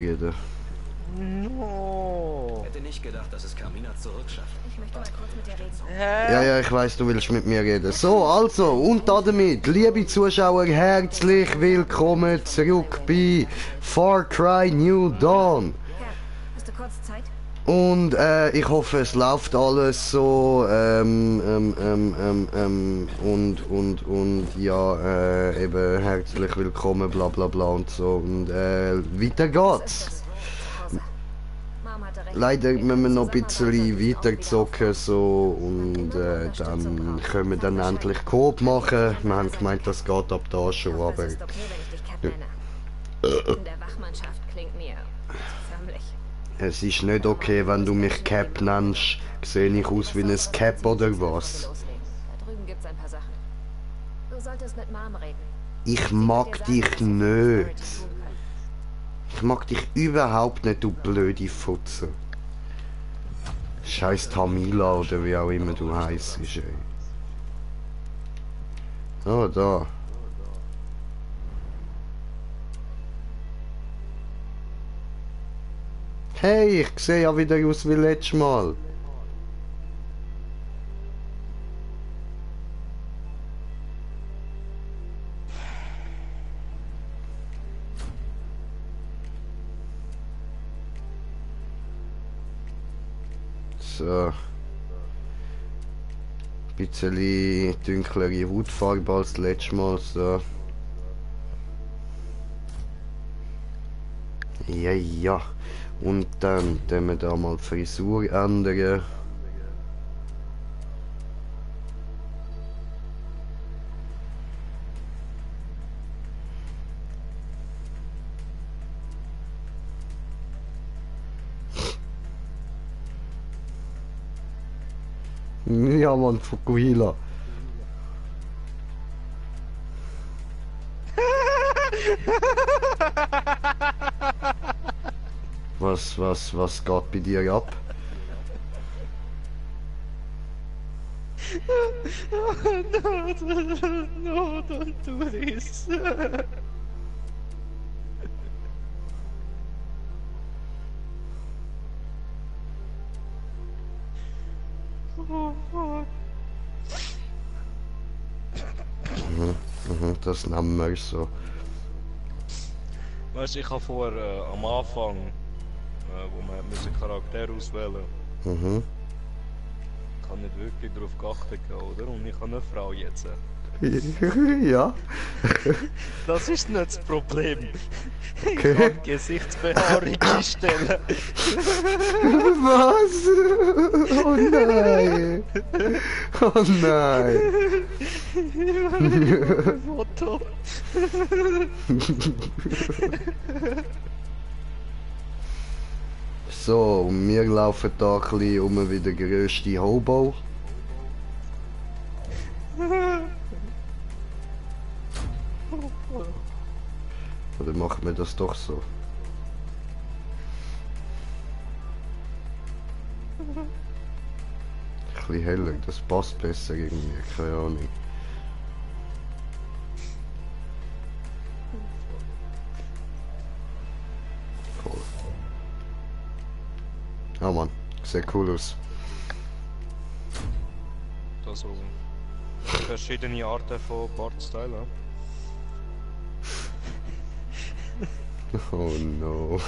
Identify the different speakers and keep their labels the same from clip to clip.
Speaker 1: reden.
Speaker 2: No.
Speaker 3: Hätte nicht gedacht, dass es Carmina zurückschafft.
Speaker 4: Ich möchte mal kurz mit dir reden.
Speaker 1: Ja, ich weiß, du willst mit mir reden. So, also, und damit, liebe Zuschauer, herzlich willkommen zurück bei Far Cry New Dawn.
Speaker 4: Kerl, hast du kurz Zeit?
Speaker 1: Und ich hoffe, es läuft alles so, und ja, eben herzlich willkommen, bla bla bla und so. Und weiter geht's.
Speaker 4: Mom hatte recht.
Speaker 1: Leider müssen wir noch ein bisschen weiter zocken so und dann können wir dann endlich Coop machen. Wir haben gemeint, das geht ab da schon,
Speaker 4: Ich hoffe,
Speaker 1: aber
Speaker 4: es ist okay, wenn ich dich Cap nenne. In der Wachmannschaft klingt mir förmlich.
Speaker 1: es ist nicht okay, wenn du mich Cap nennst. Sehe ich aus wie ein Cap oder was?
Speaker 4: Loslegen. Da drüben gibt's ein paar Sachen. Du solltest mit Mom reden.
Speaker 1: Ich mag dich nicht. Ich mag dich überhaupt nicht, du blöde Futze. Scheiß Tamila oder wie auch immer du heisst, ey. Oh, da. Hey, ich sehe ja wieder aus wie letztes Mal. So. Bisschen dunklere Hautfarbe als letztes Mal, so. Ja, ja. Und dann tun wir da mal die Frisur ändern. Ja, Mann, Fukuhila. Was geht bei dir ab?
Speaker 2: No, don't do this.
Speaker 1: Das nehmen wir so.
Speaker 2: Weißt du, ich habe vor am Anfang, wo man einen Charakter auswählen
Speaker 1: Mhm.
Speaker 2: ich habe nicht wirklich darauf geachtet, oder? Und ich habe eine Frau jetzt.
Speaker 1: Ja.
Speaker 2: Das ist nicht das Problem. Ich
Speaker 1: Okay.
Speaker 2: kann Gesichtsbehaarung einstellen.
Speaker 1: Was? Oh nein. Oh nein.
Speaker 2: Foto.
Speaker 1: So, und wir laufen da ein bisschen um wie der grösste Hobo. Oder machen wir das doch so? Ein bisschen heller, das passt besser irgendwie, keine Ahnung. Voll. Ja Mann, sieht cool aus.
Speaker 2: Da so verschiedene Arten von Bartstyle.
Speaker 1: Oh no.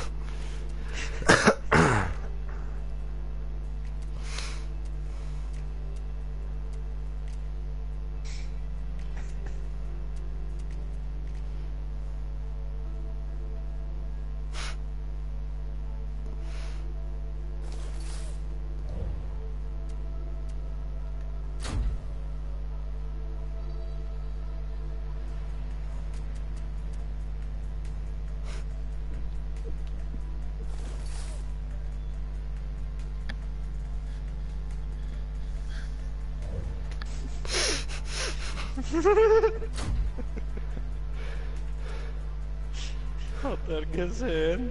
Speaker 2: Hat er gesehen?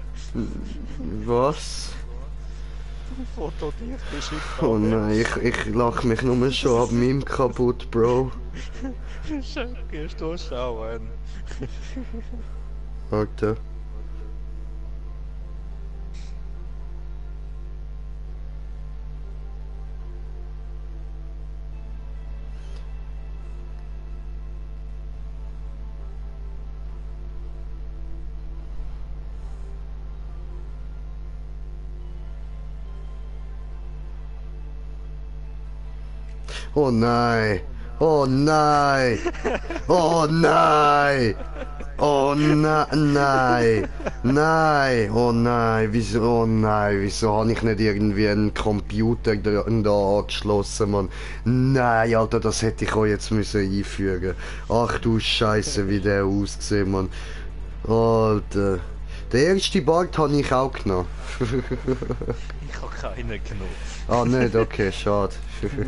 Speaker 1: Was?
Speaker 2: Ein Foto, die ich geschickt habe.
Speaker 1: Oh nein, ich lach mich nur schon ab meinem kaputt, Bro.
Speaker 2: Gehst du schauen?
Speaker 1: Warte. Oh nein! Oh nein! Oh nein! Oh nein! Nein! Oh nein! Wieso? Oh nein! Wieso habe ich nicht irgendwie einen Computer da angeschlossen, Mann? Nein, Alter, das hätte ich auch jetzt müssen einfügen. Ach du Scheiße, wie der aussieht, Mann. Alter. Den ersten Bart habe ich auch genommen.
Speaker 2: Ich habe keinen genommen.
Speaker 1: Ah, nicht? Okay, schade.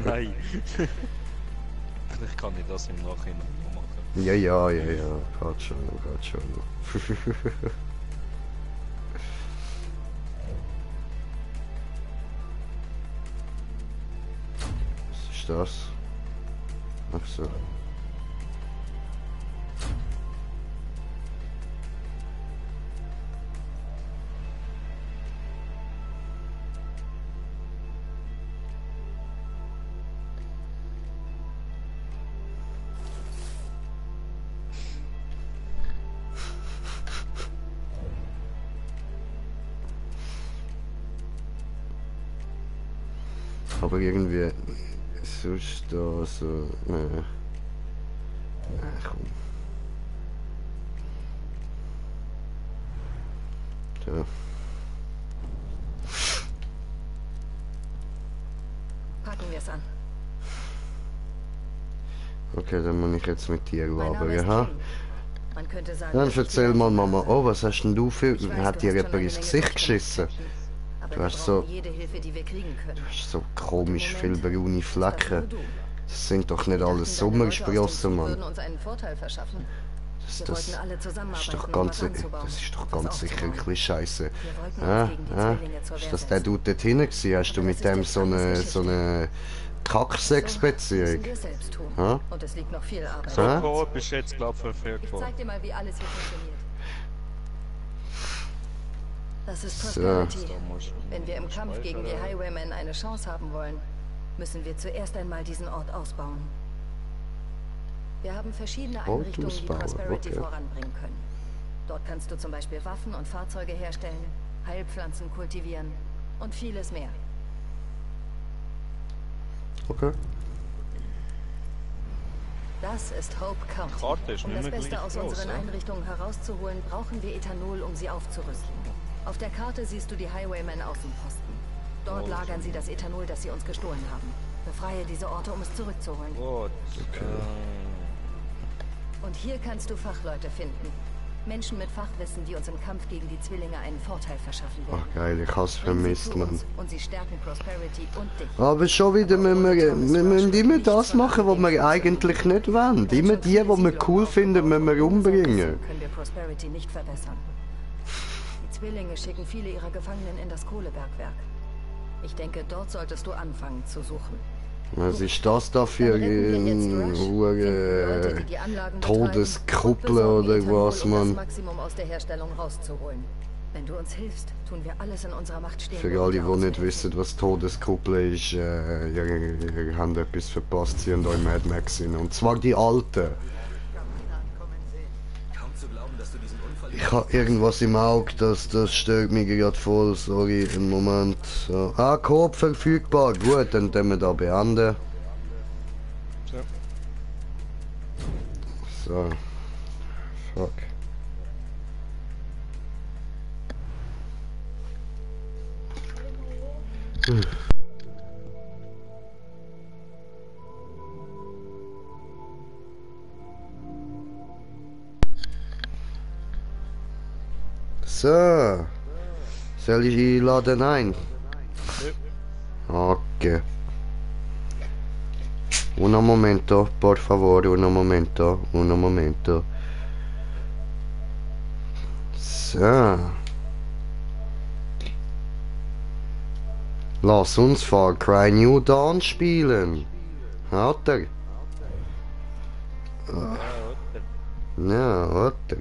Speaker 2: Nein. Vielleicht kann ich das im Nachhinein noch machen.
Speaker 1: Ja, ja, ja, ja. Geht schon, geht schon. Was ist das? Ach so. Aber irgendwie sonst da so. Komm. Da.
Speaker 4: Packen wir es an.
Speaker 1: Okay, dann muss ich jetzt mit dir
Speaker 4: Mein Name
Speaker 1: labern,
Speaker 4: ist
Speaker 1: ha?
Speaker 4: Kim. Man könnte sagen,
Speaker 1: Dann
Speaker 4: dass ich
Speaker 1: erzähl
Speaker 4: die
Speaker 1: mal,
Speaker 4: Leitung
Speaker 1: Mama.
Speaker 4: habe.
Speaker 1: Oh, was hast denn du für...
Speaker 4: Ich weiß,
Speaker 1: Hat
Speaker 4: du
Speaker 1: dir
Speaker 4: hast schon
Speaker 1: jemand
Speaker 4: eine
Speaker 1: ins
Speaker 4: Menge
Speaker 1: Gesicht
Speaker 4: Geld
Speaker 1: geschissen?
Speaker 4: Captain. Aber
Speaker 1: Du
Speaker 4: wir
Speaker 1: hast
Speaker 4: brauchen
Speaker 1: so...
Speaker 4: jede Hilfe, die wir kriegen können.
Speaker 1: Du hast so
Speaker 4: Im
Speaker 1: komisch viele
Speaker 4: Moment
Speaker 1: braune
Speaker 4: ist das nur
Speaker 1: Flecken.
Speaker 4: du.
Speaker 1: Das sind doch nicht
Speaker 4: Wir
Speaker 1: alles
Speaker 4: dachten, deine Leute aus dem
Speaker 1: Sommersprossen,
Speaker 4: Zug
Speaker 1: Mann.
Speaker 4: würden uns einen Vorteil verschaffen. Wir wollten alle
Speaker 1: Das ist
Speaker 4: zusammenarbeiten,
Speaker 1: doch
Speaker 4: um
Speaker 1: ganz,
Speaker 4: was anzubauen,
Speaker 1: das ist doch
Speaker 4: was
Speaker 1: ganz sicher ein
Speaker 4: aufzubauen.
Speaker 1: bisschen scheiße.
Speaker 4: Wir wollten uns
Speaker 1: Ah,
Speaker 4: gegen die
Speaker 1: ah.
Speaker 4: Zwillinge zur
Speaker 1: Ist
Speaker 4: Wehr
Speaker 1: das der
Speaker 4: setzen.
Speaker 1: Dude dort hinten gewesen? Hast du
Speaker 4: Aber
Speaker 1: mit
Speaker 4: das ist
Speaker 1: dem
Speaker 4: jetzt
Speaker 1: so eine
Speaker 4: Geschichte.
Speaker 1: Kacksex-Beziehung?
Speaker 4: Müssen wir selbst tun.
Speaker 1: Ha?
Speaker 4: Und es liegt noch viel Arbeit.
Speaker 1: Hä?
Speaker 2: So, bist jetzt glaub ich verfehlt
Speaker 4: Ich
Speaker 2: worden.
Speaker 4: zeig dir mal, wie alles hier funktioniert. Das ist
Speaker 1: So.
Speaker 4: Prosperity.
Speaker 2: Da muss-
Speaker 4: Wenn wir im Kampf
Speaker 2: Speicher,
Speaker 4: gegen die
Speaker 2: oder?
Speaker 4: Highwaymen eine Chance haben wollen, müssen wir zuerst einmal diesen Ort ausbauen. Wir haben verschiedene
Speaker 1: Ort
Speaker 4: Einrichtungen, die
Speaker 1: ausbauen,
Speaker 4: Prosperity
Speaker 1: okay.
Speaker 4: voranbringen können. Dort kannst du zum Beispiel Waffen und Fahrzeuge herstellen, Heilpflanzen kultivieren und vieles mehr.
Speaker 1: Okay.
Speaker 4: Das ist Hope County.
Speaker 2: Karte ist
Speaker 4: Um
Speaker 2: nicht
Speaker 4: das
Speaker 2: mehr
Speaker 4: Beste
Speaker 2: gleich
Speaker 4: aus
Speaker 2: groß,
Speaker 4: unseren
Speaker 2: ja?
Speaker 4: Einrichtungen herauszuholen, brauchen wir Ethanol, um sie aufzurüsten. Auf der Karte siehst du die Highwaymen Außenposten. Dort lagern sie das Ethanol, das sie uns gestohlen haben. Befreie diese Orte, um es zurückzuholen.
Speaker 2: Gut.
Speaker 4: Und hier kannst du Fachleute finden. Menschen mit Fachwissen, die uns im Kampf gegen die Zwillinge einen Vorteil verschaffen werden.
Speaker 1: Ach geil, ich hab's
Speaker 4: Bring sie
Speaker 1: vermisst,
Speaker 4: zu
Speaker 1: Mann.
Speaker 4: uns und sie stärken Prosperity und dich.
Speaker 1: Aber schon wieder wir müssen immer das machen, was wir eigentlich nicht wollen. Immer die wir cool finden, müssen wir umbringen.
Speaker 4: Können wir Prosperity nicht verbessern. Die Zwillinge schicken viele ihrer Gefangenen in das Kohlebergwerk. Ich denke, dort solltest du anfangen zu suchen.
Speaker 1: Was ist das da für
Speaker 4: Dann retten wir jetzt Rush, finden Leute, die die Anlagen betreiben
Speaker 1: Todeskuppel
Speaker 4: und besorgen
Speaker 1: oder
Speaker 4: Ethanol,
Speaker 1: was,
Speaker 4: um das
Speaker 1: Mann?
Speaker 4: Maximum aus der Herstellung rauszuholen. Wenn du uns hilfst, tun wir alles in unserer Macht stehen.
Speaker 1: Für alle, die nicht wissen, was Todeskuppel ist, ihr habt etwas verpasst, sie haben euch Mad Max gesehen. Und zwar die alten.
Speaker 3: Kaum zu glauben, dass du diesen Unfall...
Speaker 1: Ich habe irgendwas im Auge, das stört mich gerade voll. Sorry, einen Moment. So. Ah, Coop verfügbar. Gut, dann können wir da beenden. So. Fuck. So. Soll ich einladen ein? Ok. Un momento, por favore, un momento, un momento. So. Lass uns Far Cry New Dawn spielen. Hat er? Ja, hat er.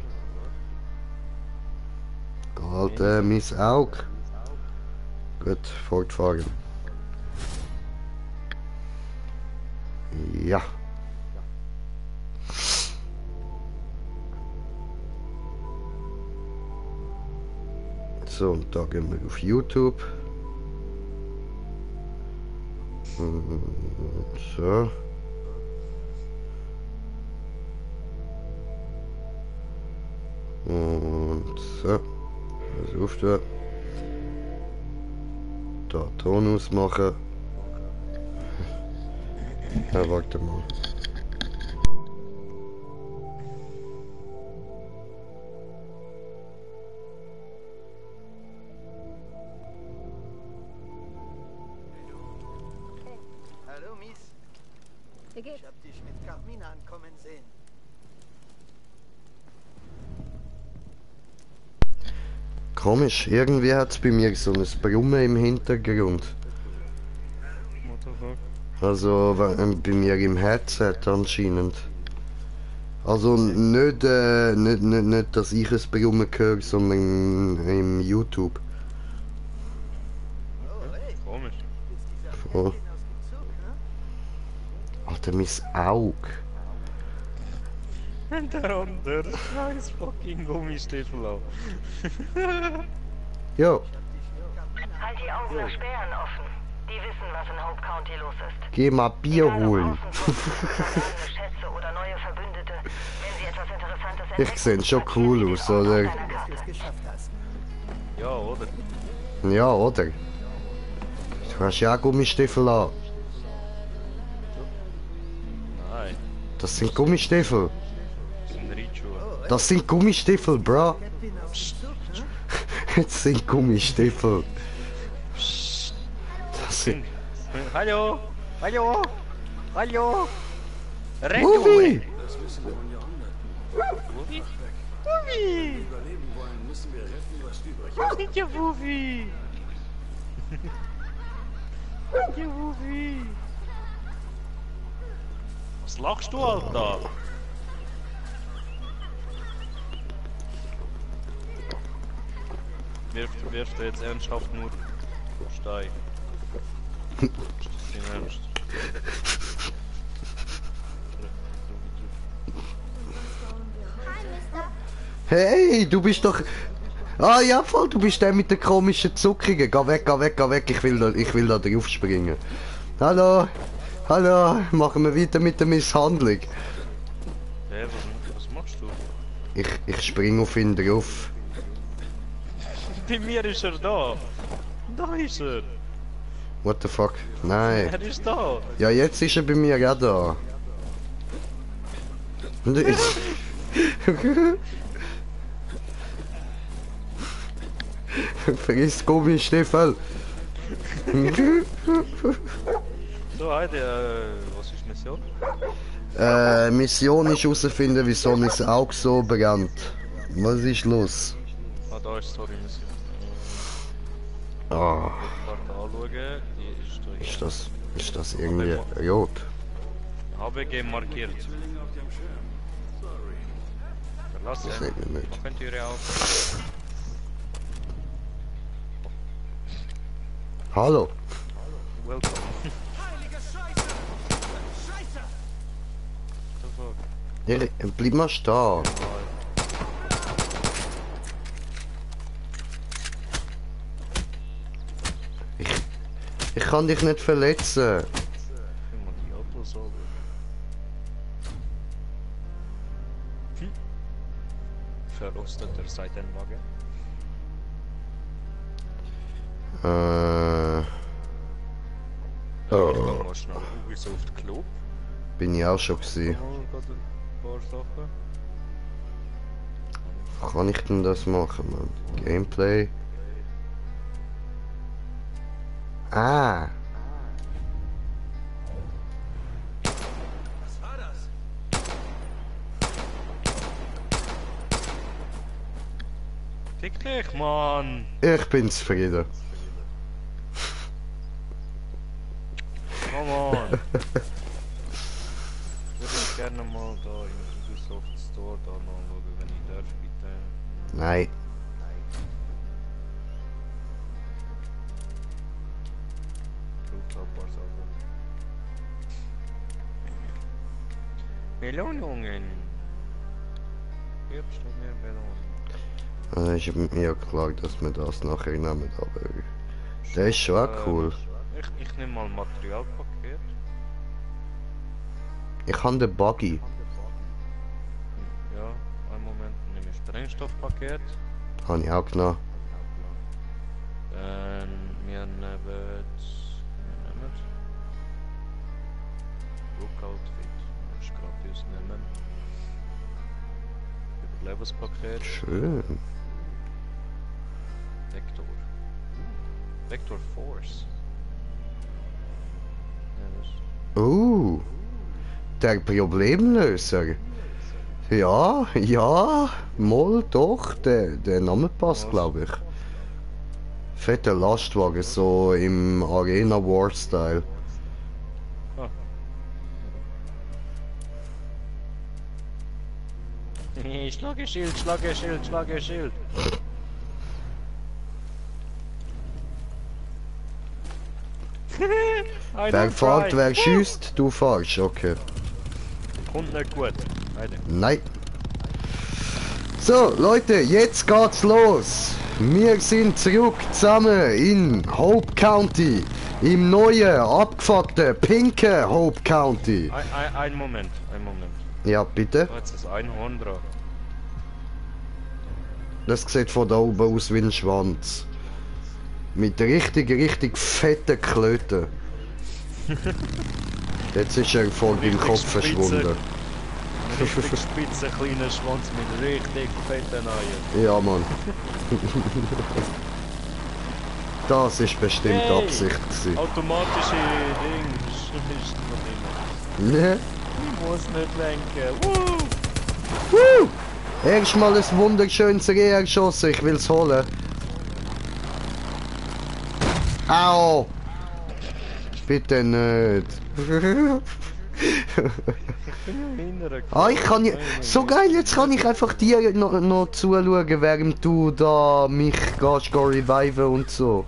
Speaker 1: Alter, mein Auge. Gut, fortfahren. Ja. So, und da gehen wir auf YouTube. So. Und so. Pass auf da. Da Ton ausmachen. Ja, warte mal.
Speaker 5: Hallo, Mies.
Speaker 4: Wie geht's?
Speaker 5: Ich hab dich mit Carmina ankommen sehen.
Speaker 1: Komisch, irgendwie hat es bei mir so ein Brummen im Hintergrund.
Speaker 2: What the fuck?
Speaker 1: Also bei mir im Headset anscheinend. Also nicht, dass ich es Brummen höre, sondern im YouTube.
Speaker 5: Oh, hey,
Speaker 2: Komisch.
Speaker 5: ist dieser
Speaker 1: Oh.
Speaker 5: Pärchen aus dem Zug, ne?
Speaker 1: Alter, mein Auge.
Speaker 2: Und der andere scheiß fucking Gummistiefel an.
Speaker 1: Ja,
Speaker 5: Ich hab dich mit Carmina
Speaker 6: Halt die Augen nach Sperren offen. Die wissen, was in Hope County los ist.
Speaker 1: geh mal Bier
Speaker 6: Egal ob
Speaker 1: holen.
Speaker 6: Außenposten, verlorene Schätze oder neue Verbündete. Wenn sie etwas Interessantes entdecken,
Speaker 1: Ich sehe schon
Speaker 6: markieren
Speaker 1: cool
Speaker 6: sie den
Speaker 1: aus,
Speaker 6: Ort auf
Speaker 1: oder?
Speaker 6: deiner
Speaker 5: dass du
Speaker 6: Karte.
Speaker 5: es geschafft hast.
Speaker 2: Ja, oder?
Speaker 1: Ja, oder? Du hast ja auch Gummistiefel an.
Speaker 2: Nein,
Speaker 1: Das sind Gummistiefel.
Speaker 2: das sind Reitschuhe.
Speaker 1: Das sind Gummistiefel, bro.
Speaker 5: Captain aus dem Zug, ne?
Speaker 1: Das sind Gummistiefel. Das sind...
Speaker 2: Hallo! Hallo! Hallo! Renn
Speaker 1: Uwi!
Speaker 2: Wufi! Wufi! Ja, Wufi! Ja, Wufi! Was lachst du, Alter? Wirft er jetzt ernsthaft nur Stein? Ist das dein Ernst?
Speaker 1: Hey, du bist doch... Ah ja, voll, du bist der mit den komischen Zuckungen. Geh weg, geh weg, geh weg. Ich will da drauf springen. Hallo, hallo, machen wir weiter mit der Misshandlung.
Speaker 2: Hä, was machst du?
Speaker 1: Ich spring auf ihn drauf.
Speaker 2: Bei mir ist er da! Da ist er!
Speaker 1: What the fuck? Nein.
Speaker 2: Er ist da!
Speaker 1: Ja, jetzt ist er bei mir auch da. Und ich... Vergiss Gummistiefel.
Speaker 2: So, Heide, was ist Mission?
Speaker 1: Mission ist herausfinden, wieso mein Auge so brennt. Was ist los?
Speaker 2: Ah, da ist Story Mission.
Speaker 1: Ah,
Speaker 2: Karte anschauen, die ist da.
Speaker 1: ist das irgendwie rot?
Speaker 2: HBG markiert. Verlassen.
Speaker 1: Das sieht man nicht.
Speaker 2: Könnt ihr auf.
Speaker 1: Hallo?
Speaker 2: Welcome. The fuck?
Speaker 1: Ja, bleib mal stehen. Ich kann dich nicht verletzen.
Speaker 2: Guck mal die Autos an. Verrosteter Seitenwagen. Ich
Speaker 1: Oh,
Speaker 2: geh mal schnell Ubisoft Club.
Speaker 1: bin ich auch schon gewesen.
Speaker 2: Mal gerade ein paar Sachen.
Speaker 1: Kann ich denn das machen, man? Gameplay. Ah,
Speaker 5: Was war das?
Speaker 2: Fick dich, Mann!
Speaker 1: ich bin zufrieden.
Speaker 2: Come on! Ich würde gerne mal da im Ubisoft Store da nachschauen, wenn ich darf, bitte.
Speaker 1: Nein.
Speaker 2: Braucht auch ein paar Sachen. Belohnungen! Hier steht mehr Belohnung.
Speaker 1: Ist mir klar, dass wir das nachher nehmen, aber der ist schon auch cool.
Speaker 2: Ich nehme mal Materialpaket.
Speaker 1: Ich habe den Buggy.
Speaker 2: Ja, einen Moment, dann nehme ich das Sprengstoffpaket.
Speaker 1: Habe ich auch genommen.
Speaker 2: Dann wir nehmen... Look-Outfit. Das ist gratis nehmen. Überlebenspaket.
Speaker 1: Schön.
Speaker 2: Vector. Vector Force. Ja, das...
Speaker 1: Der Problemlöser. Ja, ja, mal doch, der Name passt, glaube ich. Fetter Lastwagen, so im Arena War Style.
Speaker 2: Ah. Schlageschild, Schlageschild, Schlageschild.
Speaker 1: Wer fährt, wer schießt, du fährst, okay.
Speaker 2: Kommt nicht gut. Heide.
Speaker 1: Nein. So, Leute, jetzt geht's los. Wir sind zurück zusammen in Hope County. Im neuen, abgefuckten, pinken Hope County.
Speaker 2: Ein Moment, ein Moment.
Speaker 1: Ja, bitte.
Speaker 2: Oh, jetzt ist ein Einhorn dran.
Speaker 1: Das sieht von da oben aus wie ein Schwanz. Mit richtig fetten Klöten. Jetzt ist er vor deinem
Speaker 2: Richtig
Speaker 1: Kopf
Speaker 2: spitze.
Speaker 1: verschwunden.
Speaker 2: Richtig spitzer kleiner Schwanz mit richtig fetten Eiern.
Speaker 1: Ja, Mann. Das ist bestimmt
Speaker 2: Hey!
Speaker 1: Absicht gewesen.
Speaker 2: Automatische Dings. Ist noch immer.
Speaker 1: Ne?
Speaker 2: Ich muss nicht lenken. Woo!
Speaker 1: Erstmal ein wunderschönes Reh geschossen, ich will's holen. Au! Bitte nicht. Ich kann ja... So geil, jetzt kann ich einfach dir noch zuschauen, während du da mich gehst reviven und so.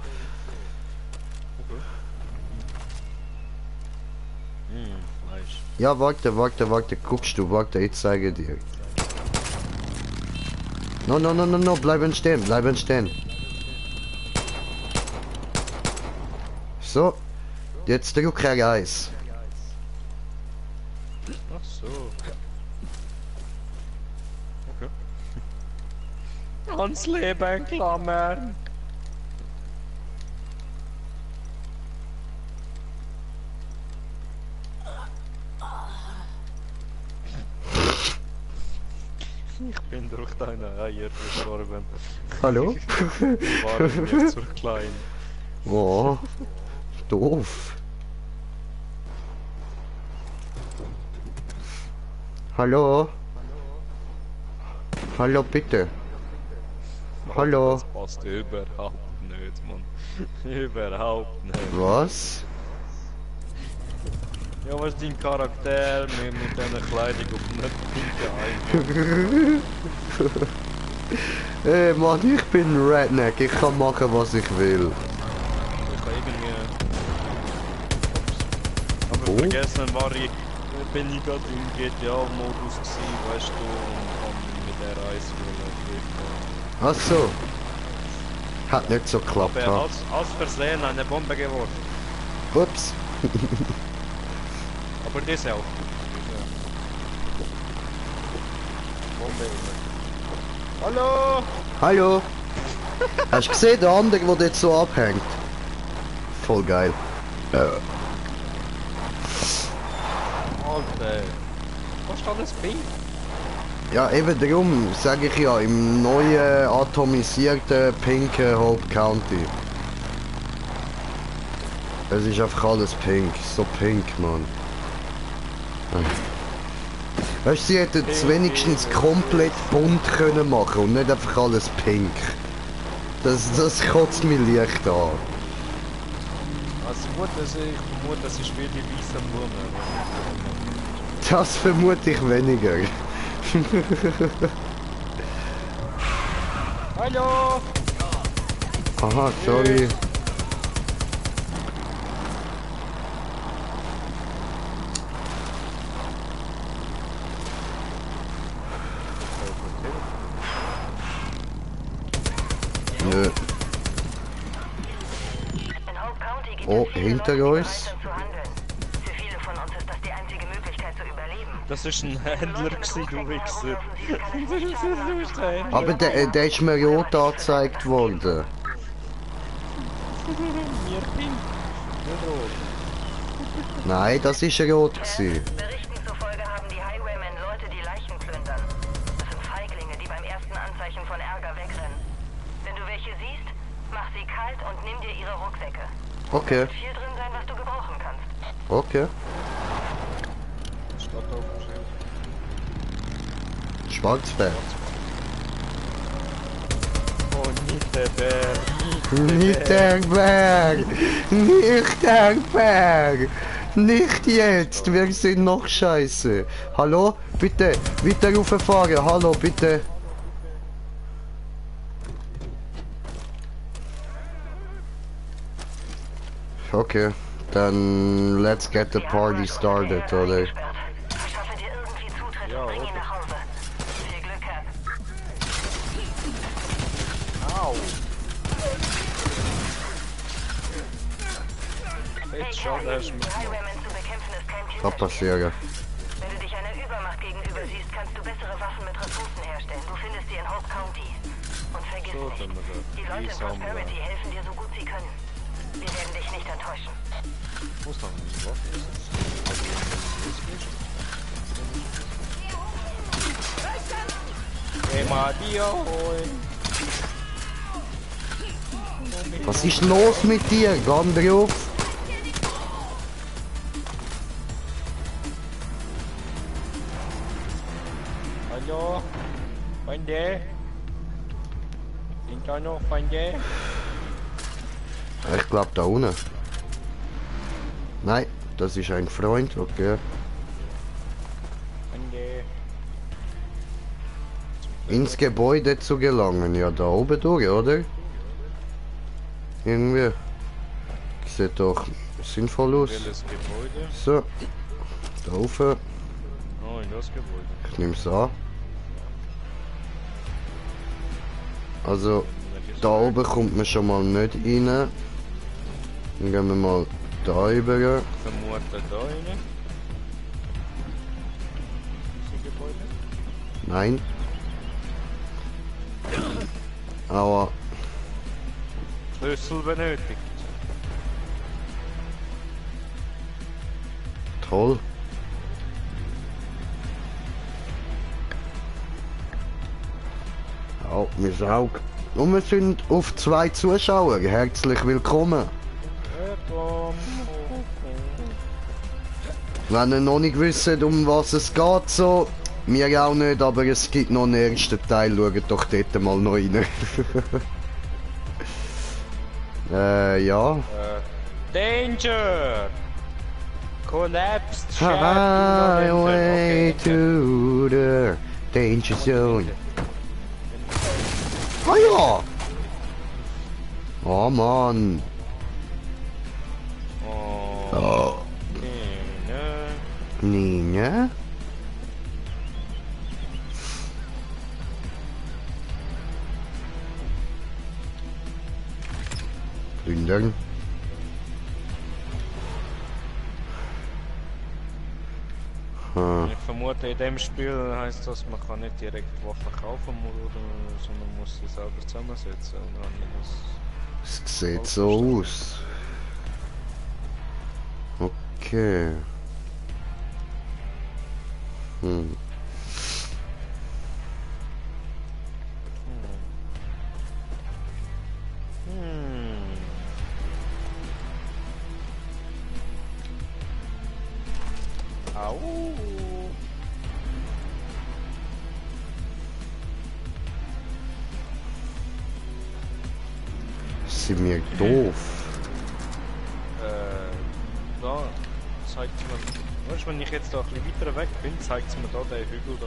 Speaker 2: Fleisch.
Speaker 1: Ja, warte, guckst du, jetzt zeige ich dir. No, bleiben stehen. So, jetzt drück R1.
Speaker 2: Ach so. Okay. Hans Leben klammern. Ich bin durch deine Eier gestorben.
Speaker 1: Hallo?
Speaker 2: Die waren mir zu klein.
Speaker 1: Oh, doof. Hallo? Hallo, bitte. Hallo?
Speaker 2: Das passt überhaupt nicht, Mann. Überhaupt nicht.
Speaker 1: Was?
Speaker 2: Ja, was ist dein Charakter mit deiner Kleidung auf nicht pinke Eier?
Speaker 1: Hey Mann, ich bin Redneck, ich kann machen was ich will.
Speaker 2: Ich habe irgendwie... Aber
Speaker 1: Oh.
Speaker 2: vergessen bin ich gerade im GTA-Modus gewesen, weißt du, und hab mit der Reise treffen.
Speaker 1: Ach so. Hat nicht so geklappt.
Speaker 2: Aber
Speaker 1: Ha.
Speaker 2: aus Versehen eine Bombe geworfen.
Speaker 1: Ups.
Speaker 2: Aber das auch. Bombe immer. Hallo!
Speaker 1: Hallo. Hast du gesehen, der andere, der jetzt so abhängt? Voll geil.
Speaker 2: Alter! Was ist alles pink?
Speaker 1: Ja, eben darum sage ich ja, im neuen atomisierten pinken Hope County. Es ist einfach alles pink, so pink, Mann. Weißt du, sie hätten es wenigstens komplett bunt können machen und nicht einfach alles pink. Das kotzt mir leicht an.
Speaker 2: Also gut, dass ich vermute, das ist wie die weißen Blumen.
Speaker 1: Das vermute ich weniger.
Speaker 2: Hallo!
Speaker 1: Aha, sorry. Nö.
Speaker 6: In Hope County gibt
Speaker 1: Oh,
Speaker 6: es viele
Speaker 1: hinter
Speaker 6: Leute, die
Speaker 1: uns.
Speaker 6: bereit sind zu handeln. Für viele von uns ist das die einzige Möglichkeit zu überleben.
Speaker 2: Das ist ein Händler gewesen, du Wichser. Das ist ein Händler.
Speaker 1: Aber der ist mir rot angezeigt worden.
Speaker 2: Mir pink. Nicht rot.
Speaker 1: Nein, das ist rot gewesen.
Speaker 6: Berichten zufolge haben die Highwaymen Leute, die Leichen plündern. Das sind Feiglinge, die beim ersten Anzeichen von Ärger wegrennen. Wenn du welche siehst, mach sie kalt und nimm dir ihre Rucksäcke.
Speaker 1: Okay,
Speaker 6: Wird viel drin sein, was du gebrauchen kannst.
Speaker 1: okay.
Speaker 2: Stadt aufgeschrieben.
Speaker 1: Schwarzberg.
Speaker 2: Oh, nicht der Bär.
Speaker 1: Nicht der Berg! Nicht der Berg! Nicht jetzt! Wir sind noch scheiße! Hallo? Bitte! Bitte rauffahren! Hallo, bitte! Okay, dann let's get the party started, oder?
Speaker 6: Verschaffe dir irgendwie Zutritt
Speaker 2: Ja,
Speaker 6: und bring ihn
Speaker 2: okay.
Speaker 6: nach Hause. Viel Glück, Cap.
Speaker 2: Au.
Speaker 6: Hey,
Speaker 2: Jetzt schon,
Speaker 6: Cap,
Speaker 2: da ist
Speaker 6: die
Speaker 2: mit.
Speaker 6: Highwaymen zu bekämpfen ist kein
Speaker 1: Kann
Speaker 6: Kinderspiel.
Speaker 1: passieren.
Speaker 6: Wenn du dich einer Übermacht gegenüber siehst, kannst du bessere Waffen mit Ressourcen herstellen. Du findest sie in Hope County. Und vergiss
Speaker 2: So,
Speaker 6: nicht,
Speaker 2: dann wir
Speaker 6: die Leute in
Speaker 2: Sammler.
Speaker 6: Prosperity helfen dir so gut sie können. Wir werden dich nicht enttäuschen.
Speaker 2: Muss noch nicht Waffen. Geh mal dir holen.
Speaker 1: Was ist los mit dir? Geh drauf!
Speaker 2: Hallo? Freunde? Sind da noch Freunde?
Speaker 1: Ich glaube da unten. Nein, das ist ein Freund, okay.
Speaker 2: Freunde?
Speaker 1: Ins Gebäude zu gelangen, ja da oben durch, oder? Irgendwie. Sieht doch sinnvoll aus.
Speaker 2: Welches Gebäude?
Speaker 1: So. Da rauf.
Speaker 2: Oh, in das Gebäude.
Speaker 1: Ich nehm's an. Also, da oben kommt man schon mal nicht rein. Dann gehen wir mal da rüber.
Speaker 2: Vermute da rein. Diese Gebäude?
Speaker 1: Nein. Aber
Speaker 2: Schlüssel benötigt.
Speaker 1: toll. Ja, wir Saug. Und wir sind auf 2 Zuschauer. Herzlich willkommen. Wenn ihr noch nicht wisst, um was es geht, so, wir auch nicht, aber es gibt noch einen ersten Teil. Schaut doch dort mal noch rein. Ja.
Speaker 2: Danger! Collapsed shaft.
Speaker 1: Highway to the danger zone. Ah ja! Oh Mann.
Speaker 2: Oh,
Speaker 1: Oh.
Speaker 2: nee,
Speaker 1: Nina? Plündern. Hm.
Speaker 2: Ich vermute, in dem Spiel heißt das, man kann nicht direkt Waffen kaufen, sondern muss sie selber zusammensetzen. Und dann das
Speaker 1: Es sieht so aus. Okay. Hm.
Speaker 2: Au.
Speaker 1: Sind wir doof?
Speaker 2: Da zeigt es mir. Weißt du, wenn ich jetzt da ein bisschen weiter weg bin, zeigt es mir da den Hügel da.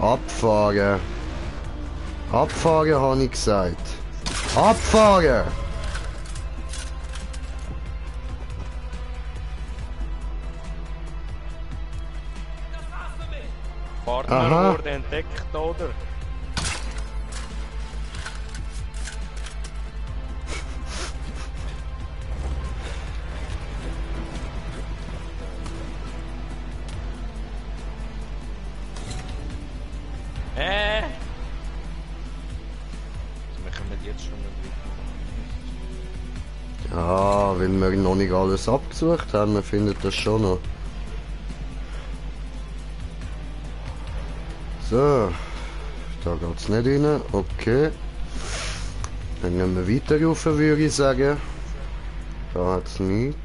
Speaker 1: Abfahren. Abfahren habe ich gesagt. Abfahren!
Speaker 2: Partner
Speaker 1: Aha.
Speaker 2: wurde entdeckt, oder? jetzt schon nicht wirklich.
Speaker 1: Ja, weil wir noch nicht alles abgesucht haben, wir finden das schon noch. So, da geht's nicht rein, okay. Dann gehen wir weiter rauf, würde ich sagen. Da hat's nichts.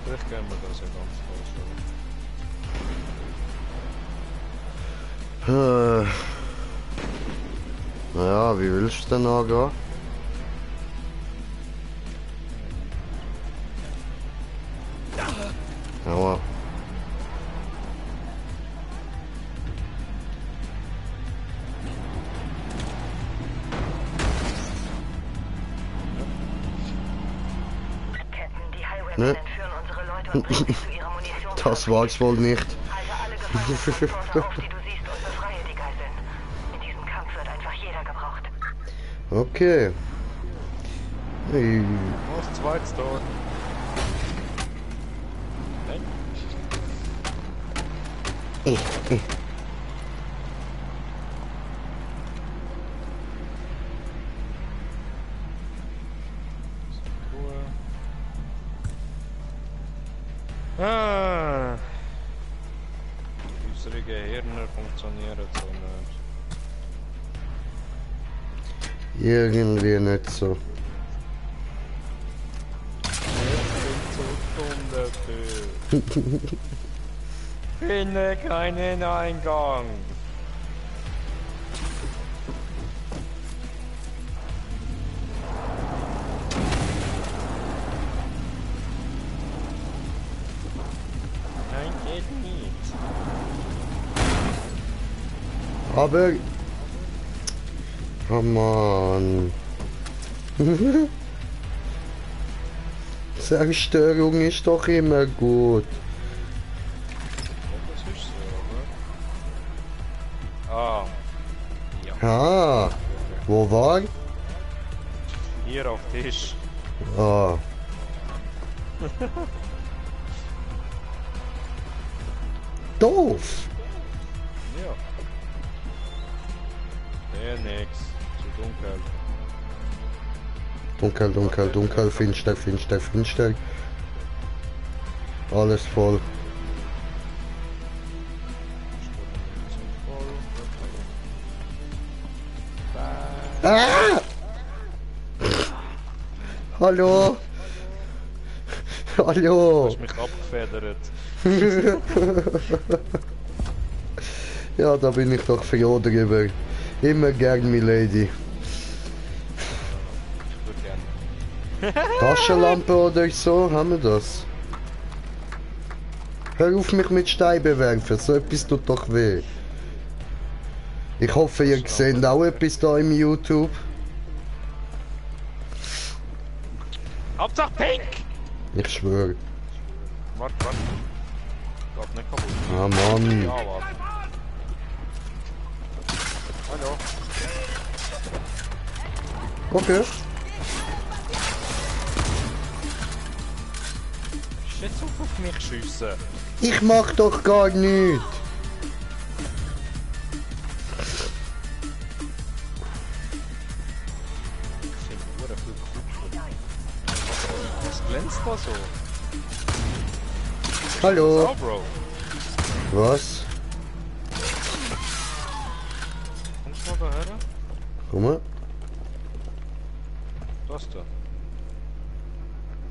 Speaker 2: Vielleicht können wir das ja ganz klar stellen.
Speaker 1: Ja, wie willst du denn angehen? Aua.
Speaker 6: Captain, die Highwaymen
Speaker 1: Ne?
Speaker 6: entführen unsere Leute und bringen sie zu ihrer Munition.
Speaker 1: Das war's wohl nicht.
Speaker 6: Halte alle gefangenen Transporter auf, die du siehst, und befreie die Geiseln. In diesem Kampf wird einfach jeder gebraucht.
Speaker 1: Okay. Hey.
Speaker 2: Was zweites dort? Nein? Ruhe. Ah. Unsere Gehirne funktionieren so nicht.
Speaker 1: Irgendwie nicht so.
Speaker 2: Ich bin zu dumm dafür. Finde keinen Eingang. Nein, geht nicht.
Speaker 1: Aber... Oh Mann. Zerstörung ist doch immer gut.
Speaker 2: Das ist so, oder? Ah. Ja.
Speaker 1: Ah, wo war?
Speaker 2: Hier auf Tisch.
Speaker 1: Ah. Doof.
Speaker 2: Ja. Nix. Zu dunkel.
Speaker 1: Dunkel, dunkel, dunkel, finster, finster, finster. Alles voll. Ah! Hallo?
Speaker 2: Du
Speaker 1: Hallo?
Speaker 2: hast mich abgefedert.
Speaker 1: Ja, da bin ich doch froh drüber. Immer gern, Milady.
Speaker 2: Ich würde gerne.
Speaker 1: Taschenlampe oder so, haben wir das? Hör auf mich mit Stein bewerfen, so etwas tut doch weh. Ich hoffe, ihr seht auch etwas da im YouTube.
Speaker 2: Hauptsache pink!
Speaker 1: Ich schwöre.
Speaker 2: Warte. Geht nicht kaputt.
Speaker 1: Ah Mann.
Speaker 2: Ja, warte. Hallo.
Speaker 1: Okay.
Speaker 2: Ist jetzt auf mich schiessen.
Speaker 1: Ich mach doch gar nichts.
Speaker 2: Ich finde nur viel Kupfer. Was glänzt da so?
Speaker 1: Hallo.
Speaker 2: So, Bro.
Speaker 1: Was?
Speaker 2: Kommst du mal da her?
Speaker 1: Komm mal.
Speaker 2: Das da.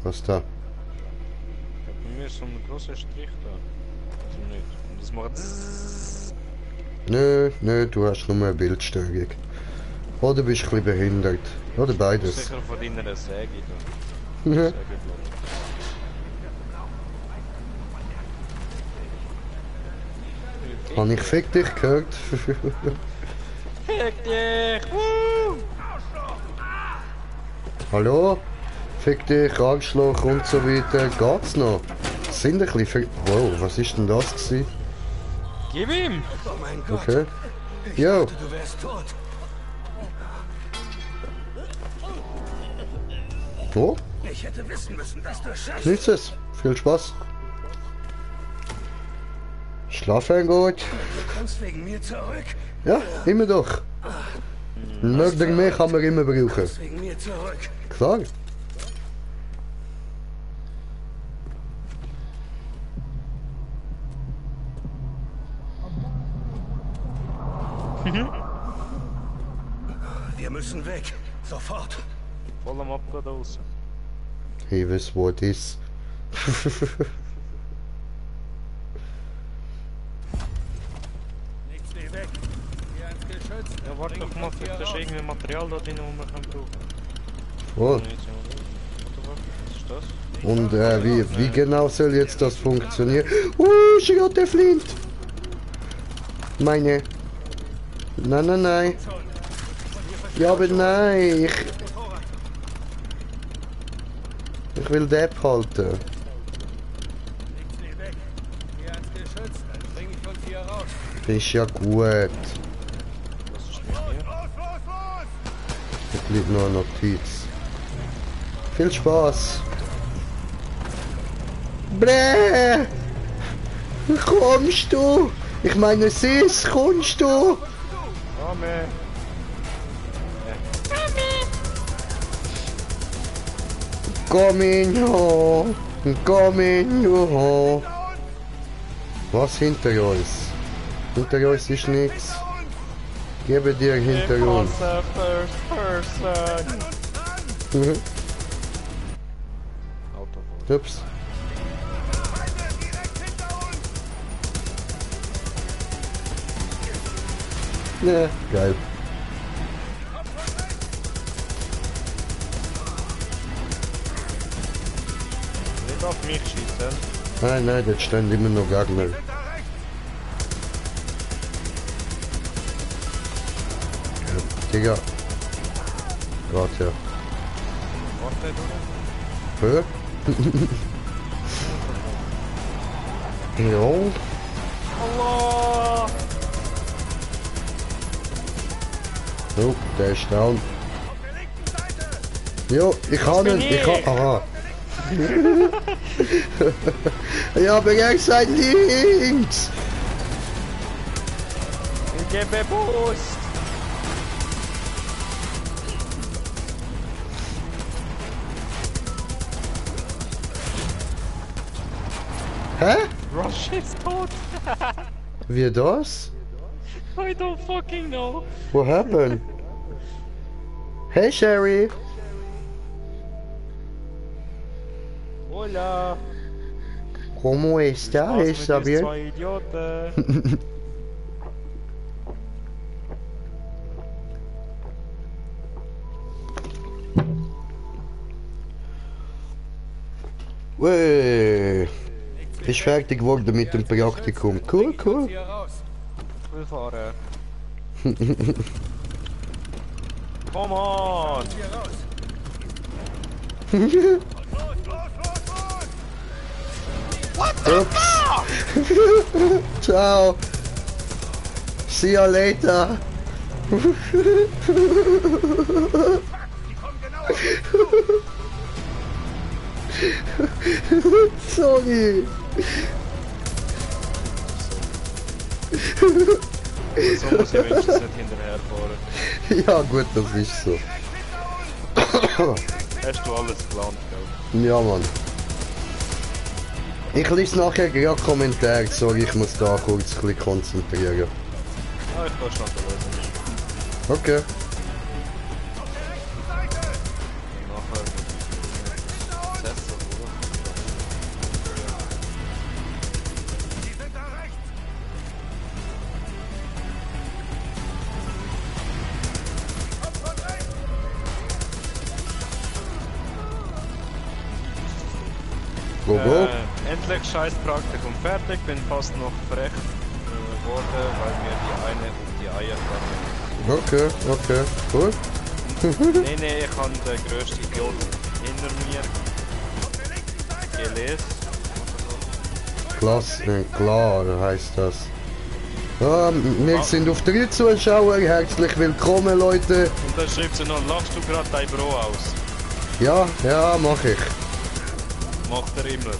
Speaker 1: Was da?
Speaker 2: Ja, bei mir ist so ein großer Strich da. Also nicht. Und das macht zzzz.
Speaker 1: Nö, du hast nur eine Bildstörung. Oder bist du ein bisschen behindert. Oder beides.
Speaker 2: Sicher von deiner Säge da.
Speaker 1: Ja.
Speaker 2: Sägeblatt.
Speaker 1: Habe ich fick dich gehört?
Speaker 2: Fick dich! Woo!
Speaker 1: Hallo? Fick dich, Arschloch und so weiter. Geht's noch? Sind ein bisschen... Wow, was ist denn das gewesen?
Speaker 2: Gib ihm!
Speaker 3: Oh mein Gott.
Speaker 1: Okay. Jo,
Speaker 3: Du wärst tot.
Speaker 1: oh,
Speaker 3: Ich hätte wissen müssen, dass du schaffst.
Speaker 1: nichts ist. Viel Spaß. Schlafen gut.
Speaker 3: Du kommst wegen mir zurück.
Speaker 1: Ja, immer doch. Mögt mehr kann man immer brauchen.
Speaker 3: Wegen mir zurück.
Speaker 1: Klar.
Speaker 3: Wir müssen weg. Sofort.
Speaker 2: Voll am Abgehen da raus.
Speaker 1: Hey, was war das?
Speaker 3: Nichts wie weg. Hier ans Geschütz.
Speaker 2: Ja, warte doch mal, vielleicht ist irgendwie Material da drin, das wir brauchen können.
Speaker 1: Oh.
Speaker 2: Oder was ist das?
Speaker 1: Und wie genau soll jetzt das funktionieren? Schaut der Flint! Meine. Nein, nein, nein. Ja, aber nein. Ich will den behalten.
Speaker 3: Nichts wie weg. Hier ans Geschütz. Dann bring ich uns hier raus.
Speaker 1: Ist ja gut.
Speaker 2: Was ist mit mir?
Speaker 1: Da liegt noch eine Notiz. Viel Spaß. Bräh! Kommst du? Ich meine, Sis, kommst du?
Speaker 2: Mami!
Speaker 1: Komm in, ho. Komm in, ho. Was hinter uns? Hinter uns ist nichts. Gebe dir hinter uns.
Speaker 2: First person!
Speaker 1: Mhm.
Speaker 2: Auto vor.
Speaker 1: Ups. Ja, geil.
Speaker 2: Nicht auf mich schießen.
Speaker 1: Nein, nein, dort stehen immer noch Gegner. Ja, Digga. Gott, ja.
Speaker 2: Warte, du.
Speaker 1: Hä? Jo.
Speaker 2: Allah!
Speaker 1: Oh, der ist down. Jo, ich kann ihn. Ich kann. Aha. Ja, aber er sei links.
Speaker 2: Ich gebe Boost!
Speaker 1: Hä?
Speaker 2: Rush ist tot!
Speaker 1: Wie das?
Speaker 2: I don't fucking know!
Speaker 1: What happened? Hey, Sherry.
Speaker 2: Hola!
Speaker 1: ¿Cómo está?
Speaker 2: Was
Speaker 1: ¿Está
Speaker 2: mit uns
Speaker 1: bien?
Speaker 2: zwei Idioten?
Speaker 1: Wey. Bist fertig geworden mit dem Praktikum. Cool, cool.
Speaker 3: Hier raus.
Speaker 2: Ich will fahren. Come on!
Speaker 3: Hier raus.
Speaker 1: Ups. Ciao. See you later. Sorry.
Speaker 2: So muss ich wenigstens nicht hinterher fahren.
Speaker 1: Ja gut, das ist so.
Speaker 2: Hast du alles geplant, gell?
Speaker 1: Ja, Mann. Ich lese nachher gerade Kommentare. Sorry, ich muss da kurz ein bisschen konzentrieren.
Speaker 2: Ah, ich kann schon lösen.
Speaker 1: Okay.
Speaker 2: Nachher Sessel, oder?
Speaker 1: Go, go.
Speaker 2: Endlich scheiß Praktikum fertig, bin fast noch frech geworden, weil mir die eine um die Eier kam.
Speaker 1: Okay, okay. Cool.
Speaker 2: Und Nein, ich habe den grössten Idiot hinter mir gelesen.
Speaker 1: Klasse, klar heisst das. Ja, wir sind auf 3 Zuschauer, herzlich willkommen Leute.
Speaker 2: Und dann schreibt sie noch, lachst du gerade dein Bro aus?
Speaker 1: Ja, ja, mach ich.
Speaker 2: Macht er immer.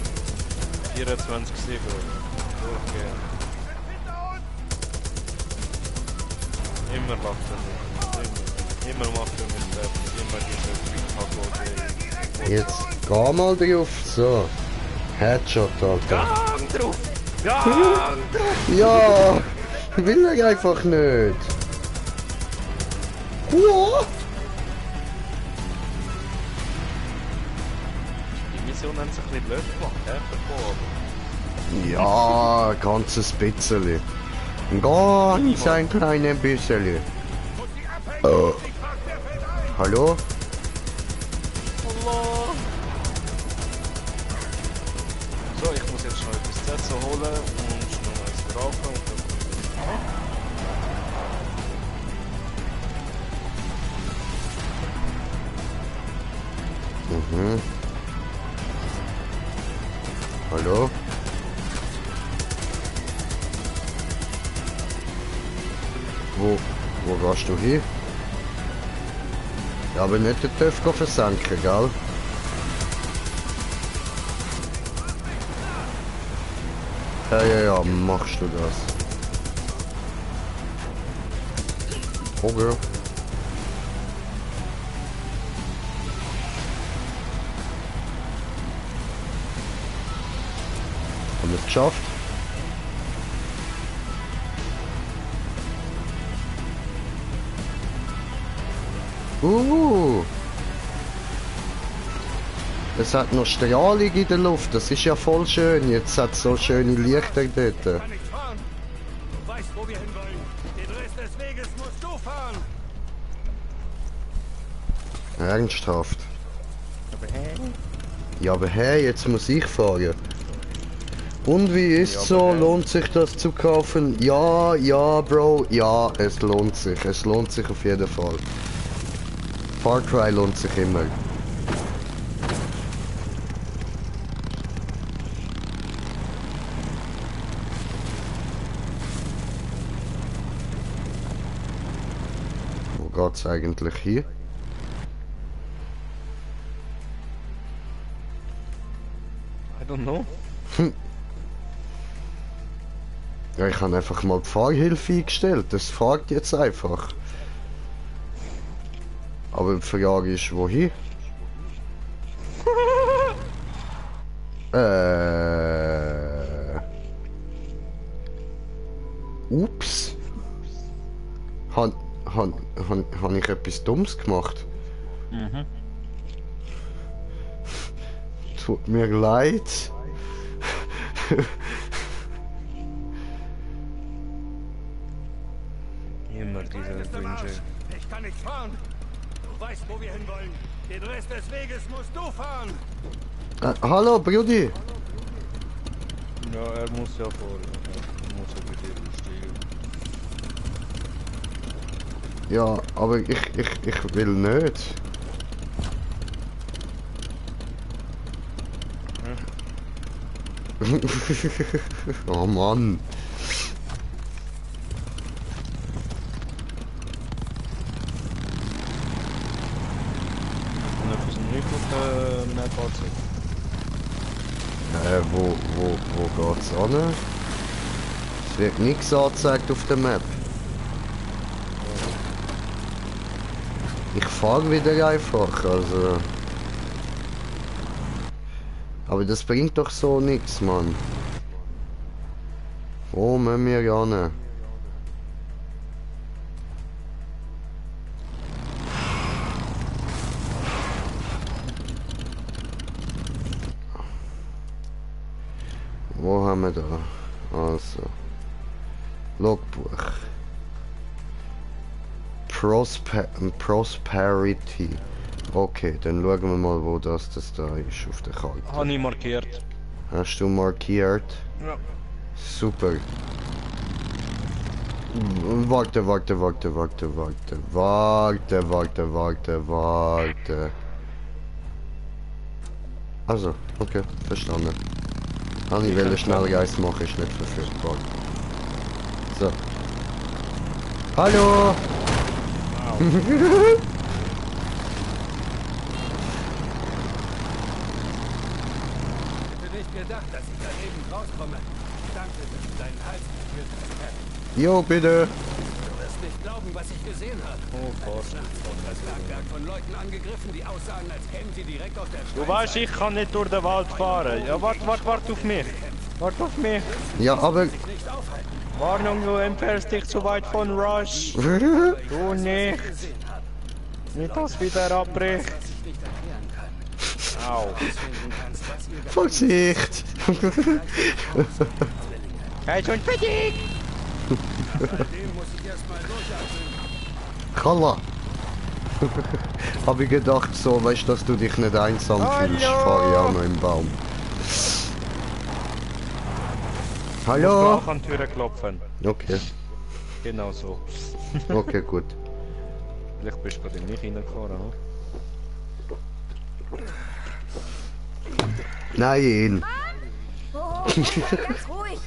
Speaker 2: 24/7. Durchgehend. Immer lacht er nicht. Immer macht er mit der. Immer diese
Speaker 1: Jetzt geh mal drauf. So. Headshot, Alter.
Speaker 2: Gang drauf! Gang drauf!
Speaker 1: Ja! Will er einfach nicht. What?
Speaker 2: Die Mission haben sich ein bisschen blöd gemacht, hä?
Speaker 1: Ja, ganzes bisschen. Ganz ein kleines bisschen. Oh. Hallo?
Speaker 2: Allah! So, ich muss jetzt schnell etwas zu essen holen und noch eins rauchen und dann...
Speaker 1: Mhm. Hallo? Wo gehst du hin? Ja, aber nicht den Töpf versenken, gell? Ja, machst du das. Okay. Haben wir es geschafft? Es hat noch Strahlung in der Luft, das ist ja voll schön. Jetzt hat es so schöne Lichter dort.
Speaker 3: Kann nicht fahren. Du weißt, wo wir hinwollen. Den Rest des Weges musst du fahren.
Speaker 1: Ernsthaft? Ja, aber hey, jetzt muss ich fahren. Und wie ist so? Lohnt sich das zu kaufen? Ja, Bro, ja, es lohnt sich. Es lohnt sich auf jeden Fall. Far Cry lohnt sich immer. Wo geht's eigentlich hier?
Speaker 2: I don't know.
Speaker 1: Ja, ich habe einfach mal die Fahrhilfe eingestellt. Das fährt jetzt einfach. Aber die Frage ist, wohin? Ups. Han ich etwas Dummes gemacht?
Speaker 2: Mhm.
Speaker 1: Tut mir leid.
Speaker 2: Immer diese Wünsche.
Speaker 3: Ich kann nicht fahren. Du weißt, wo wir hinwollen. Den Rest des Weges musst du fahren.
Speaker 1: Hallo, Brudi.
Speaker 2: Ja, er muss ja vor. Er muss ja bei dir steigen.
Speaker 1: Ja, aber ich will nicht. Oh Mann.
Speaker 2: Und etwas nicht auf der Map anzeigt.
Speaker 1: Wo geht's an? Es wird nichts angezeigt auf der Map. Ich fahre wieder einfach, also. Aber das bringt doch so nichts, Mann. Wo müssen wir hin? Wo haben wir da? Also. Logbuch. Prosperity. Okay, dann schauen wir mal, wo das da ist auf der Karte.
Speaker 2: Habe ich markiert.
Speaker 1: Hast du markiert?
Speaker 2: Ja.
Speaker 1: Super. Warte. Also, okay, verstanden. Habe ich will schnell Geist machen, ist nicht verfügbar. So. Hallo!
Speaker 3: Ich hätte nicht gedacht, dass ich da eben rauskomme. Danke, dass du deinen Hals geführt hast, Captain.
Speaker 1: Jo, bitte!
Speaker 3: Du wirst nicht glauben, was ich gesehen habe.
Speaker 2: Oh, fast.
Speaker 3: Das Bergwerk von Leuten angegriffen, die aussahen, als kämen sie direkt aus der
Speaker 2: Du weißt, ich kann nicht durch den Wald fahren. Ja, warte auf mich. Warte auf mich.
Speaker 1: Ja, aber...
Speaker 3: nicht aufhalten.
Speaker 2: Warnung, du entfernst dich zu weit von Rush. Du nicht. Nicht, dass wieder abbricht.
Speaker 3: Was ich nicht erklären kann.
Speaker 2: Au.
Speaker 3: Finden kannst, was ihr
Speaker 1: Vorsicht!
Speaker 2: Hey, schon fertig!
Speaker 3: Seitdem muss ich erstmal durchatmen.
Speaker 1: Kalla! Hab ich gedacht so, weißt du, dass du dich nicht einsam fühlst,
Speaker 2: Hallo!
Speaker 1: fahr ich auch noch im Baum.
Speaker 2: Ich
Speaker 1: Hallo?
Speaker 2: muss an die Tür klopfen.
Speaker 1: Okay,
Speaker 2: Genau so.
Speaker 1: okay, gut.
Speaker 2: Vielleicht bist du gerade in mich reingefahren, hm?
Speaker 1: Nein!
Speaker 4: Ganz ruhig.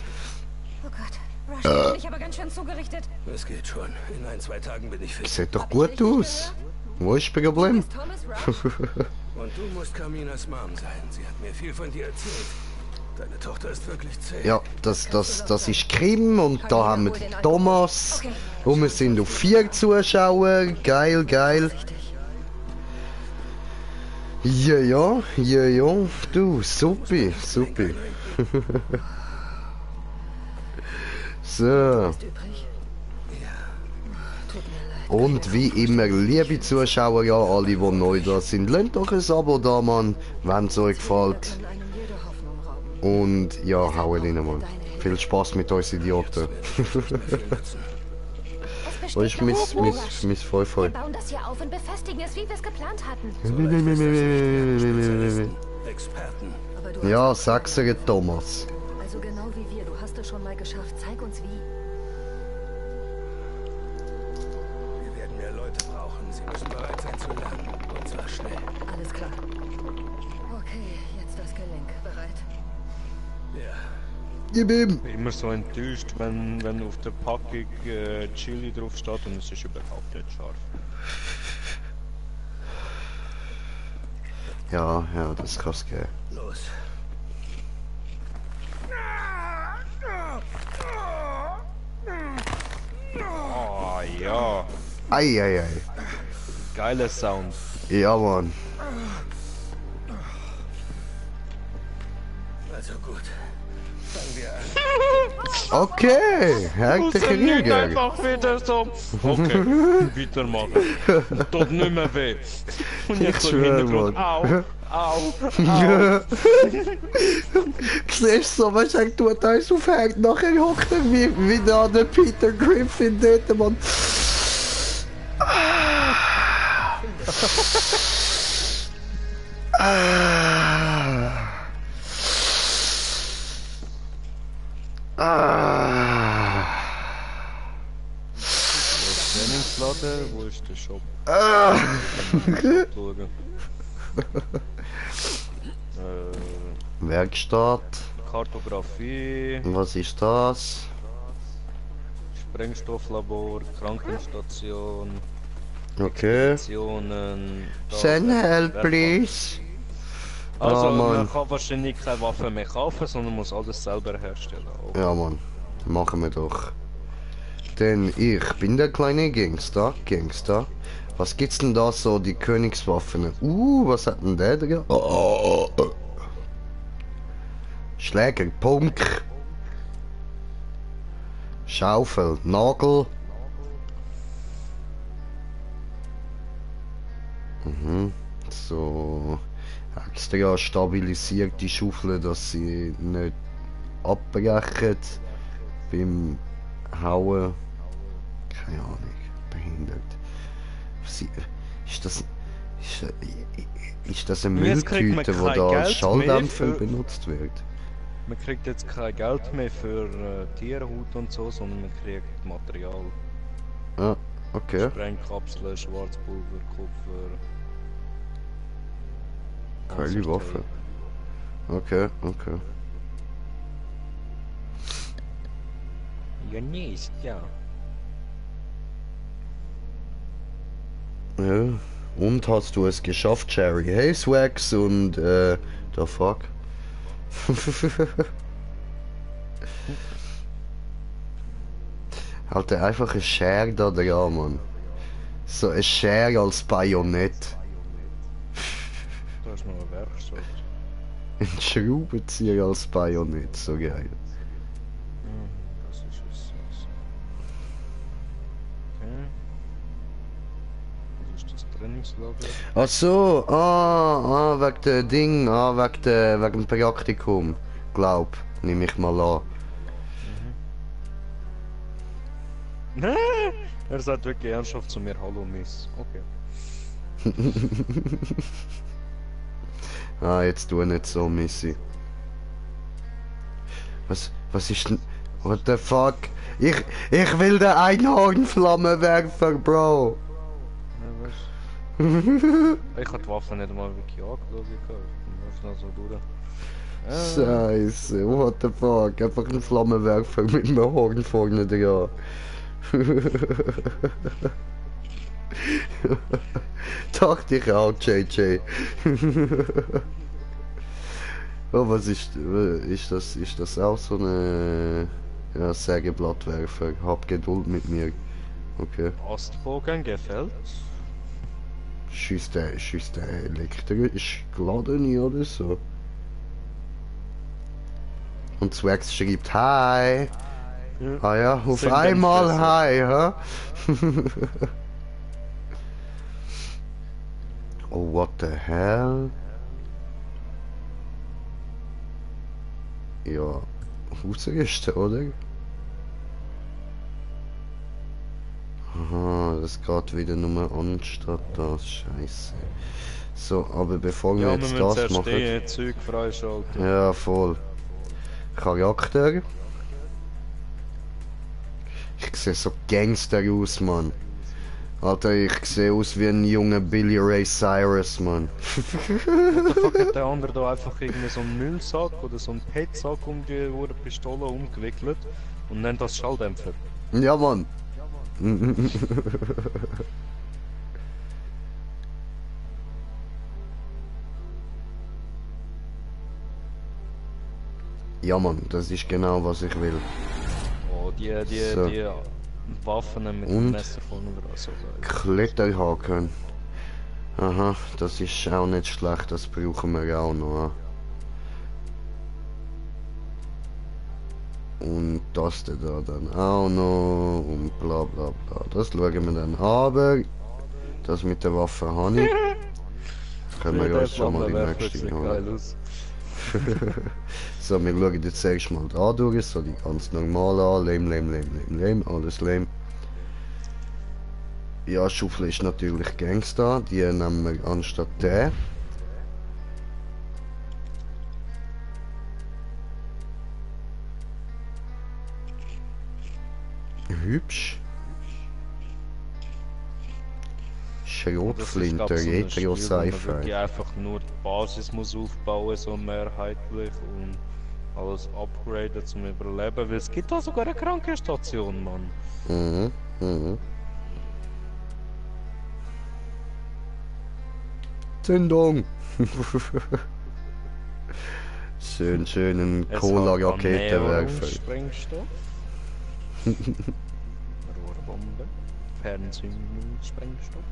Speaker 4: Oh Gott, Rush hat mich aber ganz schön zugerichtet.
Speaker 3: Es geht schon. In 1-2 Tagen bin ich fit.
Speaker 1: Sieht doch gut aus. Wo ist das Problem?
Speaker 4: Ist Thomas Rush?
Speaker 3: Und du musst Carminas Mom sein. Sie hat mir viel von dir erzählt. Deine Tochter ist wirklich zäh.
Speaker 1: Ja, das ist Kim und da haben wir den Thomas. Und wir sind auf 4 Zuschauer. Geil, geil. Ja. Du, super. So.
Speaker 4: Ist übrig. Tut mir leid.
Speaker 1: Und wie immer, liebe Zuschauer, ja, alle, die neu da sind, lasst doch ein Abo da, Mann, wenn es euch gefällt.
Speaker 4: Kann einem jede Hoffnung rauben.
Speaker 1: Und ja, hauen rein, Mann. Viel Spaß mit uns Idioten. Wo ist mein Vollvoll?
Speaker 4: Wir bauen das hier auf und befestigen es, wie wir es geplant hatten.
Speaker 3: Experten.
Speaker 4: Aber du
Speaker 1: Ja, sag's dir, Thomas.
Speaker 4: also genau wie wir. Du hast es schon mal geschafft. Zeig uns wie.
Speaker 3: Wir werden mehr Leute brauchen. Sie müssen bereit sein zu lernen. Und zwar schnell.
Speaker 4: Alles klar. Okay, jetzt das Gelenk. Bereit?
Speaker 3: Ja.
Speaker 1: Gib ihm.
Speaker 2: Immer so enttäuscht, wenn auf der Packung Chili drauf steht und es ist überhaupt nicht scharf.
Speaker 1: Ja, das kann's geben.
Speaker 3: Los.
Speaker 2: Oh ja,
Speaker 1: Ei.
Speaker 2: geiler Sound.
Speaker 1: Ja, Mann.
Speaker 3: Also gut. Fangen wir an.
Speaker 1: Okay, herzlichen
Speaker 2: Nicht
Speaker 1: Rüger.
Speaker 2: einfach wieder so. Okay, weitermachen. Tut nicht mehr weh. Und jetzt so im
Speaker 1: schwör,
Speaker 2: Hintergrund.
Speaker 1: Mann.
Speaker 2: Au.
Speaker 1: Siehst du, was er tut, alles aufhängt, nachher hockt er wie da der Peter Griffin dort, Mann.
Speaker 2: Trainingsladen, wo ist der Shop? Schauen.
Speaker 1: Werkstatt.
Speaker 2: Kartografie,
Speaker 1: Was ist das?
Speaker 2: Sprengstofflabor, Krankenstation,
Speaker 1: Okay.
Speaker 2: Stationen.
Speaker 1: Send help, please.
Speaker 2: Also,
Speaker 1: Mann.
Speaker 2: man kann wahrscheinlich keine Waffen mehr kaufen, sondern muss alles selber herstellen. Oh.
Speaker 1: Ja, Mann. Machen wir doch. Denn ich bin der kleine Gangster. Was gibt's denn da so, die Königswaffen? Was hat denn der da? Oh. Schläger, Punk. Schaufel, Nagel. So. Extra stabilisiert die Schaufel, dass sie nicht abbrechen beim Hauen. Keine Ahnung, behindert. Ist das eine
Speaker 2: Jetzt kriegt man
Speaker 1: Mülltüte, die
Speaker 2: kein
Speaker 1: da als
Speaker 2: Geld
Speaker 1: Schalldämpfer
Speaker 2: mehr für-
Speaker 1: benutzt wird?
Speaker 2: Man kriegt jetzt kein Geld mehr für Tierhaut und so, sondern man kriegt Material.
Speaker 1: Ah, okay.
Speaker 2: Sprengkapseln, Schwarzpulver, Kupfer.
Speaker 1: Geile Waffe. Okay, okay.
Speaker 2: Ja, nicht, ja.
Speaker 1: Ja. Und hast du es geschafft, Cherry Hazewax und the fuck? Halt einfach ein Share da dran, Mann. So ein Share als Bajonett.
Speaker 2: Da ist noch ein Werkstatt.
Speaker 1: Ein Schraubenzieher als Bajonett, so geil.
Speaker 2: Das ist es. Okay. Was ist das Trainingslager?
Speaker 1: Ach so, wegen der Ding, wegen dem Praktikum. Glaub, nehme ich mal an.
Speaker 2: Er sagt wirklich ernsthaft zu mir, hallo Miss. Okay.
Speaker 1: Jetzt tu nicht so, Missy. Was ist denn... What the fuck? Ich will den Einhornflammenwerfer, Bro!
Speaker 2: Ja, ich hab die Waffe nicht einmal wirklich angeschaut. Ich bin noch so durch.
Speaker 1: Scheiße, what the fuck? Einfach ein Flammenwerfer mit einem Horn vorne dran. Dachte ich auch, JJ. Oh, was ist das? Ist das auch so eine Sägeblattwerfer? Hab Geduld mit mir. Okay.
Speaker 2: Astbogen gefällt.
Speaker 1: Schießt der elektrisch geladen oder so? Und Swax schreibt Hi.
Speaker 2: Ja.
Speaker 1: Ah ja, auf
Speaker 2: Sind
Speaker 1: einmal
Speaker 2: denn
Speaker 1: Hi, hä? Oh, what the hell? Ja, Hausrüsten, oder? Aha, das geht wieder nur anstatt das, scheiße. So, aber bevor wir
Speaker 2: Ja,
Speaker 1: jetzt
Speaker 2: wir
Speaker 1: das
Speaker 2: müssen
Speaker 1: machen...
Speaker 2: zuerst Zeug freischalten.
Speaker 1: Ja, voll. Charakter. Ich sehe so Gangster aus, Mann. Alter, ich sehe aus wie ein junger Billy Ray Cyrus, Mann.
Speaker 2: What the fuck hat der andere da einfach irgendwie so einen Müllsack oder so einen Petsack um die Pistole umgewickelt und nennt das Schalldämpfer?
Speaker 1: Ja, Mann. Ja, Mann, das ist genau, was ich will.
Speaker 2: Oh, die
Speaker 1: So.
Speaker 2: Waffen mit
Speaker 1: Und?
Speaker 2: dem Messer vorne dran, so geil.
Speaker 1: Kletterhaken. Aha, das ist auch nicht schlecht, das brauchen wir auch noch. Und das da dann auch noch und bla bla bla. Das schauen wir dann. Aber das mit der Waffe habe ich. Können wir uns schon mal die nächste holen.
Speaker 2: aus.
Speaker 1: So, wir schauen jetzt erstmal da durch, so die ganz normal an. Lame, alles lame. Ja, Schaufel ist natürlich Gangster, die nehmen wir anstatt der. Hübsch. Schrotflinte, Retro Sci-Fi.
Speaker 2: Die einfach nur die Basis muss aufbauen, so mehrheitlich und alles upgraden zum Überleben, weil es gibt da sogar eine Krankenstation, Mann.
Speaker 1: Mhm. Zündung! schönen Cola-Raketenwerfer.
Speaker 2: Sprengstoff. Rohrbombe. Fernzündungssprengstoff.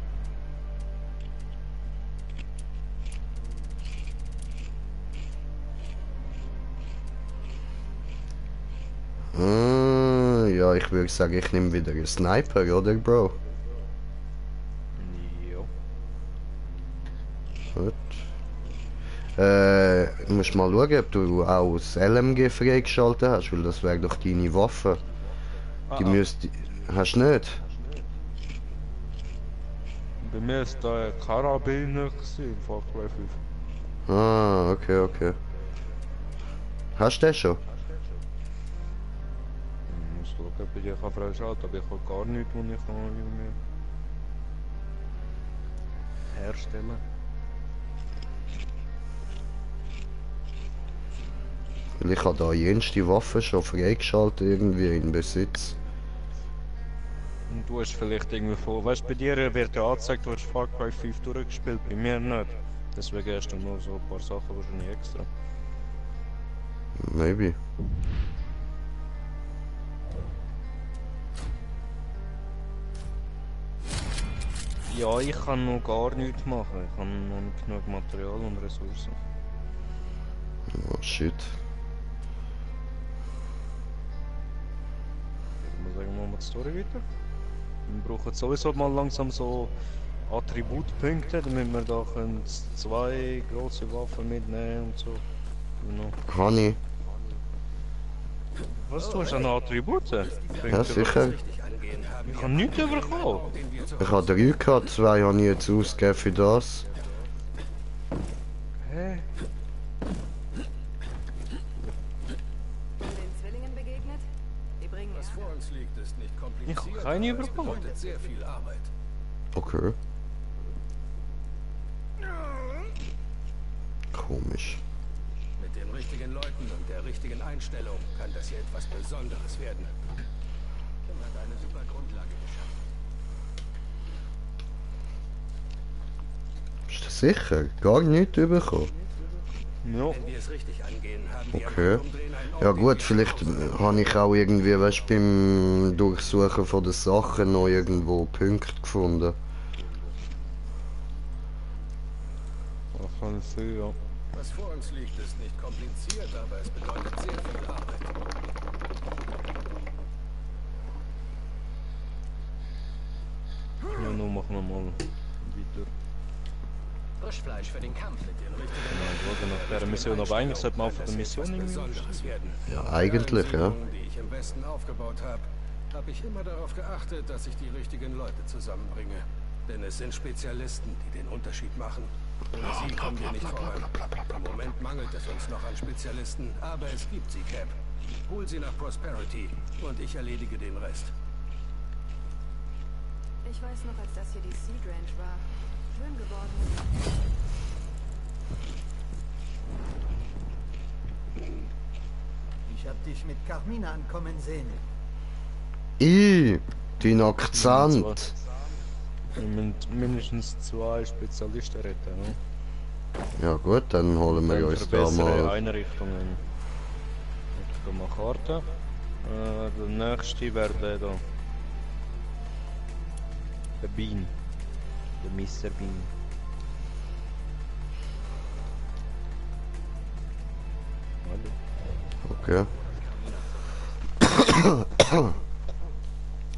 Speaker 1: Ja, ich würde sagen, ich nehme wieder einen Sniper, oder, Bro?
Speaker 2: Jo.
Speaker 1: Gut. Du musst mal schauen, ob du auch das LMG freigeschaltet hast, weil das wäre doch deine Waffe. Die müsste... Hast du nicht?
Speaker 2: Bei mir ist da ein Karabiner gewesen, Far Cry 5.
Speaker 1: Ah, okay. Hast du den schon?
Speaker 2: Ich muss schauen, bei dir kann freischalten, aber ich habe gar nichts, was ich kann irgendwie herstellen.
Speaker 1: Weil ich habe da jenste Waffe schon freigeschaltet irgendwie in Besitz.
Speaker 2: Und du hast vielleicht irgendwie von, weißt du, bei dir wird ja angezeigt, du hast Far Cry 5 durchgespielt, bei mir nicht. Deswegen hast du nur so ein paar Sachen wahrscheinlich extra.
Speaker 1: Maybe.
Speaker 2: Ja, ich kann noch gar nichts machen. Ich habe noch nicht genug Material und Ressourcen.
Speaker 1: Oh shit.
Speaker 2: Ich muss sagen, machen wir die Story weiter. Wir brauchen sowieso mal langsam so Attributpunkte, damit wir da können 2 große Waffen mitnehmen und so. Genau.
Speaker 1: Honey.
Speaker 2: Was, du hast noch Attribute?
Speaker 1: Ja, sicher.
Speaker 2: Ich habe nichts bekommen.
Speaker 1: Ich habe 3 gehabt, 2 habe ich jetzt ausgegeben für das.
Speaker 2: Hä?
Speaker 4: Den Zwillingen begegnet? Die bringen
Speaker 3: Was vor uns liegt, ist nicht
Speaker 2: Ich
Speaker 3: kompliziert.
Speaker 2: habe keine
Speaker 3: aber es
Speaker 2: bekommen.
Speaker 3: bedeutet sehr viel Arbeit.
Speaker 1: Okay. Komisch.
Speaker 3: Mit den richtigen Leuten und der richtigen Einstellung kann das hier etwas Besonderes werden. Kim hat eine super Grundlage geschaffen.
Speaker 1: Ist das sicher? Gar nichts bekommen?
Speaker 2: Ja.
Speaker 3: Wenn wir es richtig angehen, haben wir
Speaker 1: Okay.
Speaker 3: am Umdrehen einen Ort,
Speaker 1: Ja
Speaker 3: den
Speaker 1: gut,
Speaker 3: wir
Speaker 1: vielleicht
Speaker 3: brauchen.
Speaker 1: habe ich auch irgendwie, weißt, beim Durchsuchen von den Sachen noch irgendwo Punkte gefunden.
Speaker 2: Das kann sein, ja.
Speaker 3: Was vor uns liegt, ist nicht kompliziert, aber es bedeutet sehr viel Arbeit.
Speaker 2: Ja, nun machen wir mal weiter.
Speaker 3: Frischfleisch für den Kampf mit den richtigen
Speaker 2: Ja, ich nach der Mission, aber eigentlich sollte man auch von der Mission
Speaker 3: etwas
Speaker 2: irgendwie.
Speaker 3: Besonderes werden.
Speaker 1: Ja, eigentlich, ja.
Speaker 3: In der Siedlung, die ich im Westen aufgebaut habe ich immer darauf geachtet, dass ich die richtigen Leute zusammenbringe. Denn es sind Spezialisten, die den Unterschied machen. Ohne sie kommen wir nicht voran. Im Moment mangelt es uns noch an Spezialisten, aber es gibt sie, Cap. Hol sie nach Prosperity und ich erledige den Rest.
Speaker 4: Ich weiß noch, als das hier die Seed Ranch war. Schön geworden.
Speaker 5: Ich hab dich mit Carmina ankommen sehen.
Speaker 1: Dein Akzent.
Speaker 2: Wir müssen mindestens 2 Spezialisten retten, ne?
Speaker 1: Ja gut, dann holen wir
Speaker 2: Dann
Speaker 1: uns
Speaker 2: für
Speaker 1: da
Speaker 2: bessere
Speaker 1: mal.
Speaker 2: Einrichtungen. Ich gehe mal Karte. Der nächste wäre der da. Der Bean. Der Mr. Bean. Hallo.
Speaker 1: Okay.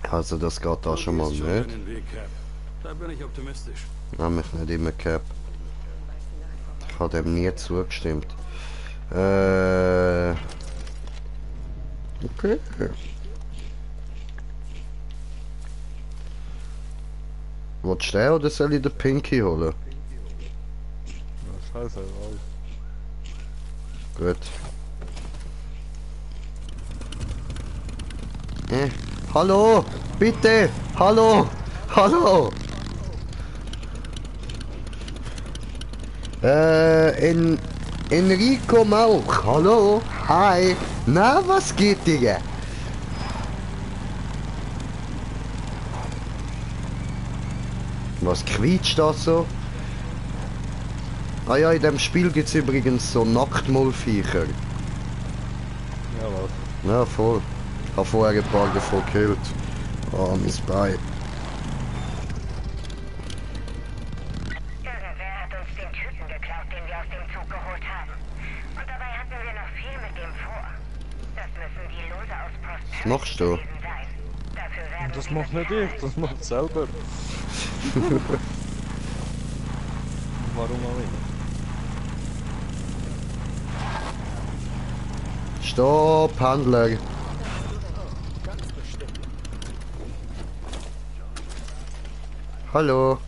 Speaker 1: Also das geht da schon mal nicht.
Speaker 3: Weg, Cap. Da bin ich optimistisch.
Speaker 1: Nämlich nicht immer Cap. Ich habe dem nie zugestimmt. Okay. Willst du den oder soll ich den Pinky holen?
Speaker 2: Ja, scheiße,
Speaker 1: Gut. Hallo! Bitte! Hallo! Hallo! Enrico Mauch! Hallo! Hi! Na, was geht dir? Was quietscht das so? Ah ja, in dem Spiel gibt es übrigens so Nacktmullviecher.
Speaker 2: Ja, was?
Speaker 1: Ja, voll. Ich habe vorher ein paar davon gekillt. Oh, mein Bein.
Speaker 6: Irgendwer hat uns den Typen geklaut, den wir aus dem Zug geholt haben. Und dabei hatten wir noch viel mit dem vor. Das müssen die Lose aus Prosperity
Speaker 1: Was machst du?
Speaker 6: gewesen sein. Dafür werden
Speaker 2: Das
Speaker 6: sie
Speaker 2: macht nicht ich, das macht selber. Warum auch nicht?
Speaker 1: Stopp, Handler. Hallo.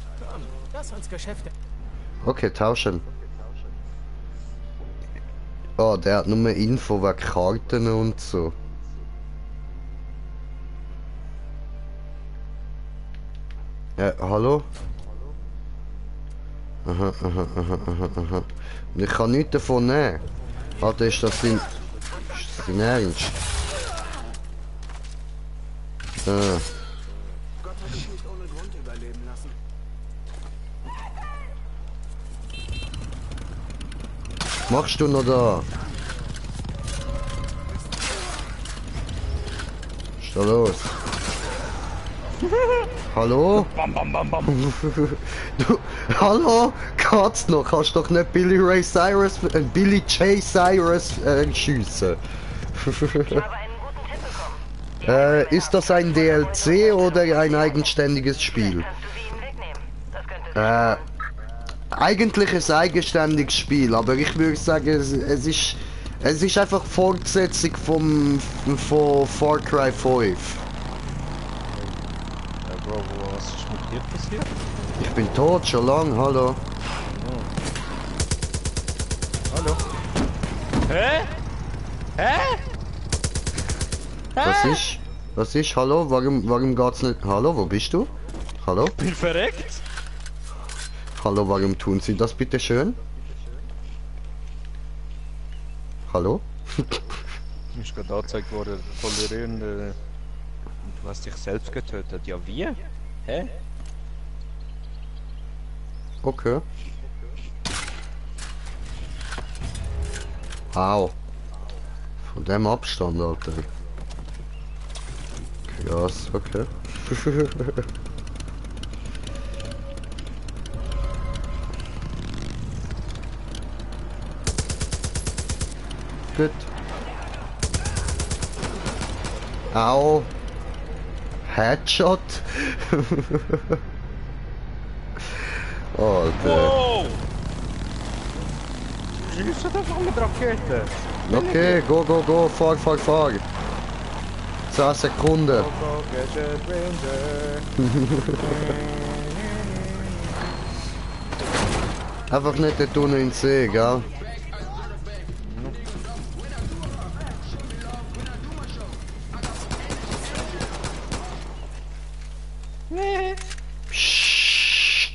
Speaker 3: Lass uns Geschäfte.
Speaker 1: Okay, tauschen. Oh, der hat nur Info wegen Karten und so. Hallo? Aha. Und ich kann nichts davon nehmen. Alter, ist das dein Ernst? Ah.
Speaker 7: Gott hat dich nicht ohne Grund überleben lassen.
Speaker 1: Machst du noch da? Was ist da los? Hallo?
Speaker 2: Bam, bam, bam, bam.
Speaker 1: Du, hallo? Geht's noch? Kannst doch nicht Billy J. Cyrus schiessen.
Speaker 6: Ich habe einen guten Tipp bekommen.
Speaker 1: Ist das ein DLC oder ein eigenständiges Spiel?
Speaker 6: Kannst du sie ihm wegnehmen? Das könnte
Speaker 1: Eigentlich ein eigenständiges Spiel, aber ich würde sagen, es ist einfach Fortsetzung von Far Cry 5.
Speaker 2: Bro, was ist mit dir passiert?
Speaker 1: Ich bin tot, schon lang, hallo.
Speaker 2: Hallo? Hä? Hä?
Speaker 1: Was ist, hallo, warum geht's nicht, hallo, wo bist du? Hallo?
Speaker 2: Bin verreckt?
Speaker 1: Hallo, warum tun Sie das bitte schön? Hallo?
Speaker 2: Mir ist gerade angezeigt worden, tolerierende. Du hast dich selbst getötet. Ja, wie? Hä?
Speaker 1: Okay. Au. Von dem Abstand, Alter. Krass, okay. Gut. Au. Headshot. Alter.
Speaker 2: Wow! Schießt einfach mit Rakete.
Speaker 1: Okay, go, fahr. 10 Sekunden.
Speaker 2: Go, Gadget Ranger.
Speaker 1: Einfach nicht den Tunnel in den See, gell? Psst.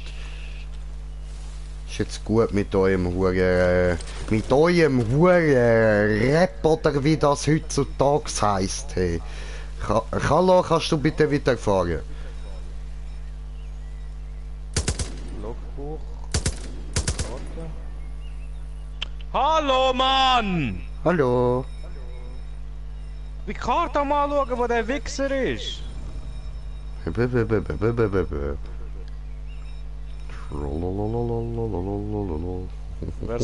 Speaker 1: Ist jetzt gut mit eurem Rap oder wie das heutzutage heisst. Hey. Hallo, kannst du bitte weiterfahren?
Speaker 2: Logbuch. Karte. Hallo, Mann!
Speaker 1: Hallo.
Speaker 2: Die Karte mal anschauen, wo der Wichser ist. Wär's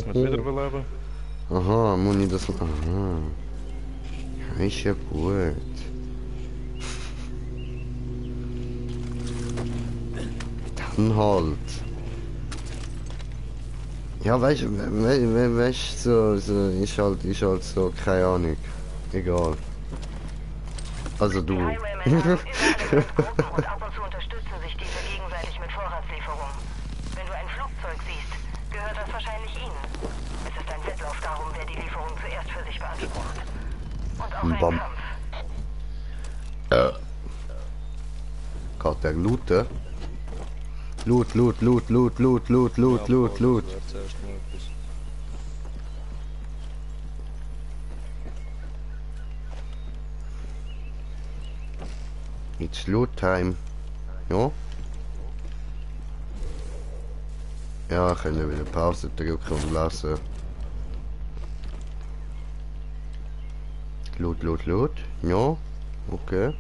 Speaker 2: mit Wiederbeleben?
Speaker 1: Aha, muss ich das... Aha. Ja, ist ja gut. Dann halt. Ja, weißt du, so, ist halt so, keine Ahnung. Egal. Also
Speaker 6: Die
Speaker 1: du.
Speaker 6: Highwaymen haben überall Gruppen und ab und zu unterstützen sich diese gegenseitig mit Vorratslieferungen. Wenn du ein Flugzeug siehst, gehört das wahrscheinlich ihnen. Es ist ein Wettlauf darum, wer die Lieferung zuerst für sich beansprucht. Und auch ein
Speaker 1: Bam.
Speaker 6: Kampf.
Speaker 1: Geht der looten? Loot.
Speaker 2: Ja, zuerst mal etwas.
Speaker 1: It's loot time. Ja? Ja, können wir wieder Pause drücken und lassen. Loot. Ja, okay.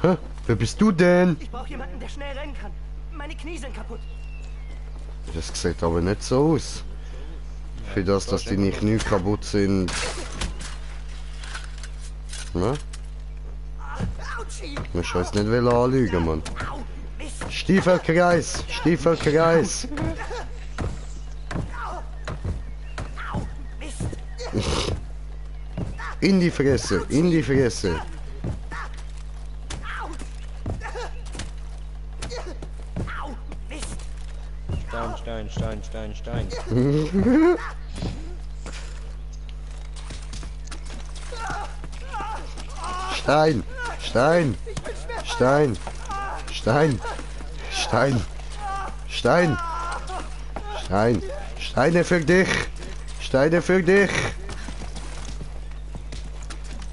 Speaker 1: Hä? Wer bist du denn?
Speaker 5: Ich brauche jemanden, der schnell rennen kann. Meine Knie sind kaputt.
Speaker 1: Das sieht aber nicht so aus. Für das, dass deine Knie kaputt sind. Ne?
Speaker 5: Autschi!
Speaker 1: Man muss uns nicht anlügen, Mann.
Speaker 5: Au! Mist!
Speaker 1: Stiefelkreis!
Speaker 5: Au! Mist!
Speaker 1: In die Fresse!
Speaker 5: Au! Mist!
Speaker 2: Stein.
Speaker 1: Stein, Stein, Stein, Stein, Stein, Stein, Stein, Steine für dich, Steine für dich.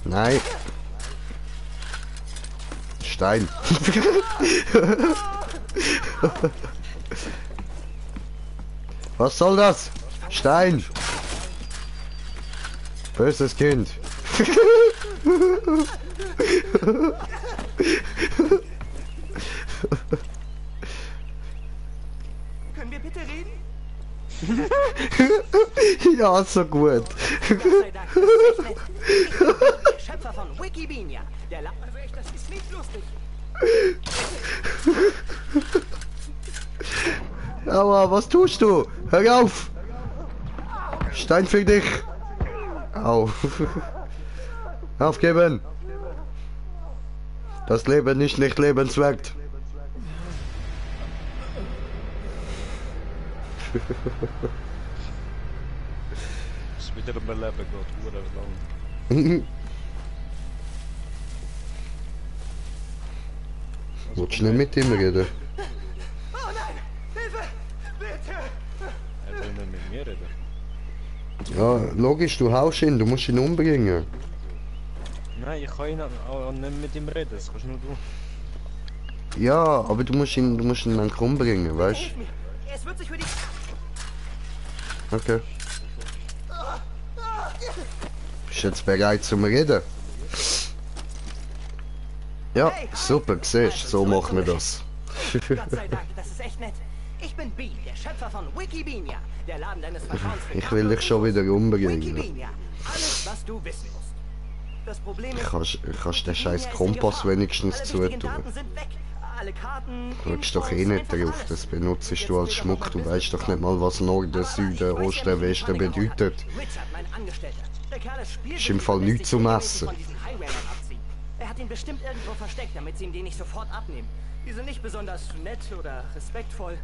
Speaker 1: Nein. Stein. Was soll das? Stein. Böses Kind.
Speaker 5: Können wir bitte reden?
Speaker 1: Ja, so gut.
Speaker 5: Gott sei Dank, das ist echt nett. Ich bin der Schöpfer von Wikipedia. Also echt, das ist nicht lustig.
Speaker 1: Aua, was tust du? Hör auf! Stein für dich! Au! Aufgeben! Das Leben ist nicht lebenswert!
Speaker 2: Ist wieder ein Leben geht, lang.
Speaker 1: Willst du nicht mit ihm reden?
Speaker 5: Oh nein! Hilfe! Bitte!
Speaker 2: Er will nicht mit mir reden.
Speaker 1: Ja, logisch, du haust ihn, du musst ihn umbringen.
Speaker 2: Nein, ich kann ihn auch nicht mit ihm reden, das kannst nur du.
Speaker 1: Ja, aber du musst ihn dann umbringen, weißt
Speaker 5: Hilf mir! Es wird sich für dich...
Speaker 1: du? Okay. Bist du jetzt bereit zum Reden? Ja, super, siehst du, so machen wir das.
Speaker 5: Gott sei Dank, das ist echt nett. Ich bin Bean, der Schöpfer von Wikipedia, der Laden deines Vertrauens.
Speaker 1: Ich will dich schon wieder umbringen.
Speaker 5: Wikipedia, alles, was du wissen musst. Das Problem ist,
Speaker 1: Kannst den scheiß Kompass wenigstens zutun.
Speaker 5: Daten sind weg. Alle Karten,
Speaker 1: Du schaust doch eh nicht drauf, das benutzt du als Schmuck. Du weißt doch nicht mal, was Norden, Süden, Osten, Westen bedeutet.
Speaker 5: Richard, mein Angestellter. Der Kerl ist spielwild
Speaker 1: Ist im Fall
Speaker 5: und lässt
Speaker 1: nichts
Speaker 5: sich
Speaker 1: zum
Speaker 5: regelmäßig
Speaker 1: Essen.
Speaker 5: von diesen Highwaynern abziehen. Er hat ihn bestimmt irgendwo versteckt, damit sie ihm den nicht sofort abnehmen. Die sind nicht besonders nett oder respektvoll.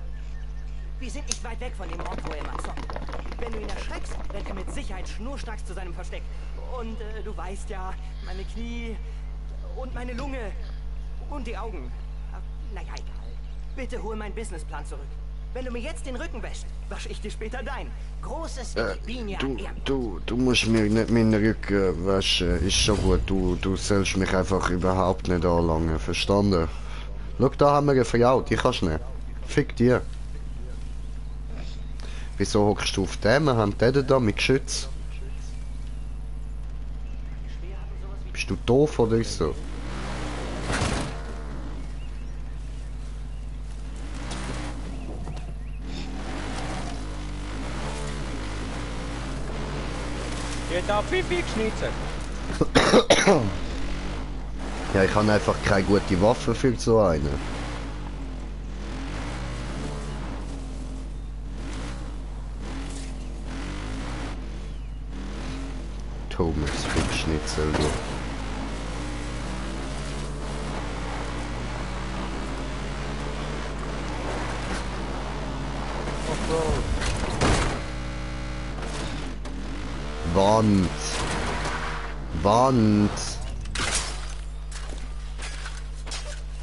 Speaker 5: Wir sind nicht weit weg von dem Ort, wo er immer zockt. Wenn du ihn erschreckst, rennt er mit Sicherheit schnurstracks zu seinem Versteck. Und du weißt ja, meine Knie und meine Lunge und die Augen. Naja, egal. Bitte hol meinen Businessplan zurück. Wenn du mir jetzt den Rücken wäschst, wasche ich dir später dein. Großes Wikipedia
Speaker 1: Du musst mir nicht meinen Rücken waschen, ist schon gut. Du sollst mich einfach überhaupt nicht anlangen, verstanden? Schau, da haben wir eine Frau, die kannst du nicht. Fick dir. Wieso hockst du auf dem? Wir haben den da mit Geschütz. Bist du doof oder so?
Speaker 2: Geht da Pipi geschnitzt.
Speaker 1: Ja, ich habe einfach keine gute Waffe für so eine. Thomas Fickschnitzel, du. Wand. Wand.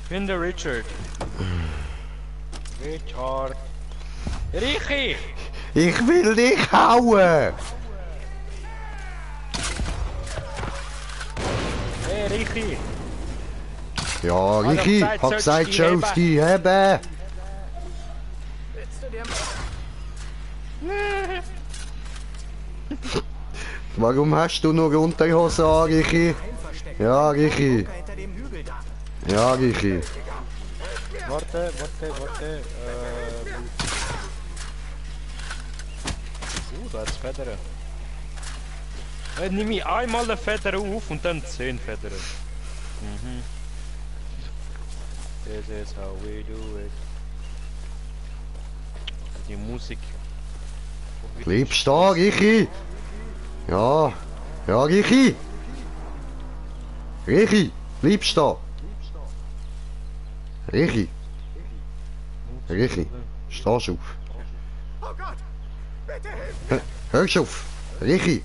Speaker 2: Ich bin der Richard. Richard. Richi!
Speaker 1: Ich will dich hauen!
Speaker 2: Hey Richi!
Speaker 1: Ja, Richi,
Speaker 2: gesagt,
Speaker 1: hab gesagt,
Speaker 2: sollst
Speaker 1: schon
Speaker 2: die
Speaker 1: auf die heben!
Speaker 5: Willst du dir
Speaker 1: Warum hast du nur Unterhose an, Richi? Ja, Richi.
Speaker 5: hinter dem Hügel da?
Speaker 1: Ja, Richi.
Speaker 2: Warte. Da hat's Federn. Nimm ich einmal eine Feder auf und dann 10 Federn. Mhm. This is how we do it. Die Musik.
Speaker 1: Bleib stehen, Richi! Ja, ja, Richi! Richi, bleib stehen! Richi! Richi, stehst auf.
Speaker 3: Oh Gott! Bitte hilf!
Speaker 1: Hörst auf! Richi!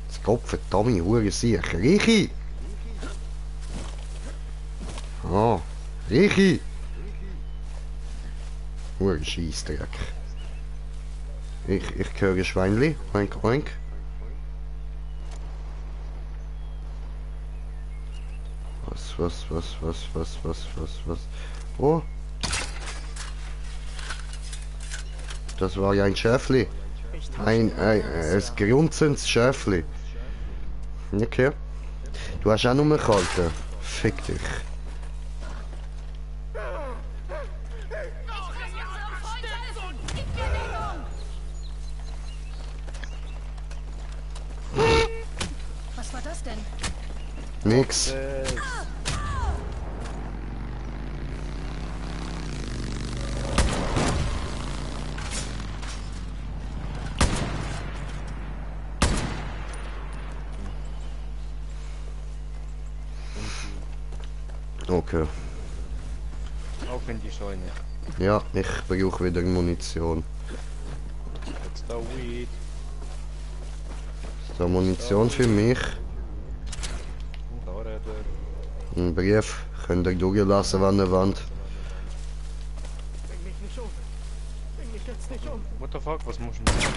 Speaker 1: Das Gottverdammt hure Siech! Richi! Ah! Richi! Hure Scheissdreck. Ich höre Schweinli. Oink, oink. Was? Oh! Das war ja ein Schäfli. Ein grunzendes Schäfli. Okay. Du hast auch nur gehalten. Fick dich.
Speaker 4: Was war das denn?
Speaker 1: Nix. Okay.
Speaker 2: Auf in die Scheune.
Speaker 1: Ja, ich brauche wieder Munition.
Speaker 2: Jetzt da Weed.
Speaker 1: So, Munition für mich.
Speaker 2: Da reden.
Speaker 1: Ein Brief. Könnt ihr durchlassen, wenn ihr wollt.
Speaker 5: Bring mich nicht um. Bring mich jetzt nicht um.
Speaker 2: What the fuck, was musst du machen?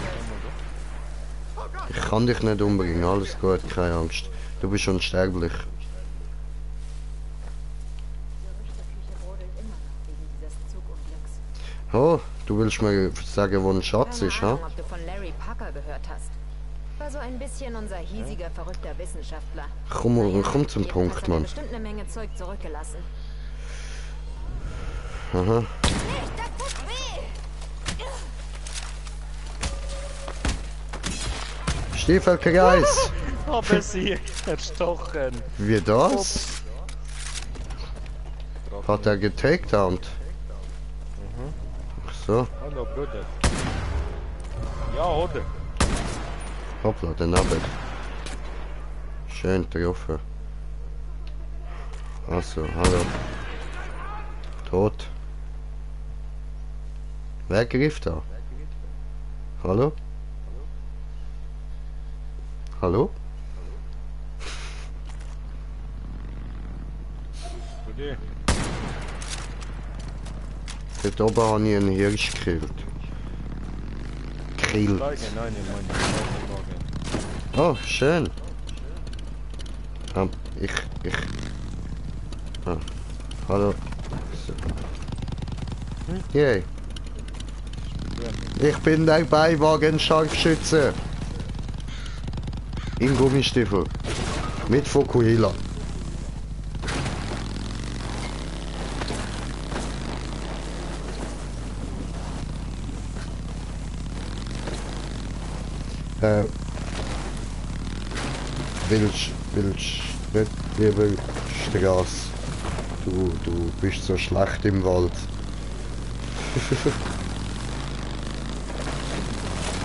Speaker 1: Ich kann dich nicht umbringen, alles gut, keine Angst. Du bist unsterblich. Oh, du willst mir sagen, wo ein Schatz ist,
Speaker 4: Keine
Speaker 1: ha?
Speaker 4: Ahnung, ob du von Larry Parker gehört hast. War so ein bisschen unser hiesiger, verrückter Wissenschaftler.
Speaker 1: Komm zum
Speaker 4: Jedenfalls
Speaker 1: Punkt,
Speaker 4: hat er
Speaker 1: Mann.
Speaker 4: bestimmt eine Menge Zeug zurückgelassen.
Speaker 1: Aha.
Speaker 4: Nicht, das tut weh!
Speaker 1: Stiefelkreis!
Speaker 2: Aber sie erstochen.
Speaker 1: Wie das? Hat er getakedownt? Ach so.
Speaker 2: Hallo Bruder. Ja, oder?
Speaker 1: Hoppla, daneben. Schön getroffen. Also, hallo. Tot. Wer griff da? Hallo? Hallo?
Speaker 2: Bruder.
Speaker 1: Dort oben habe ich einen Hirsch gekillt. Killt.
Speaker 2: Nein, nein.
Speaker 1: Oh, schön. Ich. Ah, hallo. So. Yay. Ich bin der Beiwagen-Scharfschütze. In Gummistiefel. Mit Fukuhila. Willst nicht lieber Straße? Du bist so schlecht im Wald.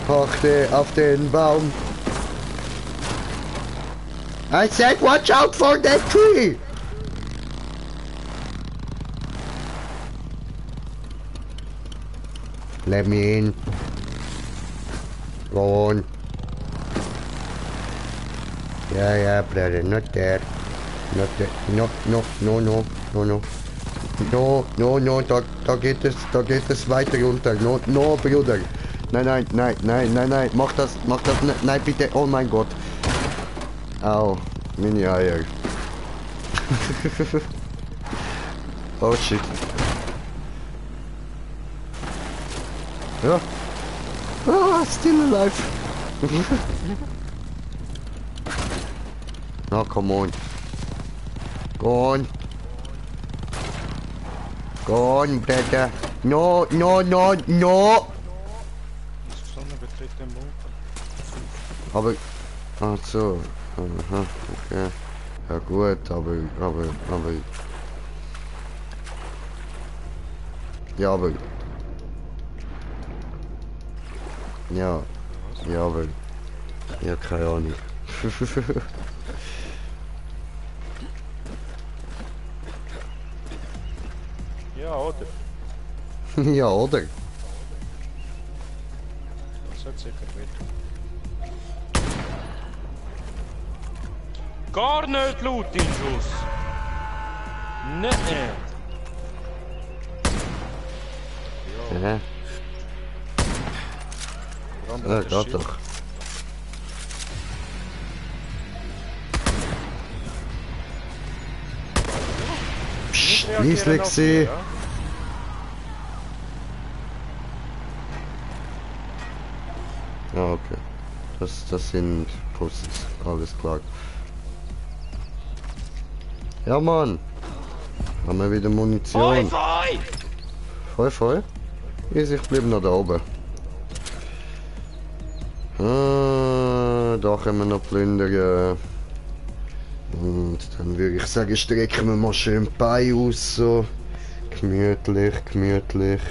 Speaker 1: Achte auf den Baum. I said watch out for that tree! Let me in. Go on. Yeah, brother, not there. Not there. No, da geht es weiter runter. No, Bruder. Nein, mach das nicht. Nein, bitte, oh mein Gott. Au, meine Eier. Oh shit. Ja. Ah, still alive. No, come on. Go on, brother. No.
Speaker 2: Sonne betritt den Bunker.
Speaker 1: Aber, ach so. Aha, okay. Ja gut, aber. Ja, aber. Ja, aber. Ja, keine Ahnung.
Speaker 2: Ja, oder?
Speaker 1: Ja, oder?
Speaker 2: wird sicher wird. Gar nicht laut, dein Schuss! Nicht!
Speaker 1: Hä? Ja, geht doch. Psst, leise gewesen. Ja, okay. Das sind Pussys. Alles klar. Ja, Mann. Haben wir wieder Munition. Voll, voll. Ich bleib noch da oben. Ah, da können wir noch plündern. Und dann würde ich sagen, strecken wir mal schön die Beine aus. So. Gemütlich, gemütlich.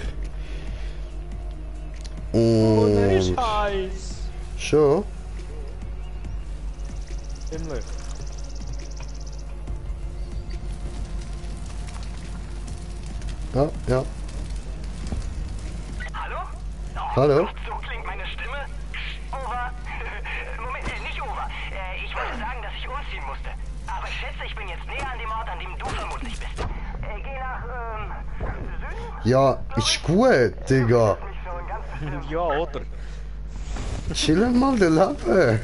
Speaker 2: Oh, der
Speaker 1: Und...
Speaker 2: ist heiß!
Speaker 1: Schon?
Speaker 2: Ziemlich.
Speaker 1: Ja, ja.
Speaker 6: Hallo? Oh,
Speaker 1: Hallo?
Speaker 6: Gott, so klingt meine Stimme. Over. Moment, nicht over. Ich wollte sagen, dass ich umziehen musste. Aber ich schätze, ich bin jetzt näher an dem Ort, an dem du vermutlich bist. Geh nach, Süden?
Speaker 1: Ja, ist gut, Digga.
Speaker 6: Nicht so ein ganzes
Speaker 2: Ja, oder?
Speaker 1: Chillen mal den Leben.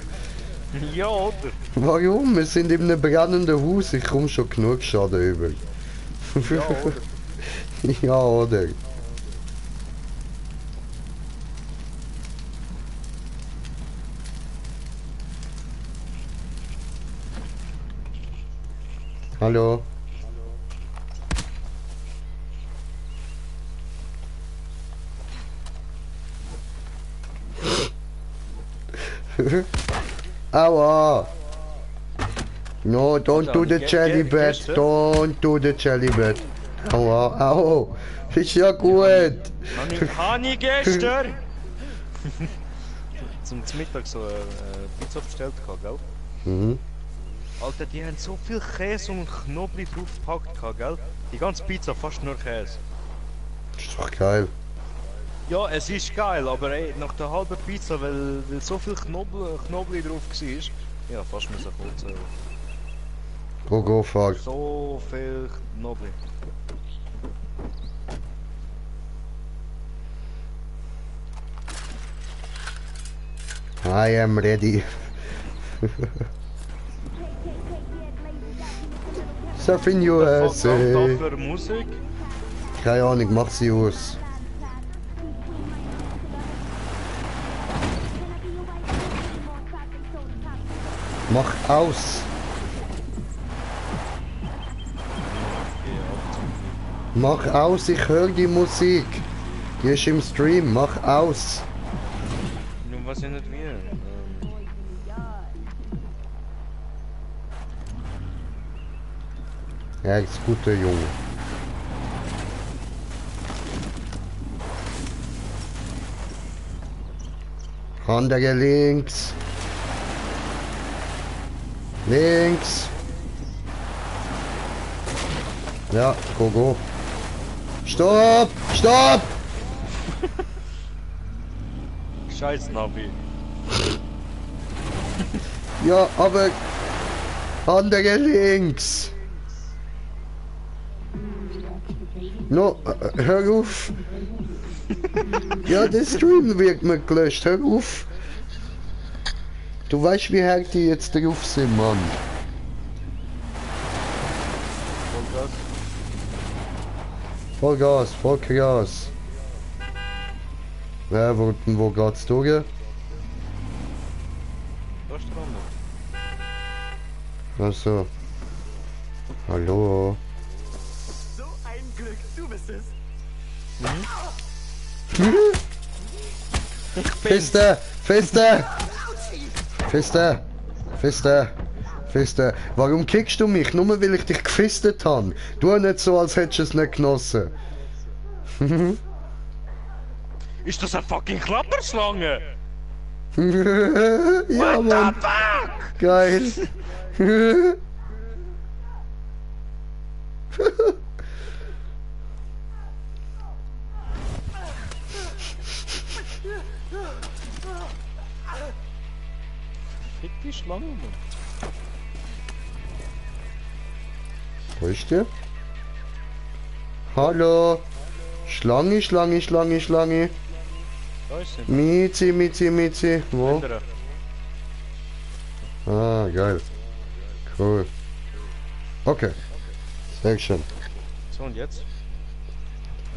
Speaker 2: Ja, oder?
Speaker 1: Warum? Wir sind in einem brennenden Haus. Ich komme schon genug Schaden über.
Speaker 2: Ja, oder?
Speaker 1: Ja, oder? Hallo? Aua! No, don't do the jelly bed. Don't do the jelly bed. Aua, au! Ist ja gut!
Speaker 2: Habe ich gestern zum Mittag so Pizza bestellt, gell?
Speaker 1: Mhm.
Speaker 2: Alter, die haben so viel Käse und Knoblauch draufgepackt, gell? Die ganze Pizza fast nur Käse.
Speaker 1: Ist doch geil.
Speaker 2: Ja, es ist geil, aber ey, nach der halben Pizza, weil so viel Knoblauch drauf war, ja, fast müssen kotzen.
Speaker 1: Go, fuck.
Speaker 2: So viel Knoblauch.
Speaker 1: I am ready. Surfing
Speaker 2: Was da
Speaker 1: USA.
Speaker 2: für Musik?
Speaker 1: Keine Ahnung, mach sie aus. Mach aus. Mach aus, ich höre die Musik. Die ist im Stream, mach aus.
Speaker 2: Nun weiß ich nicht wie.
Speaker 1: Ja, ist guter Junge. Andere links. Links. Ja, go. Stopp! Stopp!
Speaker 2: Scheiß Navi.
Speaker 1: Ja, aber andere links. No, hör auf. Ja, der Stream wird mir gelöscht. Hör auf. Du weißt, wie hart die jetzt drauf sind, Mann.
Speaker 2: Vollgas.
Speaker 1: Voll Gas. Ja, wo geht's durch?
Speaker 2: Da ist dran.
Speaker 1: Achso. Hallo.
Speaker 5: So ein Glück, du bist es.
Speaker 1: Feste. Warum kickst du mich? Nur weil ich dich gefistet habe. Tu nicht so, als hättest du es nicht genossen.
Speaker 2: Ist das eine fucking Klapperschlange?
Speaker 1: Ja, Mann.
Speaker 2: Fuck!
Speaker 1: Geil.
Speaker 2: Die Schlange, Mann.
Speaker 1: Wo ist der? Hallo? Schlange, Schlange, Schlange, Schlange.
Speaker 2: Da ist sie.
Speaker 1: Miezi, Miezi, Miezi. Wo?
Speaker 2: Andere.
Speaker 1: Ah, geil. Cool. Okay. Sehr schön.
Speaker 2: So, und jetzt?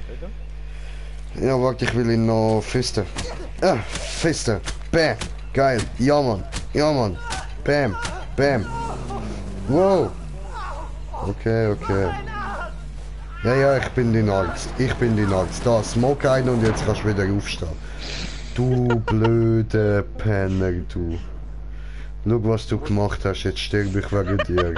Speaker 2: Weiter?
Speaker 1: Ja, warte, ich will ihn noch fisten. Ah, fisten. Bam. Geil. Ja, Mann. Ja, Mann. Bam. Bam. Wow. Okay, okay. Ja, ja, ich bin dein Arzt. Ich bin dein Arzt. Da, smoke ein und jetzt kannst du wieder aufstehen. Du blöde Penner, du. Schau, was du gemacht hast. Jetzt sterbe ich wegen dir.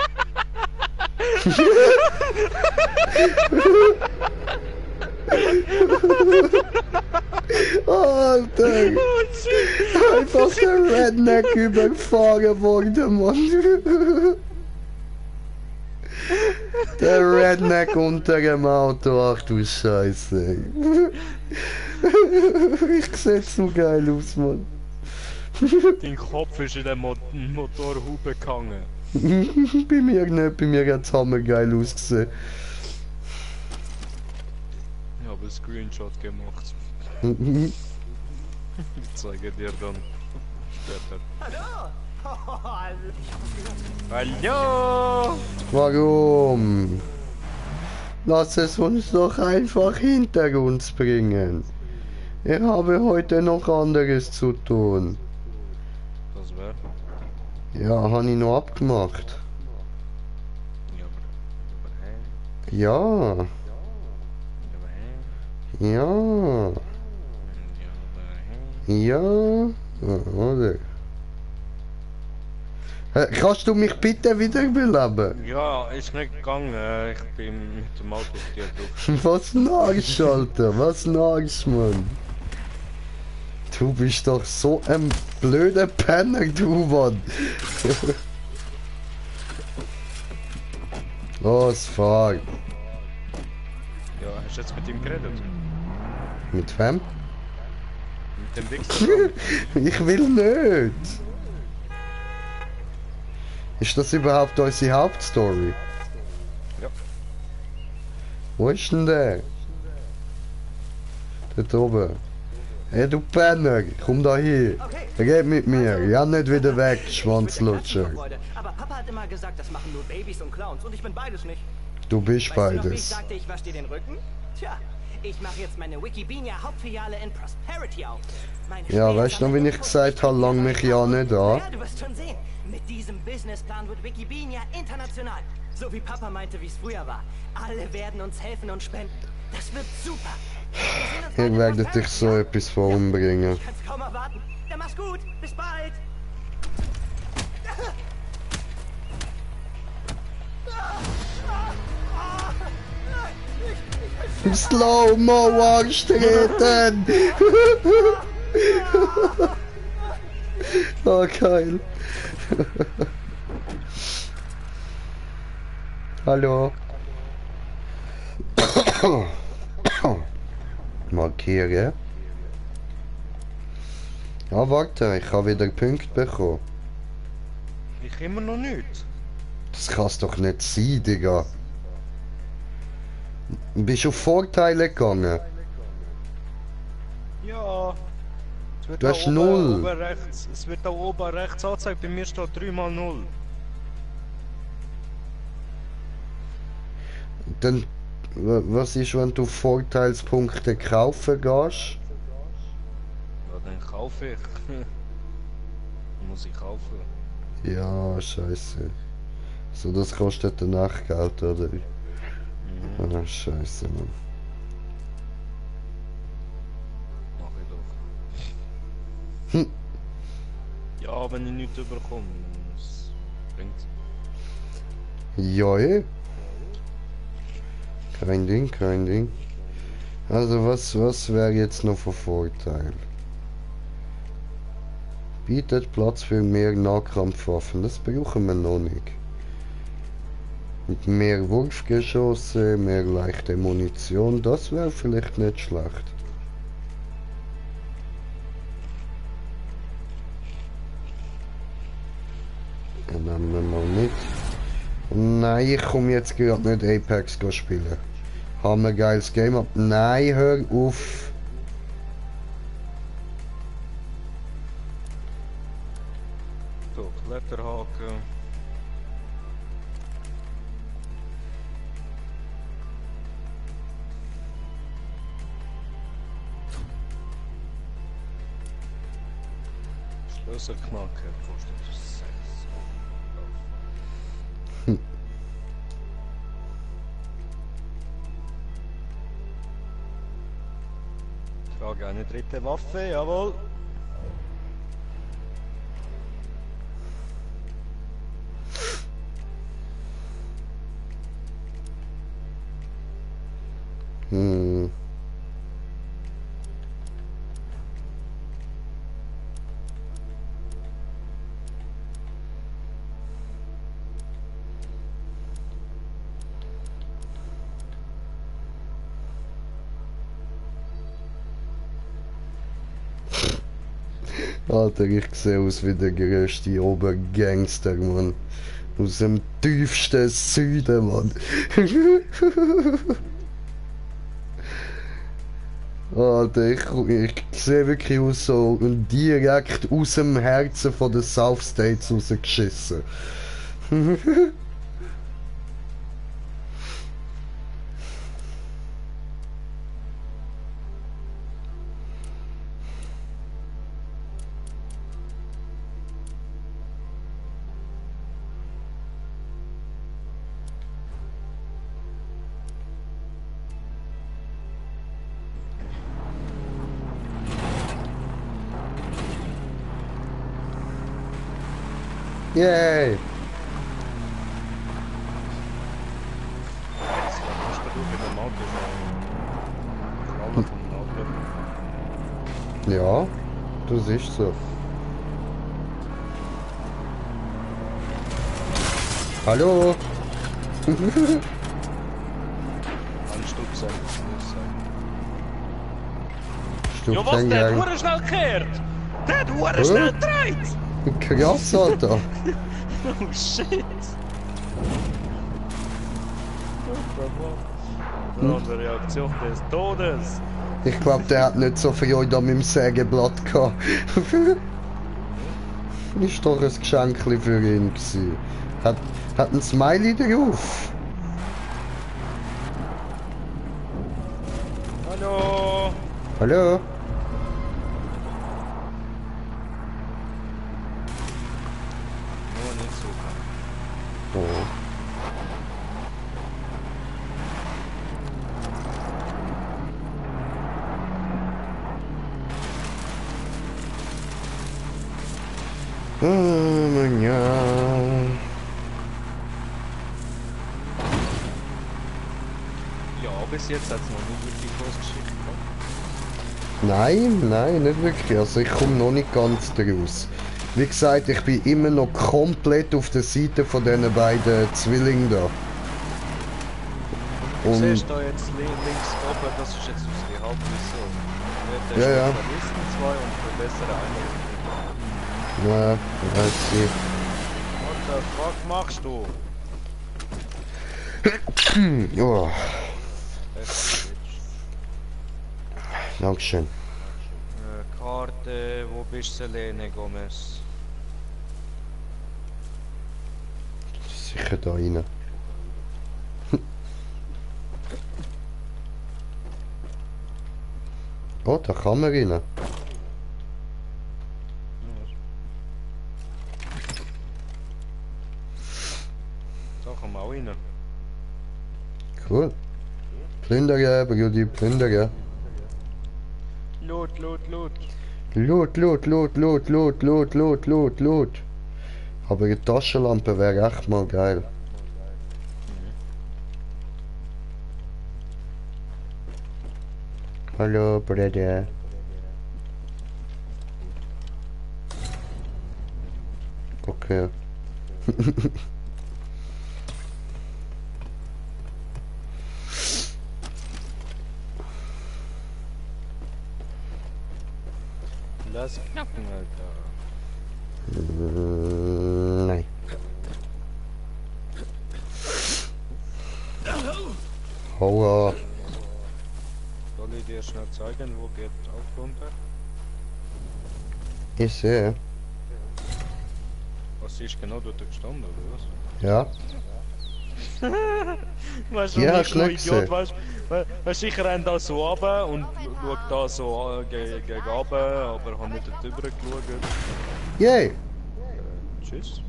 Speaker 1: Alter! Einfach der Redneck überfahren worden, Mann. Der Redneck unter dem Auto, ach du Scheiße. Ich seh so geil aus, Mann.
Speaker 2: Dein Kopf ist in der Motorhaube gehangen.
Speaker 1: Bei mir nicht, bei mir hat's hammergeil ausgesehen.
Speaker 2: Ich habe einen Screenshot gemacht. Ich zeige dir dann später.
Speaker 5: Hallo!
Speaker 2: Hallo!
Speaker 1: Warum? Lass es uns doch einfach hinter uns bringen. Ich habe heute noch anderes zu tun.
Speaker 2: Das wäre?
Speaker 1: Ja, habe ich noch abgemacht.
Speaker 2: Ja, aber
Speaker 1: Ja,
Speaker 2: hä?
Speaker 1: ja,
Speaker 2: Ja, aber hä?
Speaker 1: ja, oder? Kannst du mich bitte wiederbeleben?
Speaker 2: Ja, ist nicht gegangen. Ich bin mit dem Auto auf dir durch.
Speaker 1: Was ein Arsch, Alter, was ein Arsch, Mann. Du bist doch so ein blöder Penner, du, Mann. Los, fahr.
Speaker 2: Ja, hast du jetzt mit ihm geredet?
Speaker 1: Mit wem?
Speaker 2: Mit dem Wichser?
Speaker 1: Ich will nicht. Ist das überhaupt unsere Hauptstory?
Speaker 2: Ja.
Speaker 1: Wo ist denn der? Dort oben. Hey du Penner, komm da hier.
Speaker 5: Okay.
Speaker 1: Red mit mir. Ja, nicht wieder weg, Schwanzlutscher.
Speaker 5: Aber Papa hat immer gesagt, das machen nur Babys und Clowns und ich bin beides nicht.
Speaker 1: Du bist
Speaker 5: Weißt du noch, wie ich
Speaker 1: beides.
Speaker 5: sagte, ich wasch dir den Rücken? Tja, ich mache jetzt meine Wikipedia Hauptfiliale in Prosperity auf. Meine
Speaker 1: Ja,
Speaker 5: Schwester
Speaker 1: weißt du noch, wie ich
Speaker 5: mit
Speaker 1: gesagt habe, lang mich ja nicht an.
Speaker 5: Ja, du wirst schon sehen. Mit diesem Businessplan wird Wikipedia international. So wie Papa meinte, wie es früher war. Alle werden uns helfen und spenden. Das wird super. Wir sehen uns
Speaker 1: Ich
Speaker 5: bald in
Speaker 1: werde dich
Speaker 5: Prosperity,
Speaker 1: so
Speaker 5: ja?
Speaker 1: etwas vorumbringen.
Speaker 5: Ich kann's kaum erwarten. Dann mach's gut. Bis bald.
Speaker 1: Slow-Mo anstreten! Oh, geil. Hallo. Markieren. Ja, warte, ich habe wieder Punkte bekommen.
Speaker 2: Ich immer noch nicht.
Speaker 1: Das kann's doch nicht sein, Digga. Bist du auf Vorteile gegangen?
Speaker 2: Ja. Es wird
Speaker 1: Du
Speaker 2: da
Speaker 1: hast
Speaker 2: oben,
Speaker 1: 0.
Speaker 2: Oben rechts, es wird da oben rechts angezeigt, bei mir steht 3 mal 0.
Speaker 1: Dann, was ist, wenn du Vorteilspunkte kaufen gehst?
Speaker 2: Ja, dann kaufe ich. Muss ich kaufen.
Speaker 1: Ja, scheiße. So, das kostet danach Geld, oder? Ah, scheiße, Mann.
Speaker 2: Mach ich doch.
Speaker 1: Hm.
Speaker 2: Ja, wenn ich nichts überkomme, das bringt.
Speaker 1: Ja, eh. Kein Ding, kein Ding. Also, was wäre jetzt noch von Vorteil? Bietet Platz für mehr Nahkampfwaffen, das brauchen wir noch nicht. Mit mehr Wurfgeschosse, mehr leichte Munition, das wäre vielleicht nicht schlecht. Nehmen wir mal mit. Nein, ich komme jetzt gerade nicht Apex spielen. Haben wir ein geiles Game ab. Nein, hör auf.
Speaker 2: So, Kletterhaken. Schlüsselknacker kostet 6. Ich trage eine dritte Waffe, jawohl.
Speaker 1: Hm. Alter, ich sehe aus wie der größte Obergangster, Mann. Aus dem tiefsten Süden, Mann. Alter, ich sehe wirklich aus so direkt aus dem Herzen von den South States rausgeschissen. Yay!
Speaker 2: Jetzt musst du mit dem Auto schauen. Vom Auto.
Speaker 1: Ja, das ist so. Hallo?
Speaker 2: Ein Stück sein, muss sein. Ja, was? Der hat hure schnell gekehrt! Der hat hure schnell gedreht!
Speaker 1: Krass, Alter.
Speaker 2: Oh shit! Eine Reaktion des Todes!
Speaker 1: Ich glaube, der hat nicht so viel Freude mit dem Sägeblatt gehabt. Ist doch ein Geschenk für ihn gewesen. Hat ein Smiley drauf.
Speaker 2: Hallo!
Speaker 1: Hallo?
Speaker 2: Nur nicht so.
Speaker 1: Oh. Ja.
Speaker 2: Ja, bis jetzt hat es noch nicht wirklich groß Geschichte gehabt.
Speaker 1: Nein, nicht wirklich. Also ich komme noch nicht ganz raus. Wie gesagt, ich bin immer noch komplett auf der Seite von diesen beiden Zwillingen da.
Speaker 2: Du siehst da jetzt links oben, das ist jetzt unsere Hauptmission. Der
Speaker 1: Ja.
Speaker 2: Spezialisten 2 und verbessere Einheiten.
Speaker 1: Ja, weiß ich.
Speaker 2: What the fuck machst du?
Speaker 1: Oh,
Speaker 2: Heftig.
Speaker 1: Dankeschön.
Speaker 2: Karte, wo bist du, Selene Gomez?
Speaker 1: Sicher da rein. Oh, da kann man rein.
Speaker 2: Da kann man auch rein.
Speaker 1: Cool. Plündern, Brudi, plündern.
Speaker 2: Loot.
Speaker 1: Loot. Aber eine Taschenlampe wäre echt mal geil. Hallo, Bruder. Okay.
Speaker 2: Lass knacken, Alter.
Speaker 1: Nein. Hau ab.
Speaker 2: Soll ich dir schnell zeigen, wo geht auch runter?
Speaker 1: Ich sehe.
Speaker 2: Was ist genau dort gestanden, oder was?
Speaker 1: Ja.
Speaker 2: Weißt du,
Speaker 1: Ja,
Speaker 2: ich
Speaker 1: hast
Speaker 2: nur
Speaker 1: nicht
Speaker 2: Idiot,
Speaker 1: gesehen.
Speaker 2: weißt du, ich renne da so runter und schau da so gegen runter, aber habe nicht drüber geschaut.
Speaker 1: Yay!
Speaker 2: Tschüss.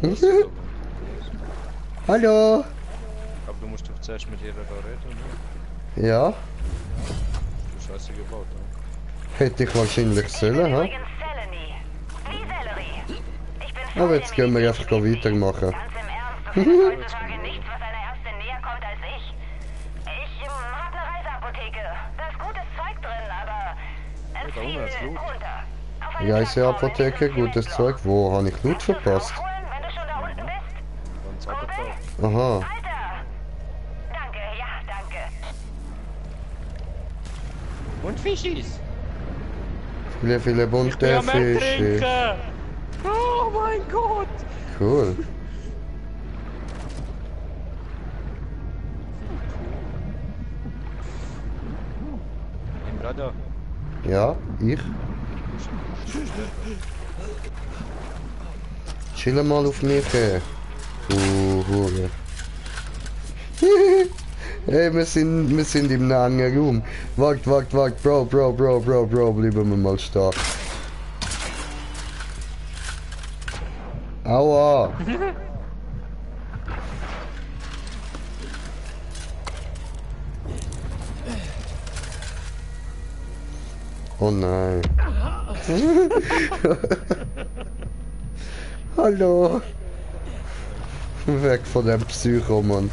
Speaker 1: Mhm.
Speaker 2: Und was ist da?
Speaker 1: Hallo!
Speaker 2: Aber du musst doch zuerst mit ihr da reden, oder?
Speaker 1: Ja,
Speaker 2: Du Scheiße gebaut, oder?
Speaker 1: hätte ich wahrscheinlich sollen, ha?
Speaker 6: Übrigens Seleny. Wie Sellerie. Ich bin
Speaker 1: Aber jetzt können wir einfach weitermachen.
Speaker 6: Ganz im Ernst, du findest heutzutage nichts, was einer Ärztin näher kommt als ich. Ich hab eine Reiseapotheke. Da ist gutes Zeug drin, aber
Speaker 2: Ja, da unten ist
Speaker 6: viel
Speaker 2: Blut.
Speaker 6: runter. Auf eine
Speaker 1: Reiseapotheke, gutes Zeug. Wo habe ich Blut verpasst?
Speaker 6: Aufholen, wenn du schon da unten bist.
Speaker 2: Ganz abgetan.
Speaker 1: Aha.
Speaker 6: Alter! Danke, ja, danke.
Speaker 2: Und Fischis!
Speaker 1: Viele bunte Fische.
Speaker 2: Oh mein Gott!
Speaker 1: Cool.
Speaker 2: Im Radar.
Speaker 1: Ja, ich. Chill mal auf mich. Hure. Hey, wir sind im nahen Raum. Wart, Bro, bleiben wir mal stehen. Aua! Oh nein. Hallo. Weg von dem Psycho, Mann.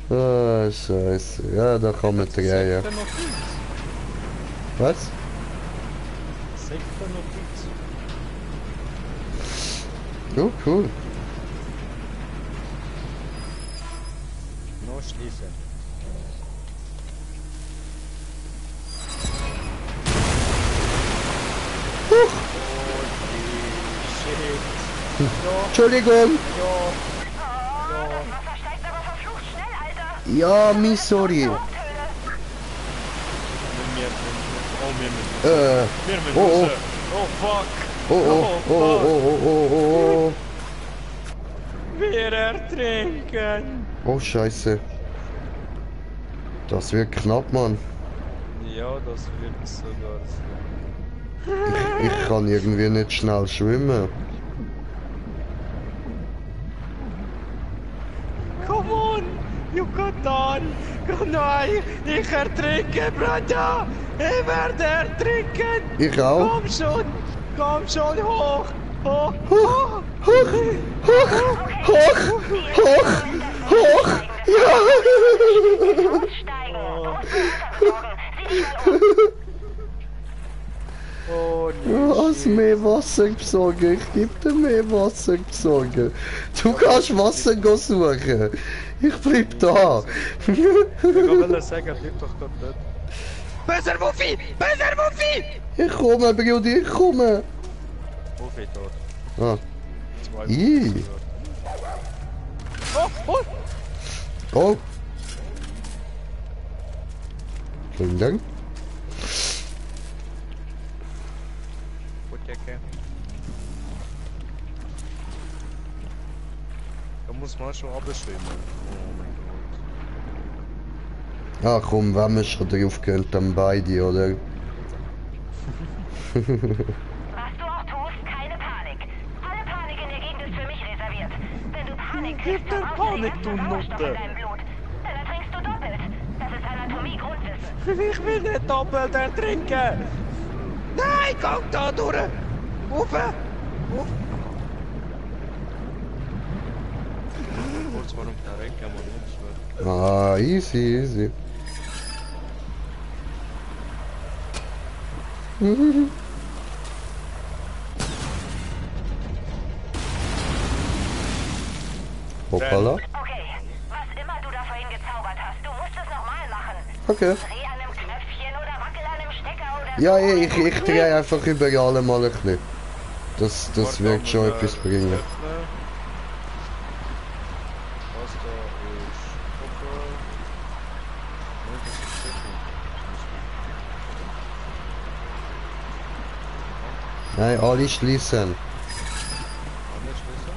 Speaker 1: Ah, scheiße. Ja, da kann man drehen. Was?
Speaker 2: Sektornotiz.
Speaker 1: Oh, cool.
Speaker 2: Noch schließen. Holy shit.
Speaker 1: Entschuldigung.
Speaker 6: Wasser steigt aber verflucht schnell, Alter.
Speaker 1: Ja, mi sorry.
Speaker 2: Wir
Speaker 1: Oh, oh.
Speaker 2: müssen. Oh fuck.
Speaker 1: Oh.
Speaker 2: Wir ertrinken.
Speaker 1: Oh, scheiße. Das wird knapp, Mann.
Speaker 2: Ja, das wird sogar so.
Speaker 1: Ich kann irgendwie nicht schnell schwimmen.
Speaker 2: Come on, you got done. Komm nein, ich ertrinke, Bruder. Ich werde ertrinken.
Speaker 1: Ich auch.
Speaker 2: Komm schon, hoch. Hoch.
Speaker 1: Ja.
Speaker 6: Steigen. Sieh dich mal um.
Speaker 2: Oh
Speaker 1: Was mehr Wasser besorgen? Ich geb dir mehr Wasser besorgen. Du kannst Wasser gehen suchen. Ich bleib da.
Speaker 2: Ich will sagen, bleib doch dort. Besser Wuffi!
Speaker 1: Ich komme, Bruder, ich komme.
Speaker 2: Wuffi tot.
Speaker 1: Ah.
Speaker 2: Zwei
Speaker 1: Ih.
Speaker 2: Wuffi. Oh.
Speaker 1: Oh. Vielen Dank.
Speaker 2: Decke. Da muss man schon abschwimmen. Oh mein Gott.
Speaker 1: Ah komm, wenn wir schon drauf gehen, dann beide, oder?
Speaker 6: Was du auch tust, keine Panik. Alle Panik in der Gegend ist für mich reserviert. Wenn du Panik kriegst, dann brauchst du
Speaker 2: Panik,
Speaker 6: den
Speaker 2: du
Speaker 6: ganzen Sauerstoff
Speaker 2: Nutte.
Speaker 6: in deinem Blut. Dann ertrinkst du doppelt. Das ist Anatomie-Grundwissen.
Speaker 2: Ich will nicht doppelt ertrinken! Nein, komm da durch! Ufe! Kurz, warum ertrinken wir nicht?
Speaker 1: Ah, easy. Hoppala.
Speaker 6: Okay, was immer du da vorhin gezaubert hast, du musst es nochmal machen.
Speaker 1: Okay.
Speaker 6: Dreh an einem Knöpfchen oder wackel an einem Stecker oder
Speaker 1: Ja,
Speaker 6: so.
Speaker 1: ich drehe einfach überall mal ein bisschen. Das wird schon etwas bringen. Nein, alle schließen.
Speaker 2: Alle schließen.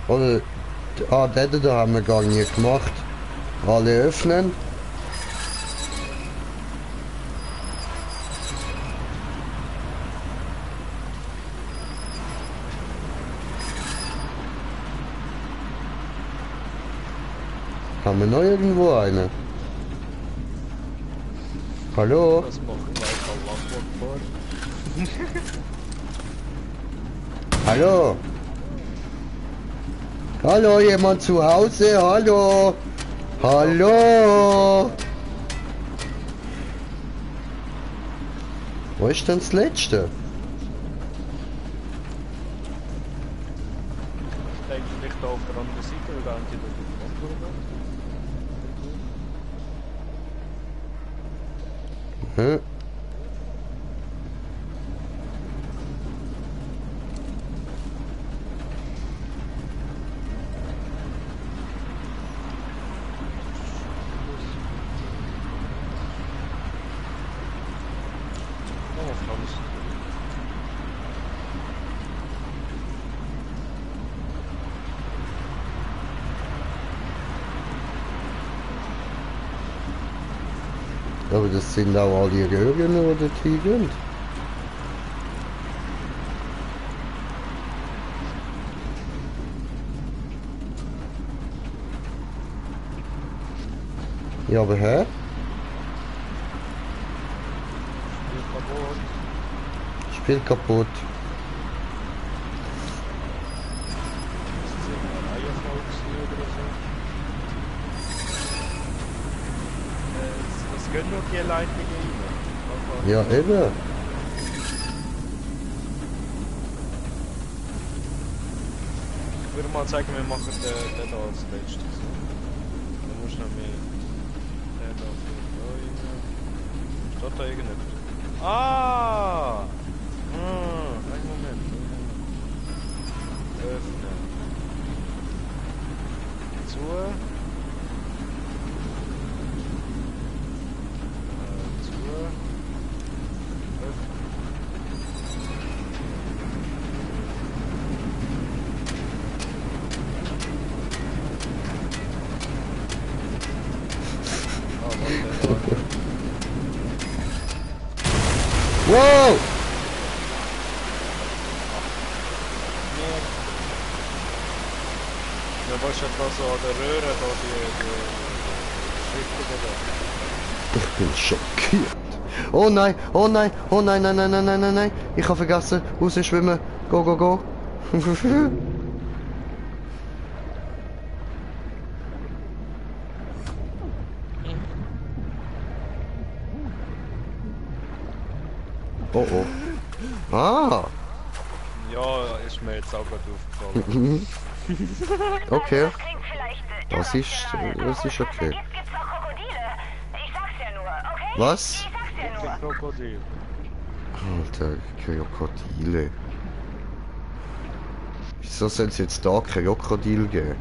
Speaker 1: Oder, den da haben wir gar nicht gemacht. Alle öffnen. Haben wir noch irgendwo eine? Hallo?
Speaker 2: Das macht gleich Allah vor.
Speaker 1: Hallo? Hallo, jemand zu Hause? Hallo? Hallo? Wo ist denn das Letzte?
Speaker 2: Ich denke vielleicht da auf der anderen Seite, weil da haben die da die Front
Speaker 1: Hm?
Speaker 2: Oh, Franz.
Speaker 1: Aber das sind auch alle Röhren oder Tiger. Ja, aber hä?
Speaker 2: Spiel kaputt.
Speaker 1: Spiel kaputt.
Speaker 2: Das ist irgendeine Reihenfolge oder so. Es gehen nur die Leitungen rein.
Speaker 1: Ja, eben.
Speaker 2: Ich würde mal sagen, wir machen den da als letztes. Da musst du nämlich den da rein. Steht da irgendetwas? Ah! Einen Moment. Öffnen. Zu. Zu. Öffnen.
Speaker 1: Wow!
Speaker 2: Ja, was ist da so an der Röhre, da die Schriften da?
Speaker 1: Ich bin schockiert. Oh nein, oh nein, oh nein, nein, nein, nein, nein, nein, nein. Ich habe vergessen, rausschwimmen. Go, go, go. Oh oh. Ah,
Speaker 2: Ja, ist mir jetzt auch gerade aufgefallen.
Speaker 1: okay.
Speaker 6: Das klingt vielleicht
Speaker 1: Das ist
Speaker 6: irrational,
Speaker 1: okay.
Speaker 6: gibt's auch Krokodile. Ich sag's ja nur, okay?
Speaker 1: Was?
Speaker 6: Ich sag's ja nur.
Speaker 2: Der Krokodil.
Speaker 1: Alter, Krokodile. Wieso soll es jetzt da Krokodil geben?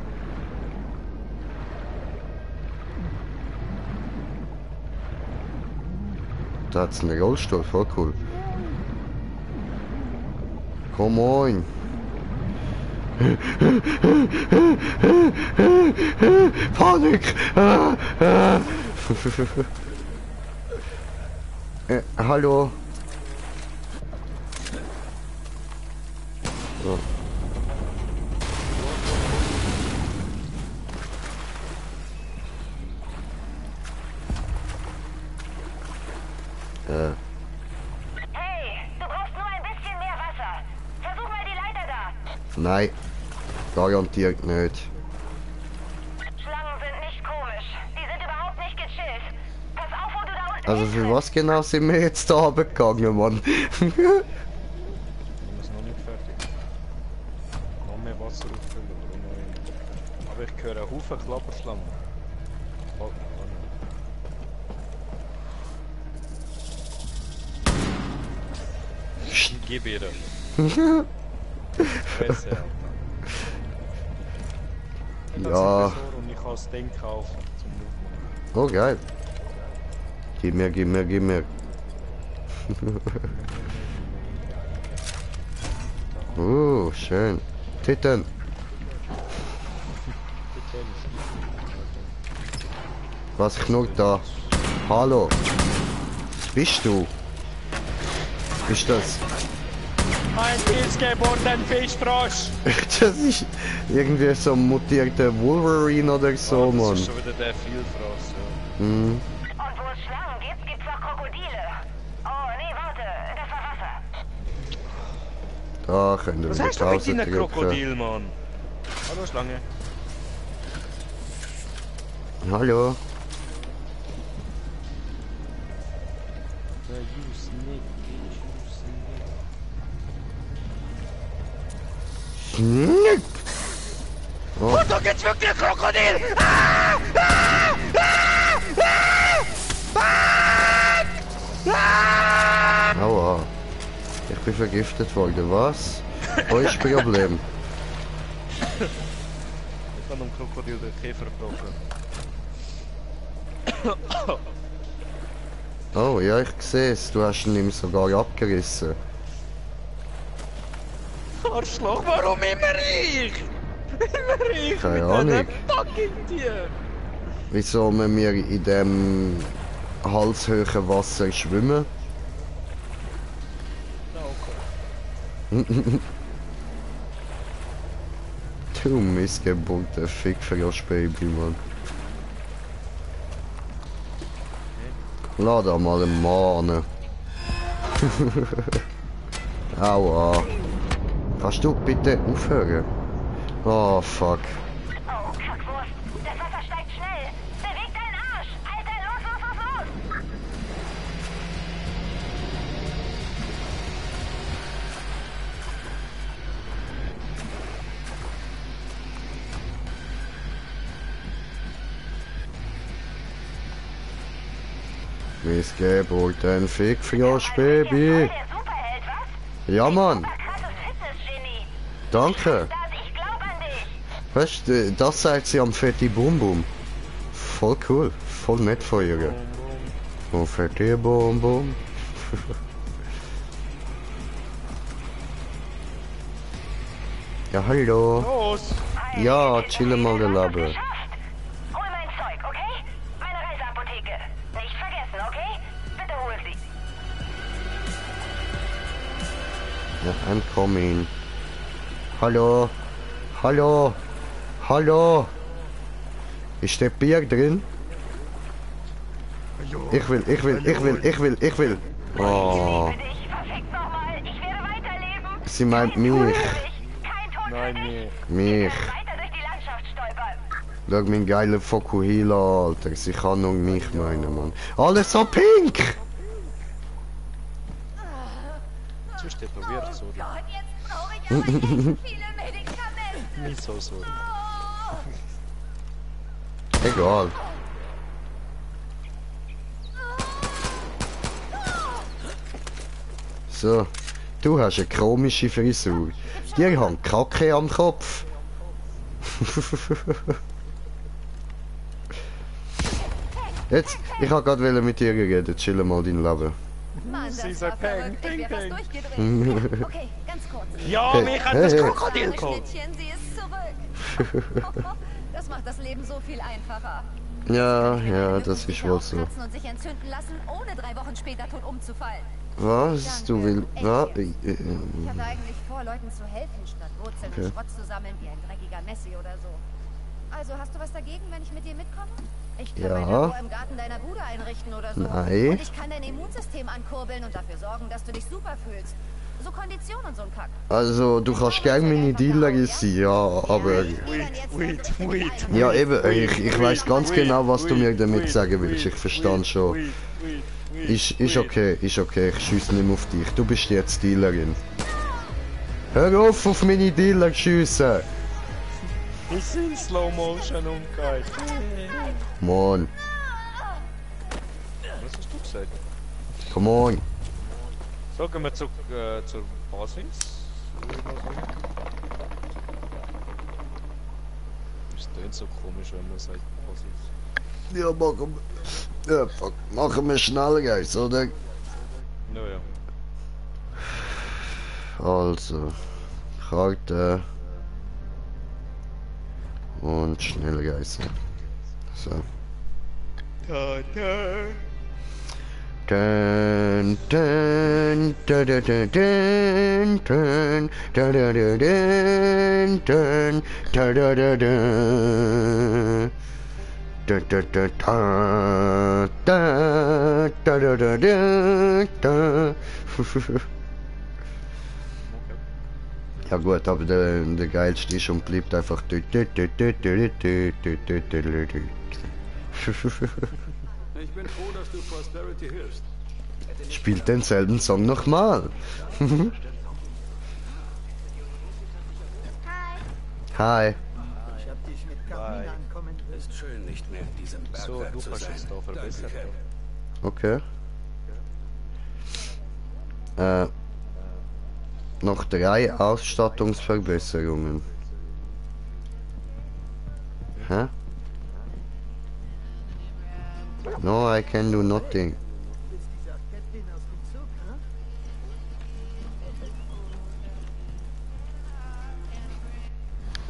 Speaker 1: Da hat's einen Rollstuhl, voll cool. Komm on. Panik! Hallo? So.
Speaker 6: Hey, du brauchst nur ein bisschen mehr Wasser. Versuch mal die Leiter da.
Speaker 1: Nein, garantiert nicht.
Speaker 6: Schlangen sind nicht komisch. Die sind überhaupt nicht gechillt. Pass auf, wo du da unten
Speaker 1: Also für was genau sind wir jetzt da runtergegangen, Mann?
Speaker 2: Wir sind noch nicht fertig. Noch mehr Wasser auffüllen oder noch ein. Aber ich höre einen Haufen Klapperschlangen. Oh, oh nein. Gib ihr. Fresse, Alter.
Speaker 1: Ja.
Speaker 2: Und ich kann das Ding kaufen zum Aufmachen.
Speaker 1: Oh, geil. Gib mir, gib mir, gib mir. Schön. Titten. Was knurrt da? Hallo. Was bist du? Ist das?
Speaker 2: Ein pilzgeborenen Fischfrosch!
Speaker 1: Das ist irgendwie so ein mutierter Wolverine oder so,
Speaker 2: Das
Speaker 1: Mann.
Speaker 2: ist schon wieder der Vielfraß, ja.
Speaker 1: Mhm.
Speaker 6: Und wo es Schlangen gibt, gibt's auch Krokodile. Oh, nee, warte, das war Wasser.
Speaker 1: Da können wir
Speaker 2: Was
Speaker 1: wieder
Speaker 2: hast du mit
Speaker 1: Pause
Speaker 2: deinem
Speaker 1: drücken.
Speaker 2: Krokodil, Mann? Hallo Schlange.
Speaker 1: Hallo. Schnick. Oh.
Speaker 2: Da gibt's wirklich ein Krokodil!
Speaker 1: Aua. Ich bin vergiftet worden, was? Wo ist das Problem?
Speaker 2: Ich habe einem Krokodil den Käfer gebrochen.
Speaker 1: Oh, ja, ich sehe es. Du hast ihn ihm sogar abgerissen.
Speaker 2: Arschloch, warum immer ich? Immer ich!
Speaker 1: Keine
Speaker 2: mit
Speaker 1: Ahnung.
Speaker 2: diesem fucking Tier!
Speaker 1: Wieso müssen wir in dem halshöhen Wasser schwimmen? Du missgeburter Fickfrosch-Baby, Mann. Lass da mal einen Mann. Aua. Kannst du bitte aufhören? Oh, fuck.
Speaker 6: Oh, Kackwurst, das Wasser steigt schnell. Beweg deinen Arsch. Alter, los, los, los, los.
Speaker 1: Missgeburten Fickfrosch-Baby.
Speaker 6: Der Superheld, was?
Speaker 1: Ja, Mann.
Speaker 6: Krasses Fitnessgenie.
Speaker 1: Danke.
Speaker 6: Ich glaub an dich.
Speaker 1: Weißt du, das sagt sie am Fetti Bum Bum. Voll cool. Voll nett von ihr. Oh, Fetti Bum Bum. Ja, hallo.
Speaker 2: Los!
Speaker 1: Ja, chille mal der Labe.
Speaker 6: Hol mein Zeug, okay? Meine Reiseapotheke. Nicht vergessen, okay? Bitte hol sie.
Speaker 1: Ja, I'm coming. Hallo. Hallo. Hallo. Ist der Bier drin? Ich will. Oh,
Speaker 6: Für dich, verfickt nochmal. Ich werde weiterleben.
Speaker 1: sie meint mich.
Speaker 6: Kein Tod
Speaker 2: Nein,
Speaker 6: für dich.
Speaker 2: nee.
Speaker 1: Mich.
Speaker 6: Weiter durch die Landschaft stolpern.
Speaker 1: Schau mein geiler Fokuhila, Alter. Sie kann nur mich meinen, Mann. Alles so pink!
Speaker 2: Jetzt ist der verwirrt, sorry.
Speaker 4: Gott, jetzt brauche ich aber echt viele Medikamente.
Speaker 2: Nicht so sorry.
Speaker 1: Egal. So, du hast eine komische Frisur. Die haben Kacke am Kopf. Jetzt, ich wollte gerade mit dir reden. Chill mal dein Leben.
Speaker 4: Mann, das
Speaker 2: Caesar
Speaker 4: war
Speaker 2: Peng,
Speaker 4: verrückt. Ich wäre fast
Speaker 2: Peng,
Speaker 4: durchgedreht. Okay, ganz kurz.
Speaker 2: Ja,
Speaker 1: Hey,
Speaker 2: mich hat das
Speaker 1: hey, hey.
Speaker 2: Krokodil
Speaker 4: Arme
Speaker 2: geholt!
Speaker 4: Schnittchen, sie ist zurück. Das macht das Leben so viel einfacher.
Speaker 1: Ja, das ist wohl so.
Speaker 4: Aufkratzen und sich entzünden lassen, ohne 3 Wochen später tot umzufallen.
Speaker 1: Was? Du willst... Was?
Speaker 4: Ich hatte eigentlich vor, Leuten zu helfen, statt Wurzeln
Speaker 1: Okay.
Speaker 4: und Schrott zu sammeln wie ein dreckiger Messi oder so. Also, hast du was dagegen, wenn ich mit dir mitkomme? Ich kann
Speaker 1: Ja.
Speaker 4: mein Labor im Garten deiner Bude einrichten oder so.
Speaker 1: Nein.
Speaker 4: Und ich kann dein Immunsystem ankurbeln und dafür sorgen, dass du dich super fühlst. So Kondition und so ein Kack.
Speaker 1: Also, du kannst gerne meine Dealerin sein, ja, aber...
Speaker 2: Wait.
Speaker 1: Ja, eben, ich weiß ganz genau, was du mir damit sagen willst. Ich verstand schon. Ist okay, ich schiesse nicht mehr auf dich. Du bist jetzt Dealerin. Hör auf meine Dealer schiessen!
Speaker 2: Ich bin in Slow Motion umgekehrt.
Speaker 1: Come on,
Speaker 2: Was hast du gesagt?
Speaker 1: come on.
Speaker 2: So, gehen wir zur Basis. Würde ich mal sagen. Ist tönt so komisch, wenn man sagt, was ist.
Speaker 1: Ja, machen wir schnell, Guys, oder?
Speaker 2: Naja.
Speaker 1: Also, Karte und schnell, Guys. So. Dun, dun, dun, dun, dun, dun, dun, dun, dun, dun, dun, dun, dun, dun, dun. Dun, dun, dun, dun, dun, dun, dun, dun, dun. Ja gut, aber der geilste ist und bleibt einfach.
Speaker 7: Ich bin froh, dass du Prosperity hilfst.
Speaker 1: Spielt denselben Song nochmal. Hi.
Speaker 5: Ich hab dich mit Carmina ankommen.
Speaker 3: Ist schön, nicht mehr in diesem
Speaker 2: So,
Speaker 3: Bergwerk
Speaker 2: du
Speaker 3: zu
Speaker 2: hast
Speaker 3: sein.
Speaker 2: es da
Speaker 3: Danke,
Speaker 2: verbessert.
Speaker 3: Cap.
Speaker 1: Okay. Noch 3 Ausstattungsverbesserungen. Hä? No, I can do nothing.
Speaker 5: Du bist dieser Captain aus dem Zug, ne?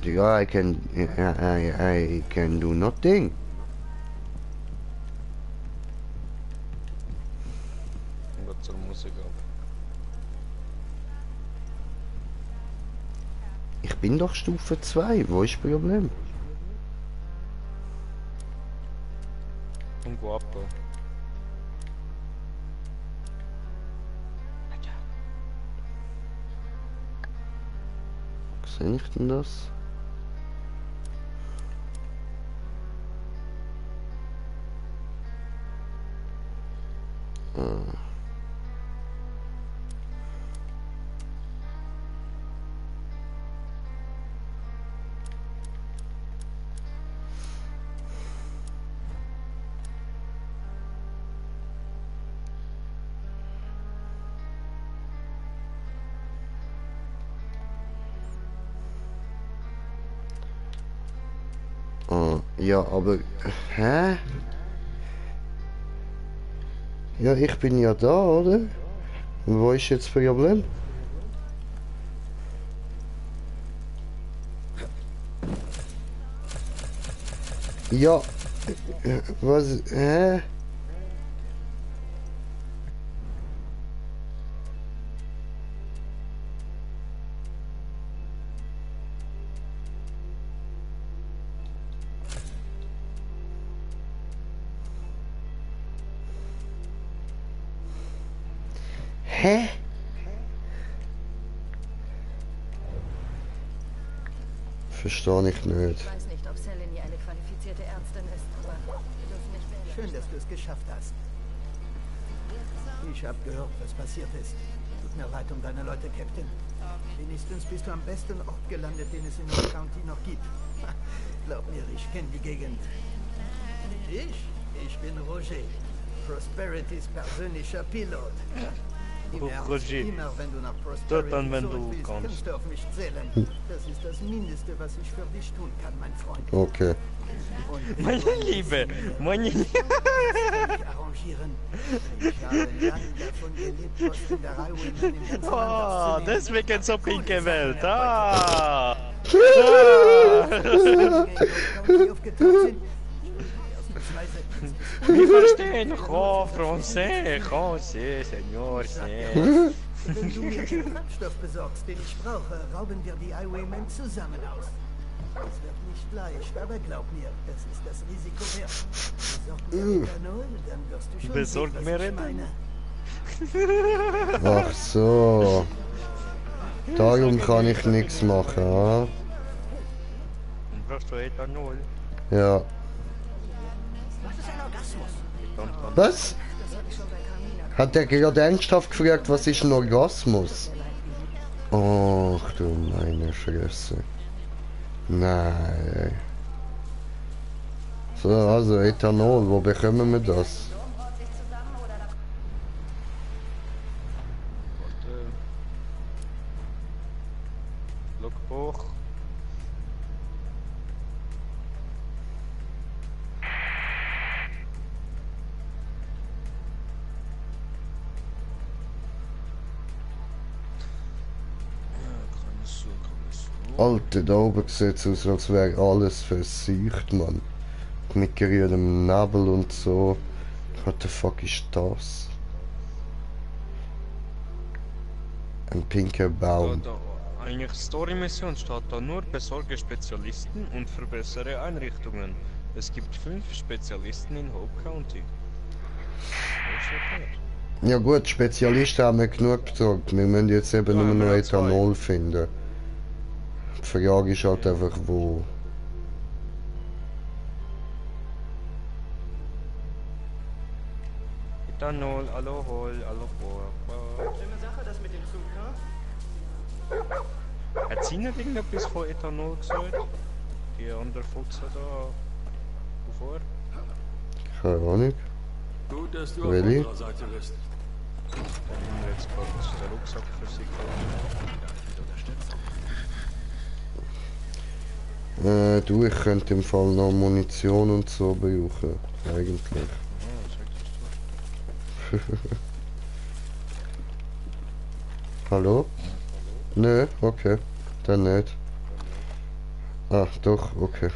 Speaker 1: Yeah, I can do nothing.
Speaker 2: Und geht zur Musik ab.
Speaker 1: Ich bin doch Stufe 2. Wo ist das Problem?
Speaker 2: Und go ab da.
Speaker 1: Wo sehe ich denn das? Ah. Ja, aber... Hä? Ja, ich bin ja da, oder? Und wo ist jetzt das Problem? Ja... Was... Hä? Hä? Verstehe ich nicht.
Speaker 4: Ich weiß nicht, ob Selene eine qualifizierte Ärztin ist, aber wir dürfen nicht mehr.
Speaker 5: Schön, dass du es geschafft hast. Ich habe gehört, was passiert ist. Tut mir leid um deine Leute, Captain. Wenigstens bist du am besten Ort gelandet, den es in North County noch gibt. Glaub mir, ich kenne die Gegend. Ich bin Roger, Prosperity's persönlicher Pilot. Im Ernst,
Speaker 2: Roger.
Speaker 5: immer wenn du nach
Speaker 2: Dort
Speaker 5: Prosperity
Speaker 2: dann, wenn
Speaker 5: zurück
Speaker 2: du
Speaker 5: willst,
Speaker 2: kannst.
Speaker 5: kannst du auf mich zählen. Das ist das Mindeste, was ich für dich tun kann, mein Freund.
Speaker 1: Okay.
Speaker 5: Und wenn
Speaker 2: Meine
Speaker 5: du ein
Speaker 2: Liebe,
Speaker 5: bisschen
Speaker 2: meine Liebe.
Speaker 5: mich arrangieren. Ich habe lange davon gelebt, was in der Highwayman im ganzen Land
Speaker 2: Ah,
Speaker 5: auszunehmen.
Speaker 2: deswegen so pink
Speaker 5: Ohne
Speaker 2: gewählt.
Speaker 5: seine
Speaker 2: Ah.
Speaker 5: County aufgetaucht sind. Ausnahmsweise ist es
Speaker 2: Wir verstehen kein Français, Senor, c'est.
Speaker 5: Wenn du mir den Treibstoff besorgst, den ich brauche, rauben wir die Highwaymen zusammen aus. Es wird nicht leicht, aber glaub mir, das ist das Risiko wert. Besorg mir Ethanol, dann wirst du schon
Speaker 2: Besorg
Speaker 5: sehen,
Speaker 2: mir
Speaker 5: was ich
Speaker 2: Ethanol.
Speaker 5: meine.
Speaker 1: Ach so. Darum kann ich nichts machen, ah?
Speaker 2: Brauchst du Ethanol?
Speaker 1: Ja.
Speaker 5: Was ist ein Orgasmus?
Speaker 1: Was? Hat der gerade ernsthaft gefragt, was ist ein Orgasmus? Ach du meine Fresse. Nein. So, also Ethanol, wo bekommen wir das?
Speaker 2: Logbuch.
Speaker 1: Alter, da oben sieht es aus, als wäre alles verseucht, Mann. Mit grünem Nebel und so. What the fuck ist das? Ein pinker Baum.
Speaker 2: Eigentlich Story-Mission steht da nur: besorge Spezialisten und verbessere Einrichtungen. Es gibt 5 Spezialisten in Hope County. Das ist okay.
Speaker 1: Ja gut, Spezialisten haben wir genug besorgt. Wir müssen jetzt eben
Speaker 2: Ja,
Speaker 1: nur noch
Speaker 2: wir haben 2.
Speaker 1: Ethanol finden. Die Frage ist halt einfach wo.
Speaker 2: Ethanol, Alkohol, Alkohol.
Speaker 5: Schlimme Sache, das mit dem Zug, hm?
Speaker 2: Hat sie nicht irgendetwas von Ethanol gesagt? Die andere Futze da bevor?
Speaker 1: Keine Ahnung.
Speaker 7: Gut, dass du
Speaker 1: Really?
Speaker 7: auf unserer Seite bist.
Speaker 2: Da haben wir jetzt gerade den Rucksack versickert.
Speaker 1: Du, ich könnte im Fall noch Munition und so brauchen. Eigentlich. Hallo? Nö, okay. Dann nicht. Ah, doch, okay.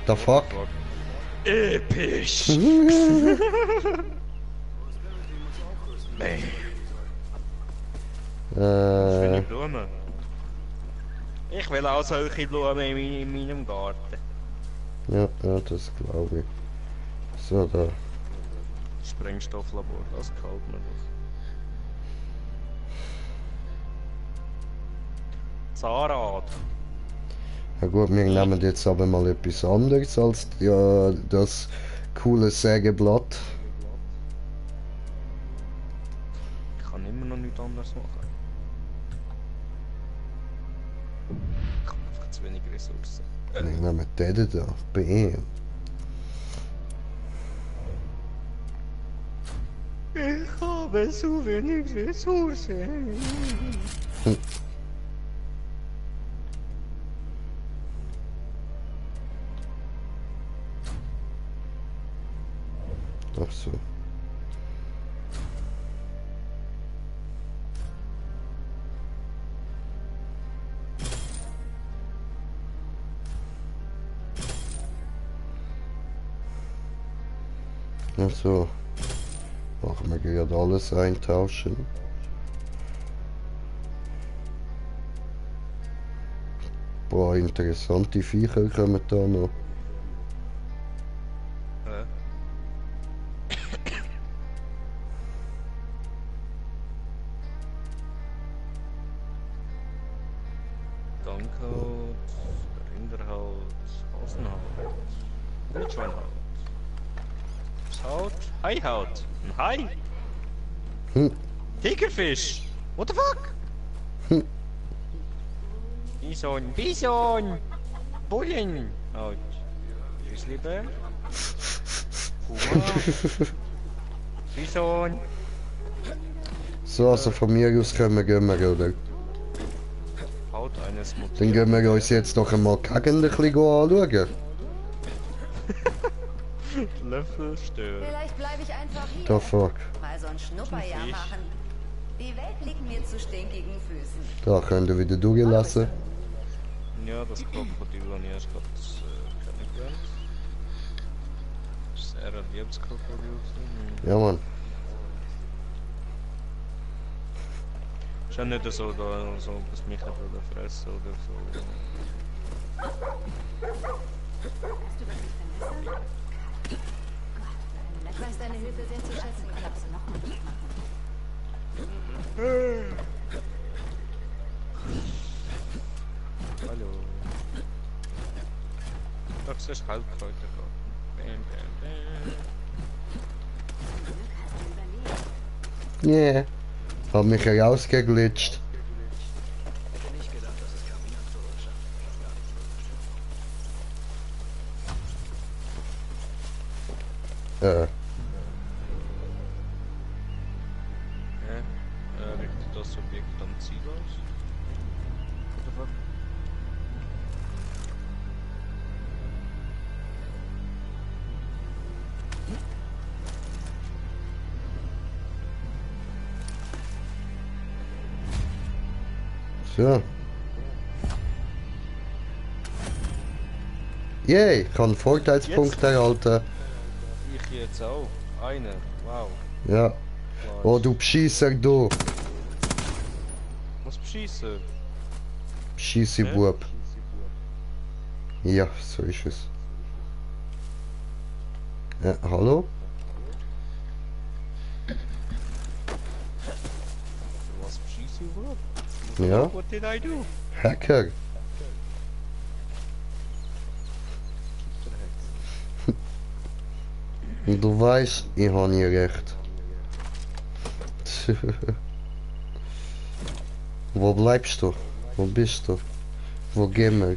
Speaker 1: The fuck?
Speaker 2: Episch! Bang. Schöne Blumen. Ich will auch solche Blumen in meinem Garten.
Speaker 1: Ja, das glaube ich. So, da.
Speaker 2: Sprengstofflabor, das gefällt mir doch. Zahnrad.
Speaker 1: Ja gut, wir nehmen jetzt aber mal etwas anderes als ja, das coole Sägeblatt.
Speaker 2: Ich kann immer noch nichts anderes machen. Ich habe einfach zu wenig Ressourcen.
Speaker 1: Wir nehmen den da. Bam.
Speaker 2: Ich habe so wenig Ressourcen.
Speaker 1: Ach so. Ach so. Machen wir gerade alles eintauschen. Boah, interessante Viecher kommen da noch.
Speaker 2: Dankhaut, Rinderhaut, Hasenhaut, Wildschweinhaut. Haut, Haihaut, ein Hai. Tigerfisch, what the fuck? Bison, Bison, Bullen, Haut, Grizzlybär, Puma, Bison.
Speaker 1: So, also von mir aus können wir gehen, oder?
Speaker 2: Haut eines
Speaker 1: Dann
Speaker 2: Mutierten.
Speaker 1: gehen wir uns jetzt doch einmal Gegend ein bisschen anschauen.
Speaker 2: Löffel stören.
Speaker 8: Vielleicht bleibe ich einfach hier.
Speaker 1: The fuck.
Speaker 8: Mal so ein Schnupperjahr
Speaker 2: Fisch.
Speaker 8: machen. Die Welt liegt mir zu stinkigen Füßen.
Speaker 1: Da könnt ihr wieder durchlassen.
Speaker 2: Ja, das Krokodil habe ich erst gerade kennengelernt. Das ist eher ein Lebenskrokodil.
Speaker 1: Ja, Mann.
Speaker 2: Ist ja nicht so, dass mich würde fressen oder so.
Speaker 8: Ich weiß deine Hilfe sehr zu schätzen. Kannst du noch mal mitmachen?
Speaker 2: Hallo. Das ist Halbkräutergarten. Bam, bam, bam.
Speaker 1: Yeah. Hab mich herausgeglitscht.
Speaker 2: Richtet das Objekt am Ziel aus? What the fuck?
Speaker 1: So. Yay, ich kann einen Vorteilspunkt erhalten.
Speaker 2: Ich jetzt auch. Einer. Wow.
Speaker 1: Ja. Oh, du Bescheisser, du.
Speaker 2: Was bescheissen?
Speaker 1: Bescheisse Bub. Ja, so ist es. Ja, hallo?
Speaker 2: Was bescheissen überhaupt?
Speaker 1: Ja,
Speaker 2: What did I do?
Speaker 1: Hacker. Und du weißt, ich habe nie recht. Wo bleibst du? Wo bist du? Wo gehen wir?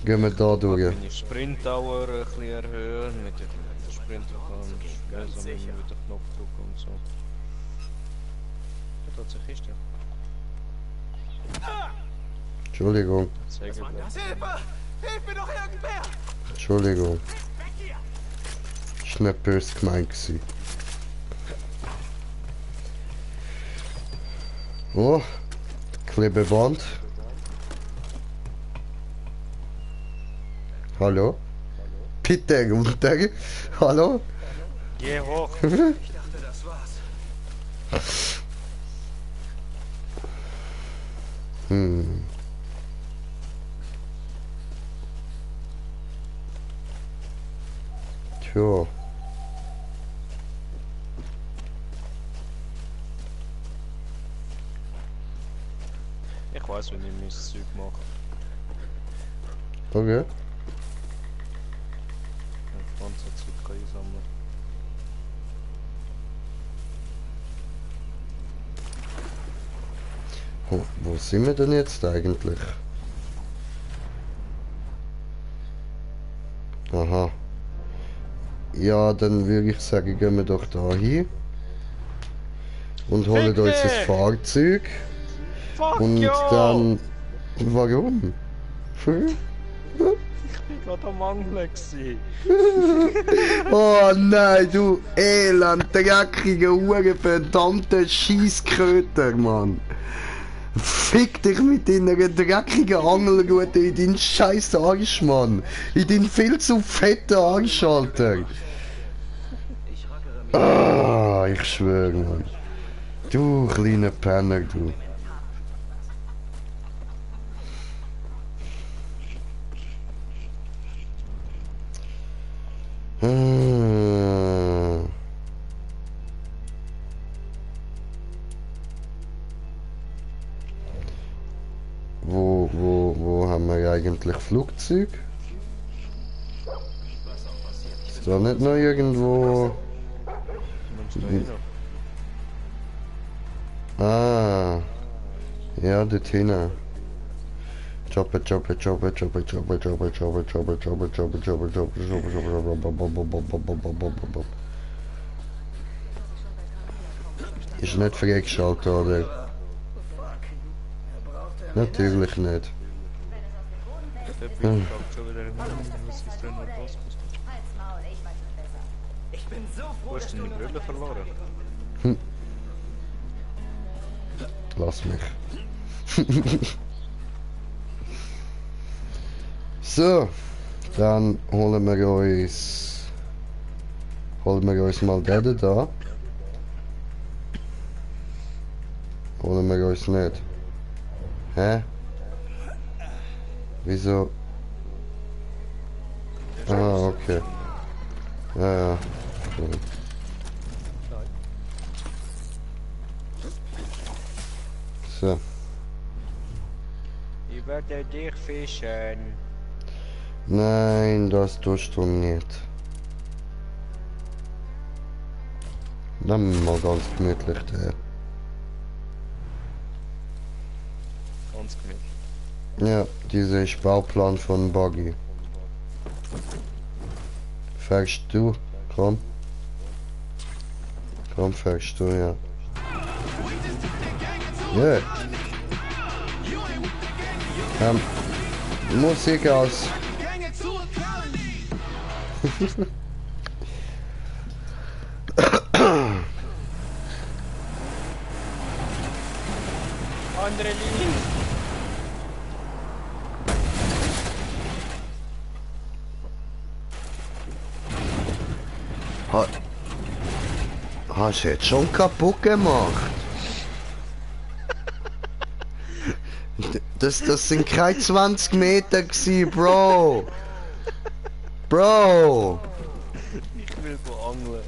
Speaker 1: Gehen wir da durch?
Speaker 2: Meine Sprint-Dauer ein bisschen erhöhen, mit der Sprinter kann langsam wieder Knopf drücken und so. Ja, tatsächlich ist ja.
Speaker 1: Entschuldigung,
Speaker 2: Hilfe!
Speaker 5: Hilf mir doch irgendwer!
Speaker 1: Entschuldigung. Ist nicht böse gemeint gewesen. Oh, Klebeband. Hallo? Bitte, guten Tag. Hallo?
Speaker 2: Geh hoch!
Speaker 3: Ich dachte, das war's.
Speaker 1: Tja.
Speaker 2: Ich weiß, wenn ich mein Zeug mache.
Speaker 1: Okay.
Speaker 2: Ich kann so Zeug einsammeln.
Speaker 1: Wo sind wir denn jetzt eigentlich? Aha. Ja, dann würde ich sagen, gehen wir doch da hin. Und holen uns das Fahrzeug.
Speaker 2: Fuck
Speaker 1: Und
Speaker 2: ja!
Speaker 1: dann... Warum?
Speaker 2: Ich bin gerade am Angeln gewesen.
Speaker 1: Oh nein, du elend, dreckiger, verdammter Scheisskröter, Mann. Fick dich mit deiner dreckigen Angelrute in deinen scheiß Arsch, Mann. In deinen viel zu fetten Arsch, Alter. Ah, ich schwöre, Mann. Du kleiner Penner, du. Ah. Wo haben wir eigentlich Flugzeug? Ist da nicht noch irgendwo... Ah, ja, dort hinten. Chopper. Ist nicht freigeschaltet, oder? Natürlich nicht.
Speaker 2: Der Bild fragt schon wieder, was ist denn noch los?
Speaker 8: Halt's Maul, ich weiß es besser.
Speaker 5: Ich bin so froh,
Speaker 2: Wo
Speaker 5: dass
Speaker 2: hast
Speaker 5: du
Speaker 2: du deine
Speaker 5: nur
Speaker 2: Brille verloren?
Speaker 1: Lass mich. So, dann holen wir uns mal den da. Holen wir uns nicht. Hä? Wieso? Ah, okay. Ja. Cool. So.
Speaker 2: Ich werde dich fischen.
Speaker 1: Nein, das tust du nicht. Dann mal ganz gemütlich her.
Speaker 2: Ganz gemütlich.
Speaker 1: Ja, dieser ist Bauplan von Buggy. Fährst du? Komm. Komm, fährst du, ja. Ja. Musik aus.
Speaker 2: Andere Linie.
Speaker 1: Hast du jetzt schon kaputt gemacht? Das sind keine 20 Meter gewesen, Bro! Bro!
Speaker 2: Ich will so angeln.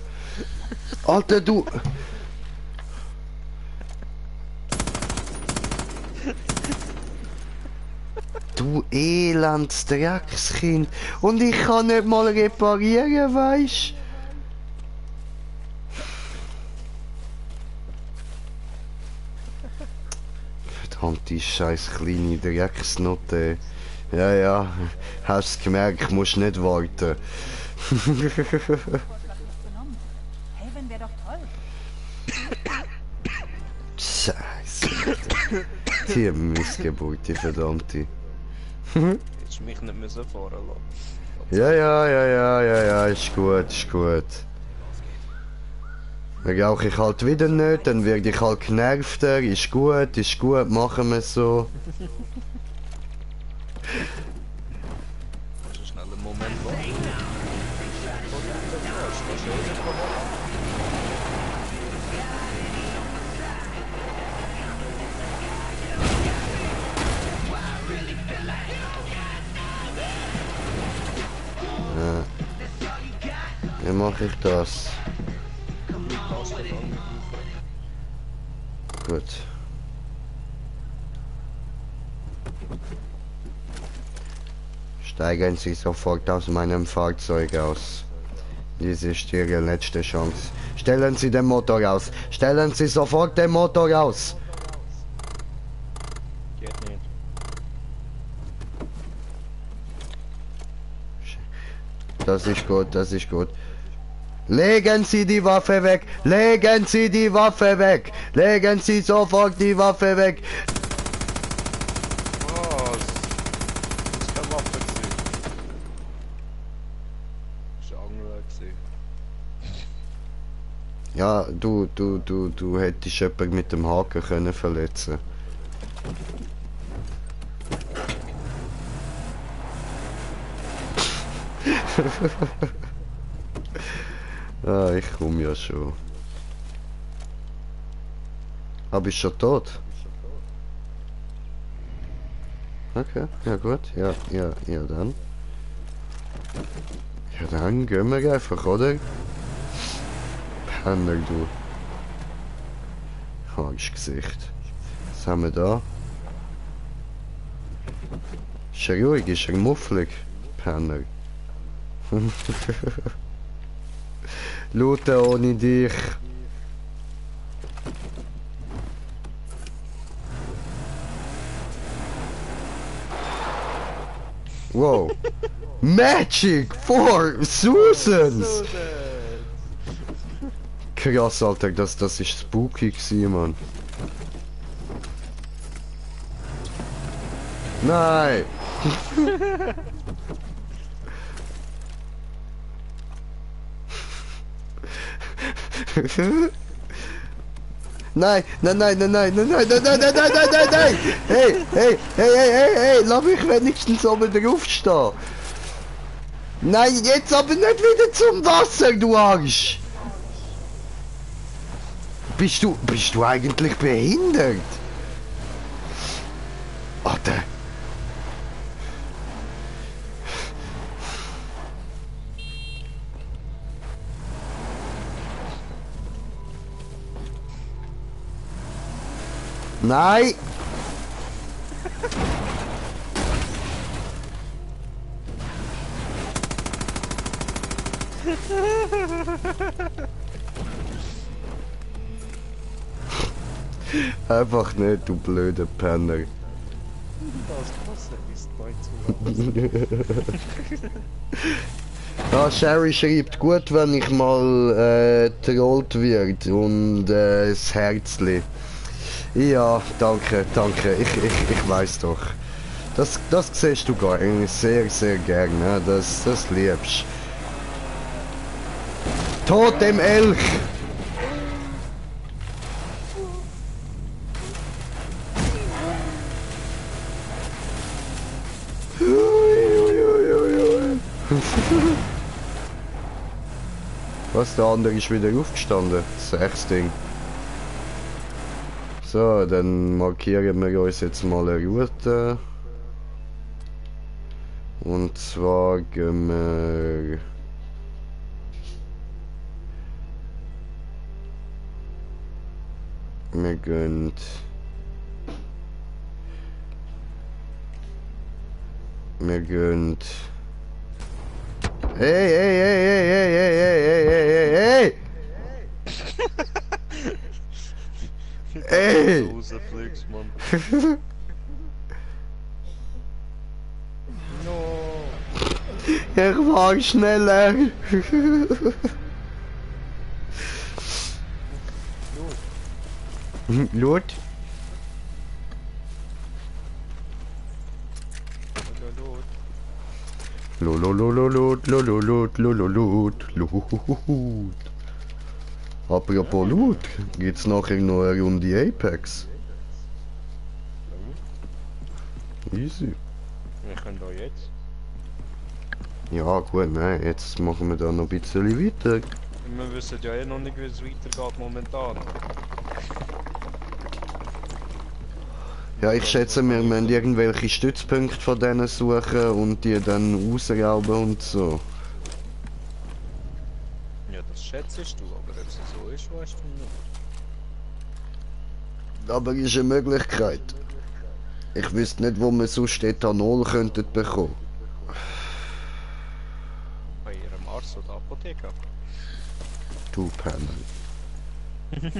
Speaker 1: Alter, du... Du elends Dreckskind. Und ich kann nicht mal reparieren, weisst? Verdammte scheiß kleine Drecksnote. Ja, ja, hast gemerkt, musst nicht warten.
Speaker 8: Haven wäre doch toll.
Speaker 1: Scheiße. Die Missgeburt, die verdammte.
Speaker 2: Hättest du mich nicht müssen fahren lassen.
Speaker 1: Ja, ist gut, ist gut. Dann rauche ich halt wieder nicht, dann werde ich halt genervter, ist gut, machen wir so.
Speaker 2: Kannst du schnell einen Moment warten?
Speaker 1: Wie mache ich das? Gut. Steigen Sie sofort aus meinem Fahrzeug aus. Dies ist Ihre letzte Chance. Stellen Sie den Motor aus. Stellen Sie sofort den Motor aus.
Speaker 2: Geht nicht.
Speaker 1: Das ist gut, das ist gut. Legen Sie die Waffe weg! Legen Sie die Waffe weg! Legen Sie sofort die Waffe weg!
Speaker 2: Was? Das ist keine Waffe gewesen. Das war Angler gewesen.
Speaker 1: Ja, du hättest jemanden mit dem Haken können verletzen. Ah, ich komme ja schon. Aber ist schon tot? Okay, ja gut, ja dann. Ja dann gehen wir einfach, oder? Penner, du. Arschgesicht. Was haben wir da? Ist er ruhig, ist er mufflig? Penner. Looten ohne dich. Wow. Magic for Susans! Krass, Alter, das ist spooky gewesen, Mann. Nein! Nein! Hey, lass mich wenigstens oben drauf stehen. Nein, jetzt aber nicht wieder zum Wasser, du Arsch! Bist du eigentlich behindert? Alter! Nein! Einfach nicht, du blöder Penner.
Speaker 2: Das Wasser ist mein Zuhause.
Speaker 1: Ja, Sherry schreibt gut, wenn ich mal trollt wird und das Herzli. Ja, danke. Ich weiß doch. Das siehst du gar nicht sehr gerne. Das liebst. Tod dem Elch! Was, der andere ist wieder aufgestanden? 6 Ding. So, dann markieren wir uns jetzt mal eine Route. Und zwar gehen wir... Wir gehen... Wir gehen... Hey, hey, hey, hey, hey, hey, hey, hey, hey, hey! Hey!
Speaker 2: Rausfliegst, Mann. No.
Speaker 1: Ich war schneller! Lot? Lot. Apropos Loot, geht's nachher noch eine Runde Apex? Easy.
Speaker 2: Wir können da jetzt.
Speaker 1: Ja gut, nein, jetzt machen wir da noch ein bisschen weiter.
Speaker 2: Wir wissen ja eh noch nicht, wie es weitergeht momentan.
Speaker 1: Ja, ich schätze, wir müssen irgendwelche Stützpunkte von denen suchen und die dann ausrauben und so.
Speaker 2: Ja, das schätzt du, aber ob es so ist, weißt du nicht.
Speaker 1: Aber ist eine Möglichkeit. Ich wüsste nicht, wo wir sonst Ethanol könnten bekommen.
Speaker 2: Bei ihrem Arzt oder Apotheker.
Speaker 1: Du Penner.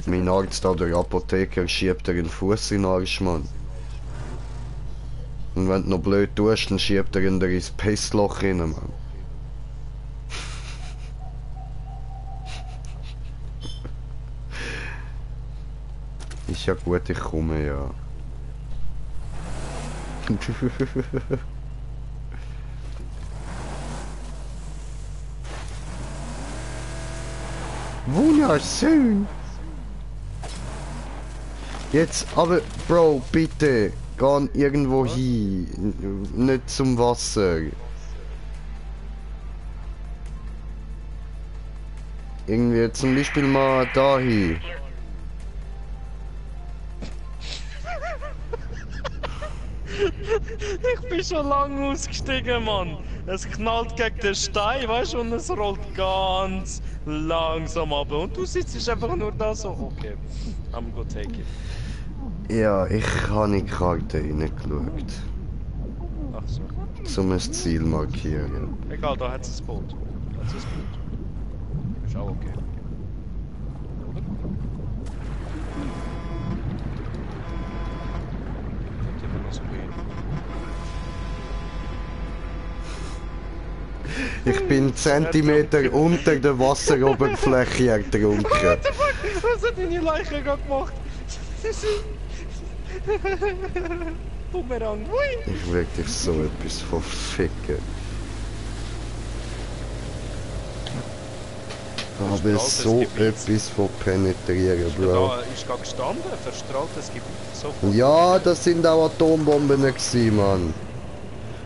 Speaker 1: Mein Arzt oder Apotheker schiebt dir einen Fuß in den Arsch, Mann. Und wenn du noch blöd tust, dann schiebt er ihn dir ins Pestloch rein, Mann. Ist ja gut, ich komme ja. Wunderschön! Jetzt, aber, Bro, bitte, geh irgendwo hin, nicht zum Wasser. Irgendwie zum Beispiel mal dahin.
Speaker 2: Ich bin schon lange ausgestiegen, Mann. Es knallt gegen den Stein, weißt du, und es rollt ganz langsam ab. Und du sitzt einfach nur da so, okay, I'm gonna take it.
Speaker 1: Ja, ich habe in die Karte reingeschaut,
Speaker 2: Ach so.
Speaker 1: um ein Ziel markieren.
Speaker 2: Egal, da hat es ein Boot. Da hat's ein Boot. Ist auch okay. Oder? Könnte immer noch so gehen.
Speaker 1: Ich bin Zentimeter unter der Wasseroberfläche ertrunken.
Speaker 2: What the fuck? Was hat deine Leiche gerade gemacht? Bumerang, hui!
Speaker 1: Ich will dich so etwas verficken. Aber so etwas von penetrieren, Bro.
Speaker 2: Da ist gerade gestanden, verstrahltes Gebiet. So.
Speaker 1: Ja, das sind auch Atombomben gewesen, Mann.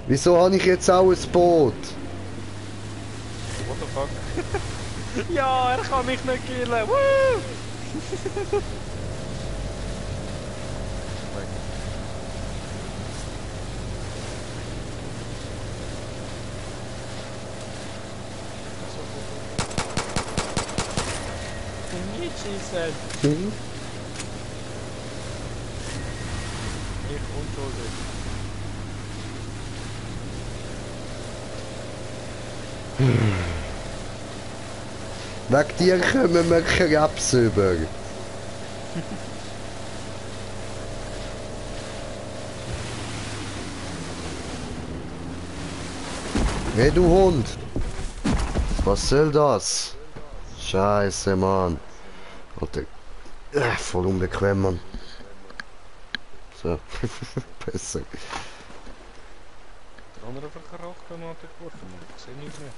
Speaker 1: Wieso habe ich jetzt auch ein Boot?
Speaker 2: What the fuck? Ja, er kann mich nicht killen. Woo! Said. Ich unschuldig.
Speaker 1: Wegen dir kommen wir Krebs über. Hey du Hund! Was soll das? Scheiße, Mann. Alter. Voll unbequem, Mann. So. Besser.
Speaker 2: Der andere Verkaufskanal hat geworfen, man. Ich sehe nicht mehr.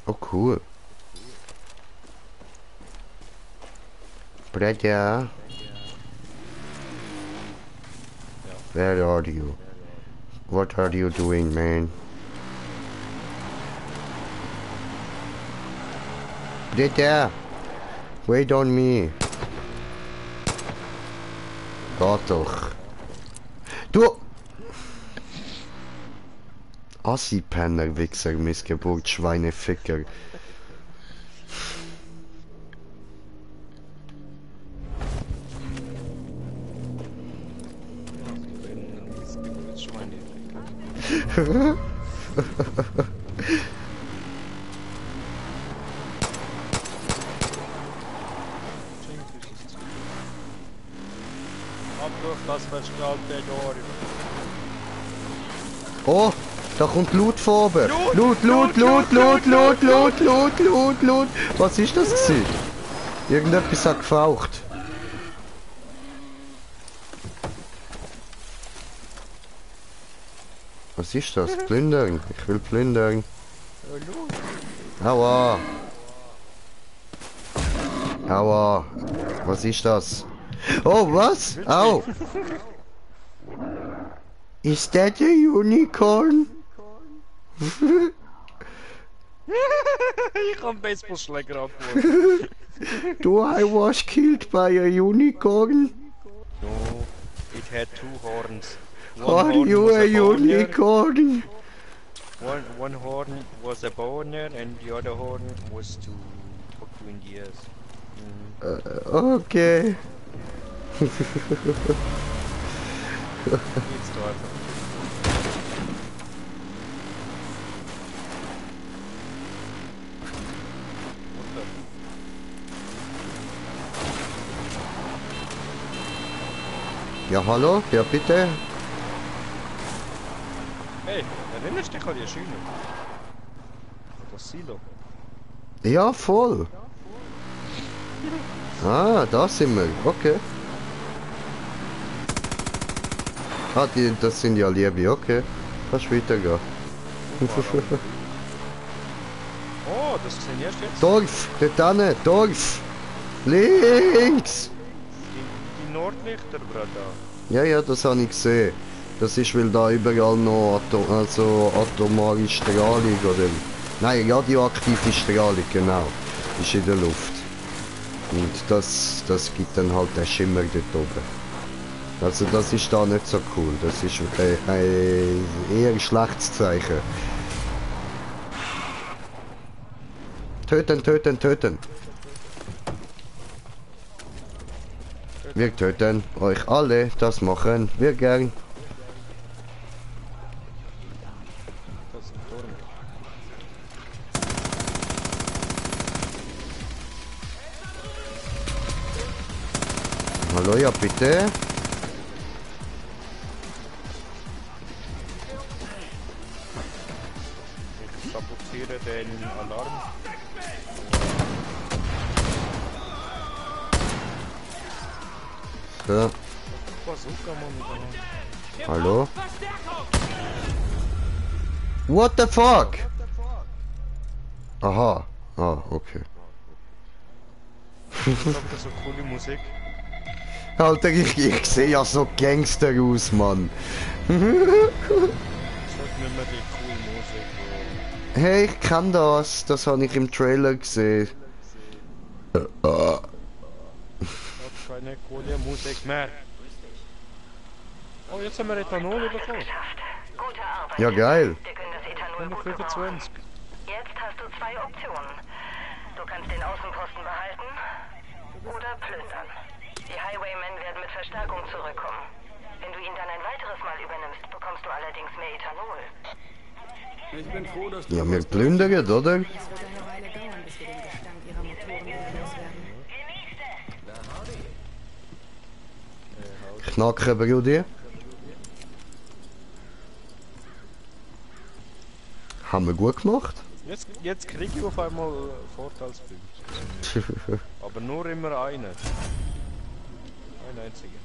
Speaker 1: Oh, cool. Brother.
Speaker 2: Ja.
Speaker 1: Where are you? What are you doing, man? Bitte! Wait on me! Gott doch! Du! Assi-Penner, Wichser, Missgeburt, Schweineficker.
Speaker 2: Das verstrahlte Dorf.
Speaker 1: Oh, da kommt Loot von oben. Loot. Was ist das gewesen? Irgendetwas hat gefaucht. Was ist das? Plündern. Ich will plündern. Aua. Aua. Was ist das? Oh, was? Au. Is that a unicorn?
Speaker 2: Ich habe Baseballschläger abgeworfen.
Speaker 1: Do I was killed by a unicorn?
Speaker 2: No, it had 2 horns.
Speaker 1: Are you a unicorn?
Speaker 2: One horn was a boner and the other horn was to fuck you in the ears.
Speaker 1: Okay.
Speaker 2: Jetzt da einfach.
Speaker 1: Ja, hallo? Ja, bitte?
Speaker 2: Hey, erinnerst du dich an die Schiene? Das Silo.
Speaker 1: Ja, voll. Ah, da sind wir. Okay. Ah, das sind ja Liebe. Okay. Kannst weitergehen.
Speaker 2: Oh, das sind erst jetzt
Speaker 1: Dorf! Dort hinten! Dorf! Links!
Speaker 2: die Nordlichter, Bruder.
Speaker 1: Ja, das habe ich gesehen. Das ist, weil da überall noch atomare Strahlung oder... Nein, radioaktive Strahlung, genau. Ist in der Luft. Und das gibt dann halt den Schimmer dort oben. Also das ist da nicht so cool. Das ist eher ein schlechtes Zeichen. Töten! Wir töten euch alle, das machen wir gern.
Speaker 2: Das ist ein Turm.
Speaker 1: Hallo, ja bitte.
Speaker 2: Ich sabotiere den Alarm.
Speaker 1: So,
Speaker 2: Bazooka, Mann.
Speaker 1: hallo. What the fuck? Aha. Ah, okay.
Speaker 2: Ich hab da so coole Musik.
Speaker 1: Alter, ich sehe ja so Gangster aus, Mann.
Speaker 2: Sag mir mal die coole Musik.
Speaker 1: Hey, ich kann das. Das habe ich im Trailer gesehen.
Speaker 2: Hat keine coole Musik mehr. Oh, jetzt haben wir Ethanol bekommen.
Speaker 6: Gute Arbeit.
Speaker 1: Ja, geil.
Speaker 6: Wir können das Ethanol gut gebrauchen.
Speaker 2: 125.
Speaker 6: Jetzt hast du 2 Optionen. Du kannst den Außenposten behalten oder plündern. Die Highwaymen werden mit Verstärkung zurückkommen. Wenn du ihn dann ein weiteres Mal übernimmst, bekommst du allerdings mehr Ethanol.
Speaker 7: Ich bin froh, dass
Speaker 1: Ja, wir plündern, oder?
Speaker 8: Es wird eine Weile dauern, bis wir den Gestank ihrer Motoren wieder loswerden.
Speaker 1: Knacken, Brudi. Haben wir gut gemacht.
Speaker 2: Jetzt kriege ich auf einmal Vorteilspunkte. Aber nur immer einen. Ein einziger.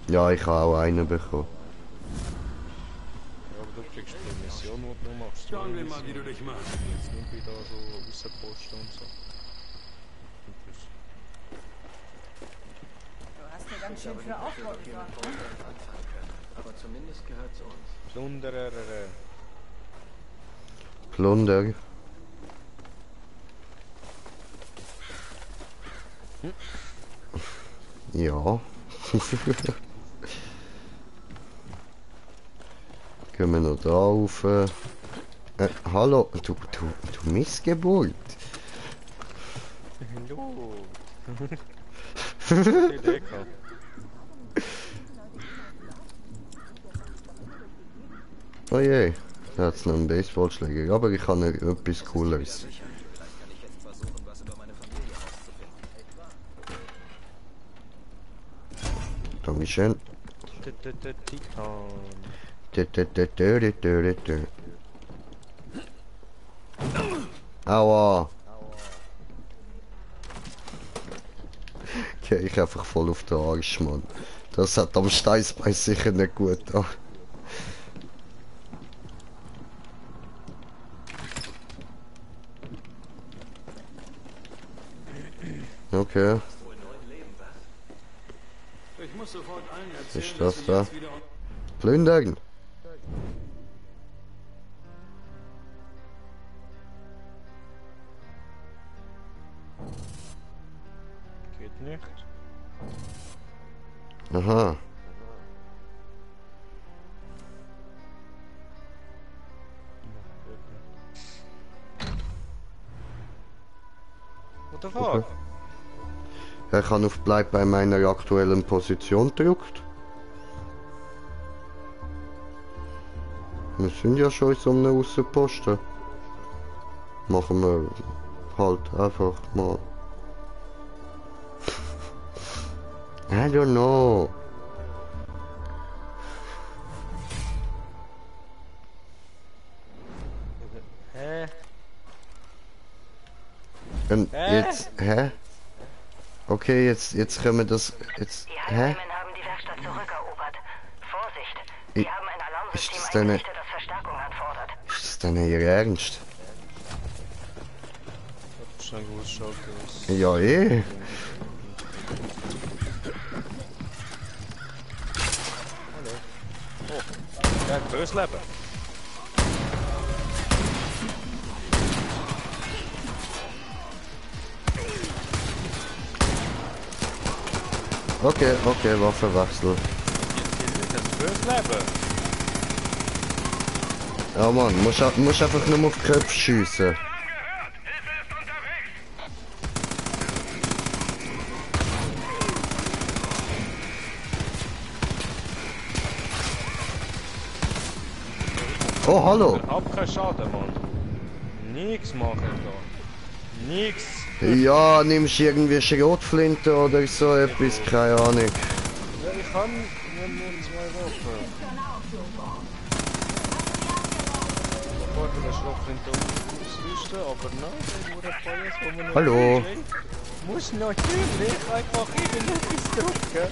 Speaker 1: Ja, ich habe auch einen bekommen.
Speaker 2: Ja, aber du kriegst die Mission, die du machst.
Speaker 7: Schauen wir mal, wie du dich machst.
Speaker 2: Jetzt nimmt ich da so rausposten und so.
Speaker 8: Du hast ja ganz schön für Aufbau gesorgt.
Speaker 5: Aber zumindest gehört es uns.
Speaker 2: Plunderer.
Speaker 1: Plunder. Ja. Gehen wir noch da rauf. Hallo, du Missgeburt.
Speaker 2: Hallo. Gute Idee gehabt.
Speaker 1: Oh je, da hat's noch einen Baseballschläger, aber ich habe noch etwas Cooleres. Dankeschön.
Speaker 2: Titan.
Speaker 1: Aua. Okay, ich einfach voll auf den Arsch, Mann. Das hat am Steißbein sicher nicht gut da. Okay,
Speaker 7: Ich muss sofort allen
Speaker 1: was
Speaker 7: erzählen,
Speaker 1: ist das
Speaker 7: dass wir
Speaker 1: da?
Speaker 7: jetzt wieder...
Speaker 1: Plündern.
Speaker 2: Geht nicht.
Speaker 1: Aha.
Speaker 2: What the fuck?
Speaker 1: Ich habe auf Bleib bei meiner aktuellen Position gedrückt. Wir sind ja schon in so einem Aussenposten. Machen wir halt einfach mal. I don't know.
Speaker 2: Hä?
Speaker 1: Und jetzt, hä? Okay, jetzt können wir das, jetzt,
Speaker 6: Die
Speaker 1: hä?
Speaker 6: Highwaymen haben die Werkstatt zurückerobert. Vorsicht! Sie
Speaker 1: Ich-
Speaker 6: haben ein
Speaker 1: ist
Speaker 6: Alarmsystem
Speaker 1: das deine-
Speaker 6: eingerichtet, das Verstärkung anfordert.
Speaker 1: Ist das denn ihr Ernst?
Speaker 2: Schnell ausschalten.
Speaker 1: Ja, eh.
Speaker 2: Ja, bös leben.
Speaker 1: Okay, okay, Waffenwechsel.
Speaker 2: Das bös leben.
Speaker 1: Ja, Mann, musst einfach nur auf die Köpfe schiessen. Oh, hallo.
Speaker 2: Hab keinen Schaden, Mann. Nix machen da. Nix.
Speaker 1: Ja, nimmst irgendwie Schrotflinte oder so etwas, keine Ahnung.
Speaker 2: Ja, ich kann nur 2 Waffen. Ich wollte eine Schrotflinte ausrüsten, aber nein, nur ein paar jetzt, wo man
Speaker 1: Hallo.
Speaker 2: Muss natürlich einfach irgendetwas drücken.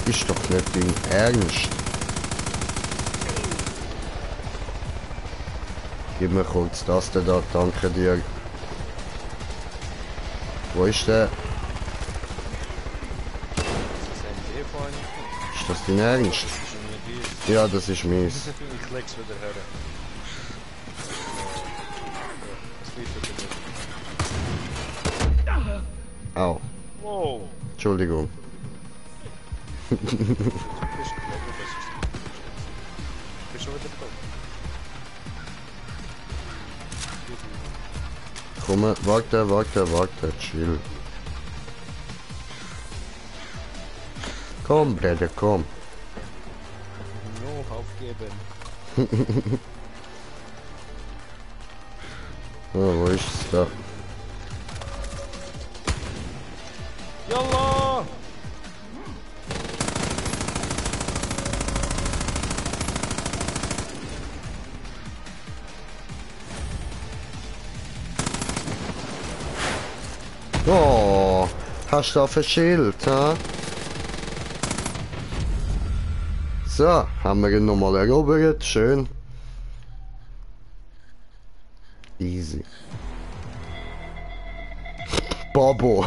Speaker 1: Ist doch nicht dein Ernst. Gib mir kurz das da, danke dir. Wo ist der?
Speaker 2: Das ist ein Telefon.
Speaker 1: Ist das dein Ernst?
Speaker 2: Das ist ein Mobil.
Speaker 1: Ja, das ist mies.
Speaker 2: Ich leg's wieder her. Das liegt wieder.
Speaker 1: Au.
Speaker 2: Wow.
Speaker 1: Entschuldigung.
Speaker 2: Bist schon wieder da.
Speaker 1: Komm, warte, chill. Komm, Bruder, komm.
Speaker 2: No, aufgeben.
Speaker 1: Oh, wo ist es da?
Speaker 2: Yalla!
Speaker 1: Oh, hast du auf ein Schild, ha? So, haben wir ihn nochmal erobert, schön. Bobo.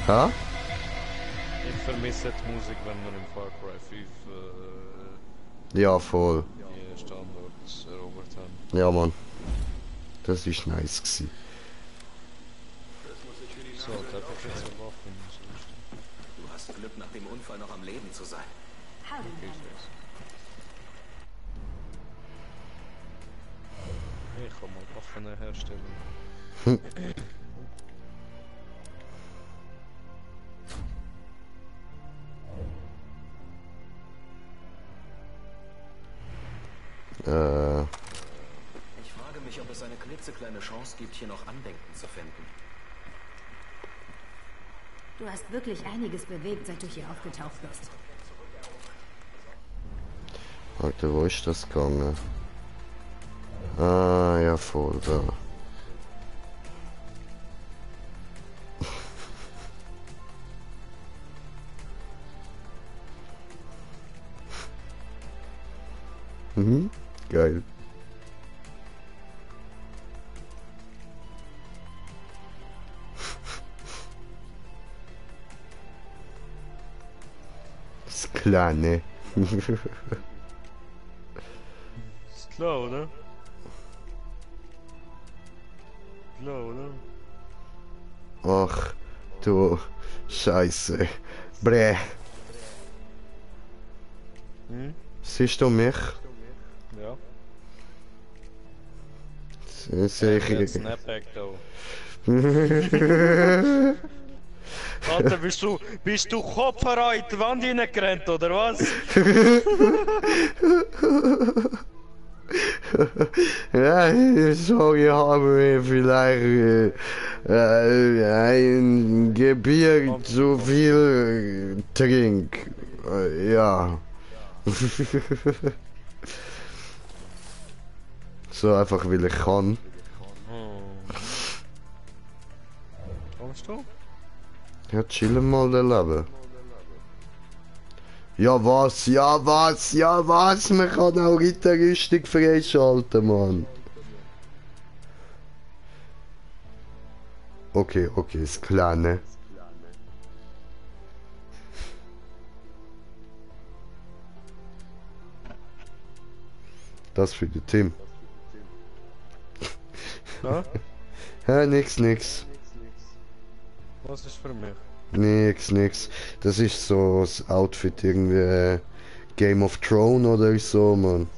Speaker 1: Ha?
Speaker 2: Ich vermisse die Musik, wenn wir im Far Cry 5
Speaker 1: Ja, voll.
Speaker 2: die Standorts erobert haben.
Speaker 1: Ja, Mann. Das ist nice gewesen.
Speaker 2: So, da hat ich jetzt eine Waffe.
Speaker 9: Du hast Glück, nach dem Unfall noch am Leben zu sein.
Speaker 2: Ich kann mal Waffen herstellen.
Speaker 9: Ich frage mich, ob es eine klitzekleine Chance gibt, hier noch Andenken zu finden.
Speaker 8: Du hast wirklich einiges bewegt, seit du hier aufgetaucht bist.
Speaker 1: Warte, wo ist das gegangen? Ah, ja, voll, da. Mhm, geil. Das Kleine.
Speaker 2: Ist klar, oder? Klar, oder?
Speaker 1: Ach, du Scheiße. Bräh.
Speaker 2: Hm?
Speaker 1: Siehst du mich?
Speaker 2: Ja.
Speaker 1: Sehe
Speaker 2: Ich
Speaker 1: ich.
Speaker 2: Snapback da. Alter, bist du kopfhörer in die Wand hineingerannt, oder was?
Speaker 1: Ja, sorry, haben wir vielleicht ein Gebier zu viel trink. Ja. So einfach, weil ich kann.
Speaker 2: Kommst du?
Speaker 1: Ja, chillen mal den Leben. Ja was, ja was, ja was, man kann auch Ritterrüstung freischalten, Mann. Okay, okay, das Kleine. Das für den Tim.
Speaker 2: Ja?
Speaker 1: Ja, nix.
Speaker 2: Was ist für mich?
Speaker 1: Nix. Das ist so das Outfit irgendwie Game of Thrones oder so, man.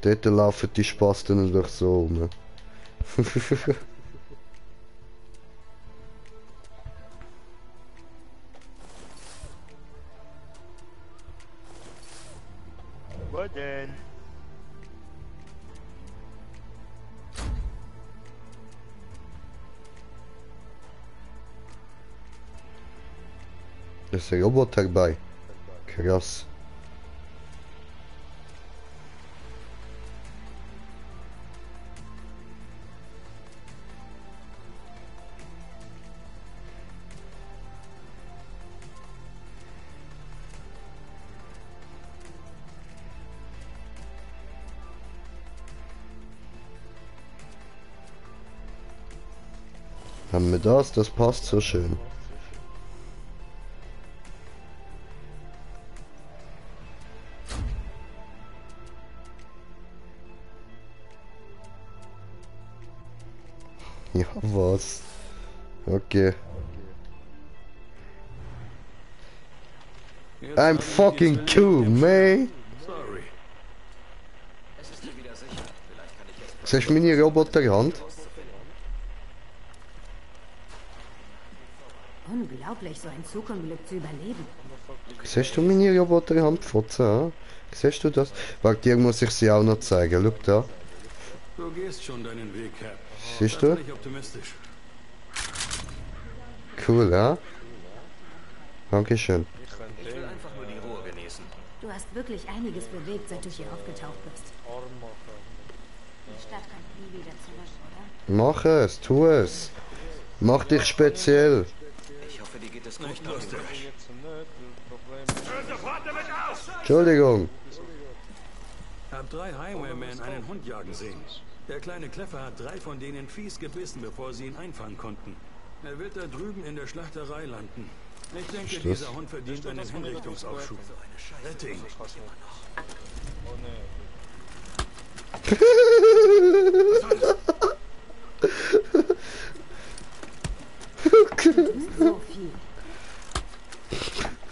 Speaker 1: Dort laufen die Spasten durch so rum.
Speaker 2: Was denn?
Speaker 1: Da ist ein Roboter bei. Krass. Haben wir das? Das passt so schön. Ja, was? Okay. I'm fucking cool, man.
Speaker 3: Sorry.
Speaker 1: Siehst du meine Roboterhand?
Speaker 8: Unglaublich, so ein Zugunglück zu überleben.
Speaker 1: Siehst du meine Roboterhand, Fotze? Ja? Siehst du das? Warte, dir muss ich sie auch noch zeigen. Schau da.
Speaker 3: Du gehst schon deinen Weg, Cap.
Speaker 1: Siehst
Speaker 3: Da
Speaker 1: du?
Speaker 3: bin ich optimistisch.
Speaker 1: Cool, ja? Dankeschön.
Speaker 9: Ich will einfach nur die Ruhe genießen.
Speaker 8: Du hast wirklich einiges bewegt, seit du hier aufgetaucht bist. Die Stadt kommt nie wieder zurück, oder?
Speaker 1: Mach es, tu es. Mach dich speziell.
Speaker 9: Ich hoffe, dir geht es gut.
Speaker 3: Nicht lustig.
Speaker 2: Jetzt nicht, das Problem ist...
Speaker 1: Entschuldigung.
Speaker 7: habe 3 Highwaymen einen Hund jagen sehen. Der kleine Kleffer hat 3 von denen fies gebissen, bevor sie ihn einfangen konnten. Er wird da drüben in der Schlachterei landen. Ich denke, dieser Hund verdient einen Hinrichtungsaufschub. Rette ihn.
Speaker 2: Oh ne.
Speaker 8: So viel.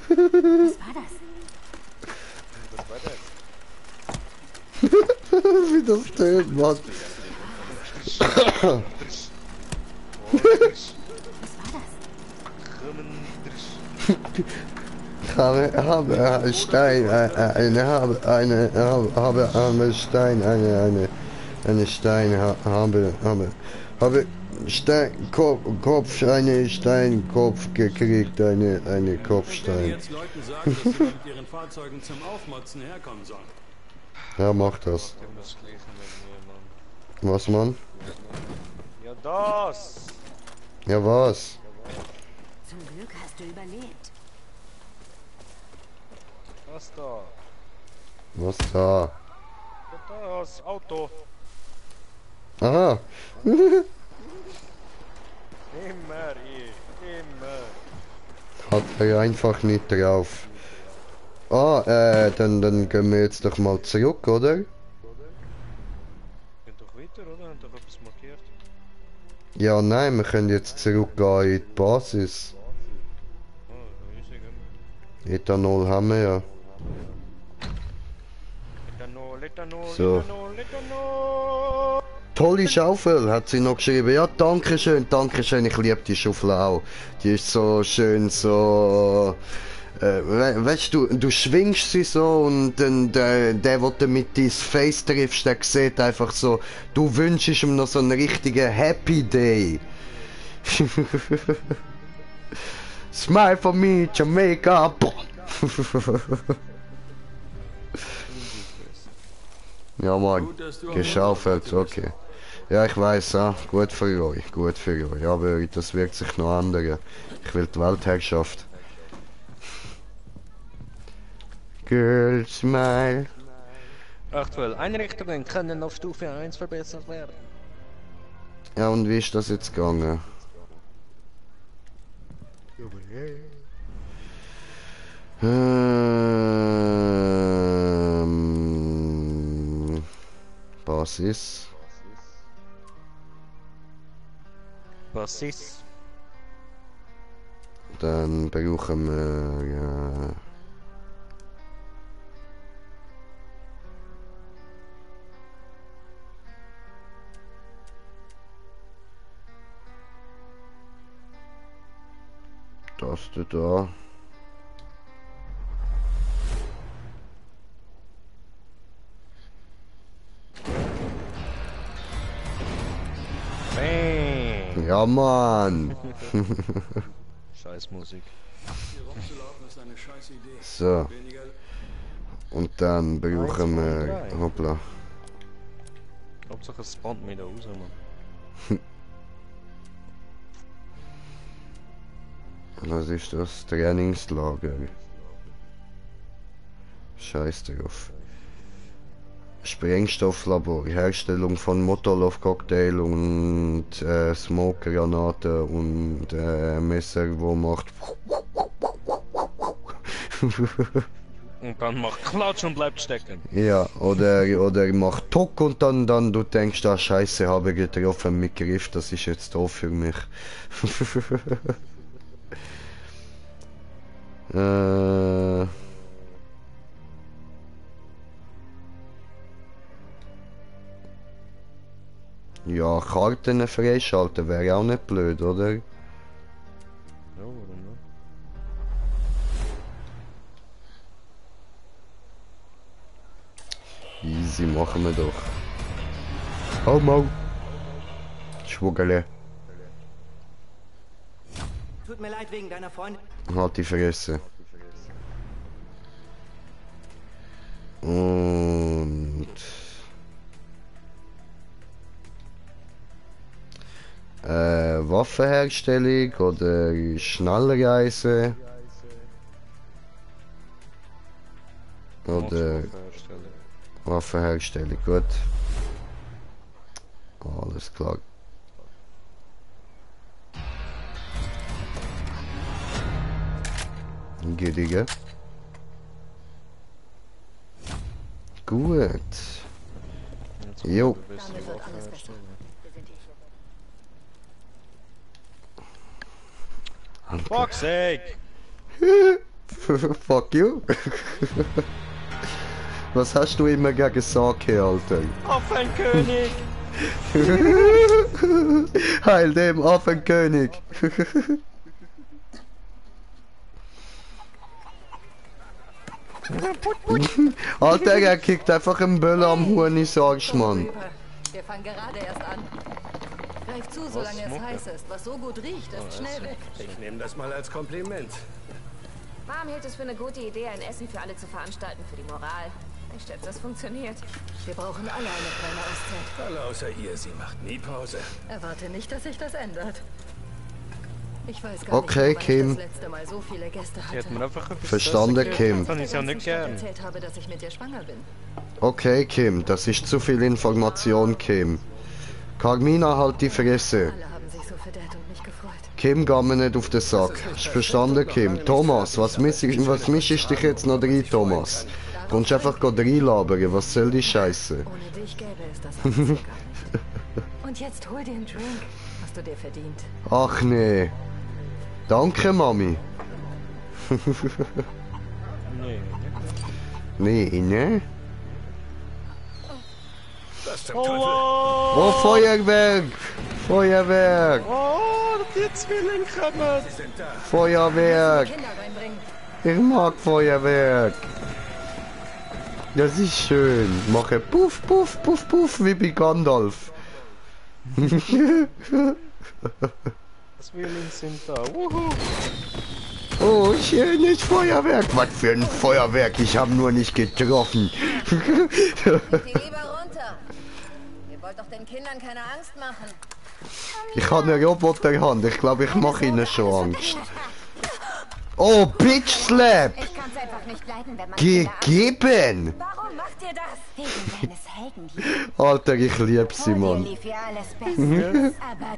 Speaker 8: Was war das?
Speaker 2: Was war das?
Speaker 1: Wie das steht, Mann.
Speaker 8: Was war das?
Speaker 1: Habe einen Stein, habe Kopf, eine Steinkopf gekriegt, eine Kopfstein.
Speaker 7: Jetzt Leuten sagen, dass sie mit ihren Fahrzeugen zum Aufmotzen herkommen sollen.
Speaker 1: Ja, mach das.
Speaker 2: Ich muss lesen mit mir, Mann.
Speaker 1: Was, Mann?
Speaker 2: Ja, das!
Speaker 1: Ja, was?
Speaker 8: Zum Glück hast du überlebt.
Speaker 2: Was da?
Speaker 1: Was da?
Speaker 2: Ja, das Auto.
Speaker 1: Aha.
Speaker 2: Immer, immer.
Speaker 1: Hat er einfach nicht drauf. Ah, dann gehen wir jetzt doch mal zurück, oder?
Speaker 2: Geht doch weiter, oder? Haben doch etwas markiert.
Speaker 1: Ja, nein, wir können jetzt zurückgehen in die Basis.
Speaker 2: Oh, riesig, immer.
Speaker 1: Ethanol haben wir ja.
Speaker 2: Ethanol,
Speaker 1: So.
Speaker 2: Ethanol.
Speaker 1: Tolle Schaufel, hat sie noch geschrieben. Ja, danke schön, ich liebe die Schaufel auch. Die ist so schön, so... weißt du, du schwingst sie so und dann der du mit dein Face triffst, der sieht einfach so, du wünschst ihm noch so einen richtigen Happy Day. Smile for me, Jamaica. Ja, Mann, geschaufelt, okay. Ja, ich weiß, gut für euch, aber das wird sich noch ändern. Ich will die Weltherrschaft. Girl, smile.
Speaker 2: Aktuell, Einrichtungen können auf Stufe 1 verbessert werden.
Speaker 1: Ja, und wie ist das jetzt gegangen? Basis.
Speaker 2: Basis.
Speaker 1: Dann brauchen wir ja. Das da.
Speaker 2: Bang.
Speaker 1: Ja, Mann.
Speaker 2: Scheiß Musik.
Speaker 7: Hier rumzulaufen ist eine scheiß Idee.
Speaker 1: So.
Speaker 7: Weniger
Speaker 1: Und dann brauchen wir. Hoppla.
Speaker 2: Hauptsache es spawnt mir da raus, Mann.
Speaker 1: Was ist das? Trainingslager. Scheiß drauf. Sprengstofflabor, Herstellung von Motolov-Cocktail und Smoke-Granaten und Messer, wo macht.
Speaker 2: Und dann macht Klatsch und bleibt stecken.
Speaker 1: Ja, oder macht Tuck und dann du denkst, ah Scheiße, habe getroffen mit Griff, das ist jetzt doof für mich. Ja, Karten freischalten wäre auch nicht blöd, oder?
Speaker 2: Ja, warum nicht?
Speaker 1: Easy, machen wir doch. Oh Mau. Schwuggele.
Speaker 5: Tut mir leid wegen deiner Freundin.
Speaker 1: Halt die Fresse. Und... Waffenherstellung oder Schnellreise. Oder... Waffenherstellung, gut. Alles klar. Gütige. Gut. Jo.
Speaker 4: Damit wird alles besser.
Speaker 2: Fuck's sake!
Speaker 1: Fuck you. Was hast du immer gegen Sake, Alter?
Speaker 2: Affenkönig!
Speaker 1: Heil dem Affenkönig. Alter, er kickt einfach einen Böller am Huhn, sagst Mann.
Speaker 4: Wir fangen gerade erst an. Greif zu, solange es heiß ist. Was so gut riecht, ist schnell weg.
Speaker 3: Ich nehme das mal als Kompliment.
Speaker 10: Mom hielt es für eine gute Idee, ein Essen für alle zu veranstalten, für die Moral. Ich schätze, das funktioniert.
Speaker 4: Wir brauchen alle eine kleine Auszeit.
Speaker 3: Alle außer ihr, sie macht nie Pause.
Speaker 4: Erwarte nicht, dass sich das ändert. Ich weiß gar
Speaker 1: Okay,
Speaker 4: nicht, wann
Speaker 1: Kim.
Speaker 4: ich das letzte Mal so viele Gäste hatte.
Speaker 2: Hätte man einfach etwas
Speaker 1: Verstanden,
Speaker 2: zu essen
Speaker 1: Kim.
Speaker 2: gegeben. Kann ich ja nicht gern.
Speaker 4: erzählt habe, dass ich mit dir schwanger bin.
Speaker 1: Okay, Kim, das ist zu viel Information, Kim. Carmina, halt die Fresse.
Speaker 4: Alle haben sich so verdammt und mich gefreut.
Speaker 1: Kim, geh mir nicht auf den Sack. Hast du verstanden, Kim? Thomas, was mischst dich jetzt noch rein, Thomas? Kommst einfach reinlabern, was soll die Scheiße?
Speaker 4: Ohne dich gäbe es das alles hier gar nicht. Und jetzt hol dir einen Drink. Hast du dir verdient.
Speaker 1: Ach nee. Danke, Mami.
Speaker 2: Nee.
Speaker 1: Nee, ne?
Speaker 3: Was zum Teufel?
Speaker 1: Oh, Feuerwerk! Feuerwerk!
Speaker 2: Oh, die Zwillinge kommen!
Speaker 3: Sie sind da.
Speaker 1: Feuerwerk!
Speaker 4: Kinder reinbringen.
Speaker 1: Ich mag Feuerwerk! Das ist schön. Mache puff, puff, puff, puff, wie bei Gandalf.
Speaker 2: Zwillinge sind da. Wuhu!
Speaker 1: Oh, schönes Feuerwerk. Was für ein Feuerwerk. Ich habe nur nicht getroffen.
Speaker 10: Die lieber runter. Ihr wollt doch den Kindern keine Angst machen.
Speaker 1: Ich habe eine Roboterhand. Ich glaube, ich mache ihnen schon Angst. Oh, Bitch Slap.
Speaker 8: Ich kann's einfach nicht leiden, wenn man
Speaker 1: Gegeben.
Speaker 10: Warum macht ihr das?
Speaker 8: wegen deines Heldenliebes.
Speaker 1: Alter, ich lieb sie, Mann.
Speaker 8: lief für alles Beste. Aber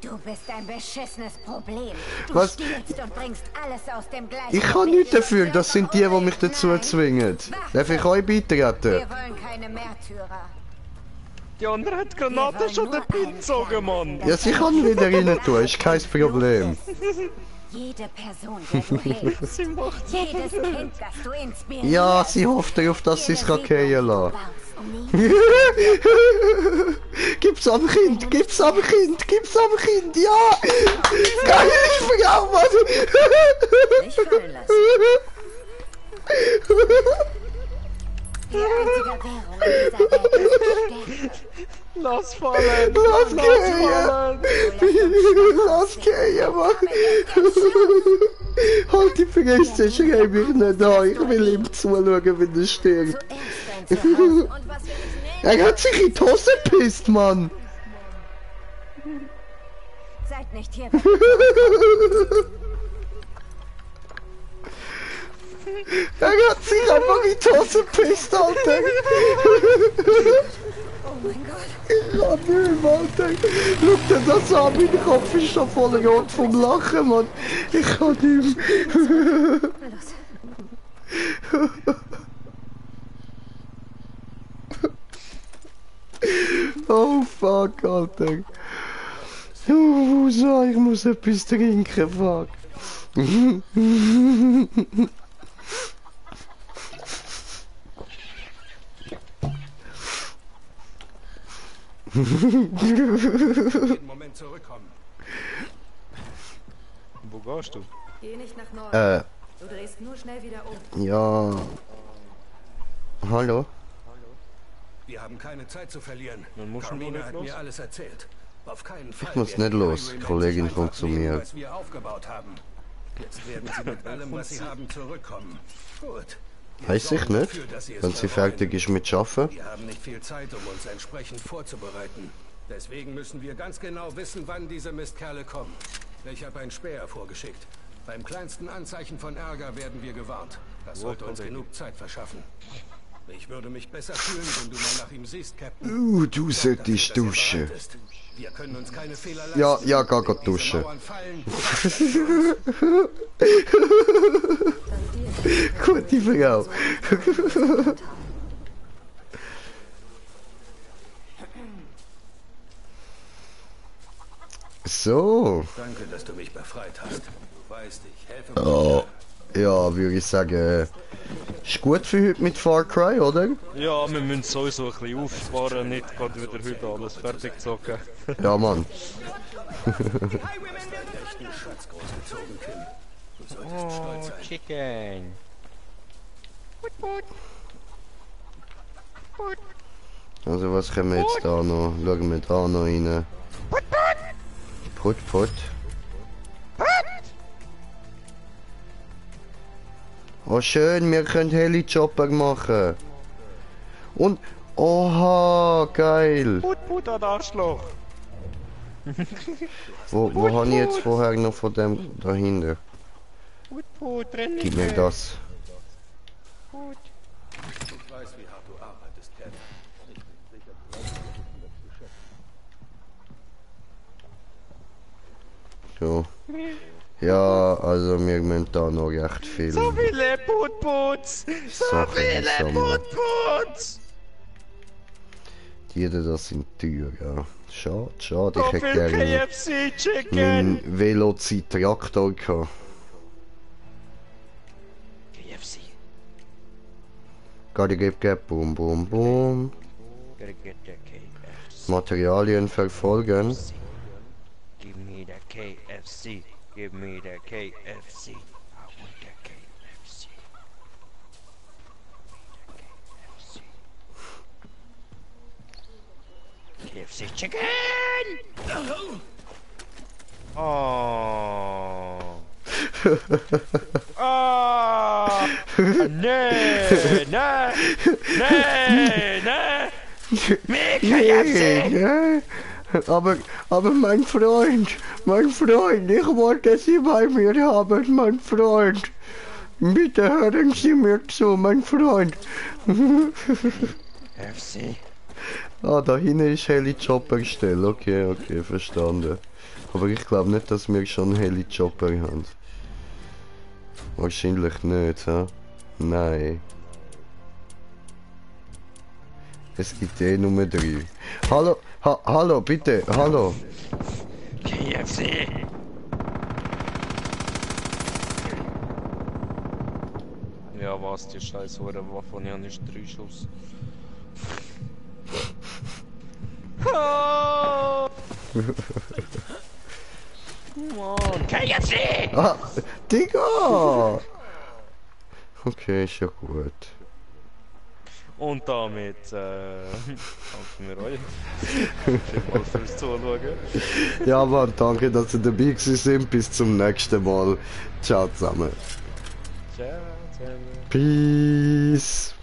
Speaker 8: du bist ein beschissenes Problem. Du
Speaker 1: Was?
Speaker 8: stiehlst und bringst alles aus dem gleichen.
Speaker 1: Ich kann nichts dafür, das sind die mich dazu zwingen. Darf ich euch beitreten?
Speaker 8: Wir wollen keine Märtyrer.
Speaker 2: Die andere hat Granaten schon den Pin gezogen, Mann!
Speaker 1: Ja, sie kann wieder rein tun, ist kein Problem.
Speaker 8: Jede Person, der du hilfst.
Speaker 2: Sie macht
Speaker 8: Jedes Kind, das du inspirierst.
Speaker 1: Ja, sie hofft darauf, dass sie es gehen lassen. Gib's am Kind, gib's am Kind, gib's am Kind, ja! Geil, ich bin auch, Mann!
Speaker 10: Nicht fallen lassen.
Speaker 8: Die einzige Währung in dieser Welt ist Geld.
Speaker 2: Lass fallen!
Speaker 1: Lass gehen! Lass gehen, Mann! Halt die Fresse, schrei mich nicht an, ich will ihm zuschauen, wie er stirbt.
Speaker 8: Zuerst dein Zuhause.
Speaker 10: Und was will ich nehmen?
Speaker 1: Er hat sich in die Hose gepisst, Mann!
Speaker 8: Seid nicht hier.
Speaker 1: Er hat sich einfach in die Hose gepisst, Alter!
Speaker 4: Oh mein Gott.
Speaker 1: Ich kann nicht mehr, Alter! Schau dir das an, mein Kopf ist schon voll rot vom Lachen, Mann! Ich kann nicht mehr! Oh fuck, Alter! So, ich muss etwas trinken, fuck!
Speaker 3: Jeden Moment zurückkommen.
Speaker 2: Wo gehst du?
Speaker 4: Geh nicht nach Norden. Du drehst nur schnell wieder um.
Speaker 1: Ja. Hallo?
Speaker 3: Wir haben keine Zeit zu verlieren.
Speaker 2: Man muss schon
Speaker 3: Carmina
Speaker 2: nicht
Speaker 3: hat
Speaker 2: los.
Speaker 3: mir alles erzählt. Auf keinen Fall.
Speaker 1: Ich muss
Speaker 3: werden
Speaker 1: nicht
Speaker 3: die
Speaker 1: los.
Speaker 3: Highwaymen
Speaker 1: Kollegin
Speaker 3: sich
Speaker 1: kommt
Speaker 3: einfach
Speaker 1: zu
Speaker 3: nehmen,
Speaker 1: mir.
Speaker 3: was wir aufgebaut haben. Jetzt werden sie mit allem, was sie haben, zurückkommen. Gut. Wir
Speaker 1: Weiß ich
Speaker 3: sorgen
Speaker 1: nicht.
Speaker 3: dafür, dass sie es
Speaker 1: Wenn sie
Speaker 3: bereuen.
Speaker 1: fertig ist mit Schaffen.
Speaker 3: Wir haben nicht viel Zeit, um uns entsprechend vorzubereiten. Deswegen müssen wir ganz genau wissen, wann diese Mistkerle kommen. Ich habe einen Späher vorgeschickt. Beim kleinsten Anzeichen von Ärger werden wir gewarnt. Das sollte uns genug Zeit verschaffen. Ich würde mich besser fühlen, wenn du mal nach ihm siehst, Captain.
Speaker 1: Du solltest duschen.
Speaker 3: Wir können uns keine Fehler leisten.
Speaker 1: Ja, geh duschen. Gute Frau. So.
Speaker 3: Danke, dass du mich befreit hast. Du weißt, ich helfe
Speaker 1: Oh. Ja, würde ich sagen, ist gut für heute mit Far Cry, oder?
Speaker 2: Ja, wir müssen sowieso ein bisschen aufsparen, nicht gerade wieder heute alles fertig zocken.
Speaker 1: Ja, Mann.
Speaker 2: Oh, Chicken.
Speaker 1: Also was können wir jetzt da noch? Schauen wir da noch rein. Put. Oh schön, wir können Heli-Chopper machen. Und... Oha, geil.
Speaker 2: Put, ein Arschloch.
Speaker 1: Wo habe ich jetzt vorher noch von dem dahinter?
Speaker 2: Put, renn nicht.
Speaker 1: Gib mir das.
Speaker 2: Put.
Speaker 3: Ich weiß, wie hart du arbeitest, Cat. Ich bin sicher, du weißt, was du das Geschäft.
Speaker 1: So. Ja, also wir müssen da noch recht viel.
Speaker 2: So viele Putputs! So viele Putputs!
Speaker 1: Jeder das sind teuer, ja. Schade.
Speaker 2: So
Speaker 1: Ich hätte
Speaker 2: viel
Speaker 1: gerne
Speaker 2: KFC Chicken!
Speaker 1: einen Velocitraktor gehabt.
Speaker 2: KFC.
Speaker 1: Gotta gib, boom.
Speaker 2: Gotta get the KFC.
Speaker 1: Materialien verfolgen.
Speaker 2: Give me the KFC. Give me the KFC. I want the KFC. KFC chicken! Oh. Oh. Nee. Mehr KFC!
Speaker 1: Nee. Aber mein Freund, ich wollte Sie bei mir haben, mein Freund. Bitte hören Sie mir zu, mein Freund.
Speaker 2: KFC.
Speaker 1: Ah, da hinten ist Heli-Chopper gestellt. Okay, verstanden. Aber ich glaube nicht, dass wir schon Heli-Chopper haben. Wahrscheinlich nicht, hä? Nein. Es gibt eh nur 3. Hallo, hallo, bitte, hallo.
Speaker 2: KFC. Ja, was, die scheiß Waffe, ich habe nicht 3 Schuss. Oh! Mann, KFC!
Speaker 1: Ah, Digga! Okay, ist ja gut.
Speaker 2: Und damit, danken wir euch. Vielmals fürs Zuschauen.
Speaker 1: Ja, Mann, danke, dass ihr dabei sind. Bis zum nächsten Mal. Ciao zusammen.
Speaker 2: Ciao zusammen.
Speaker 1: Peace.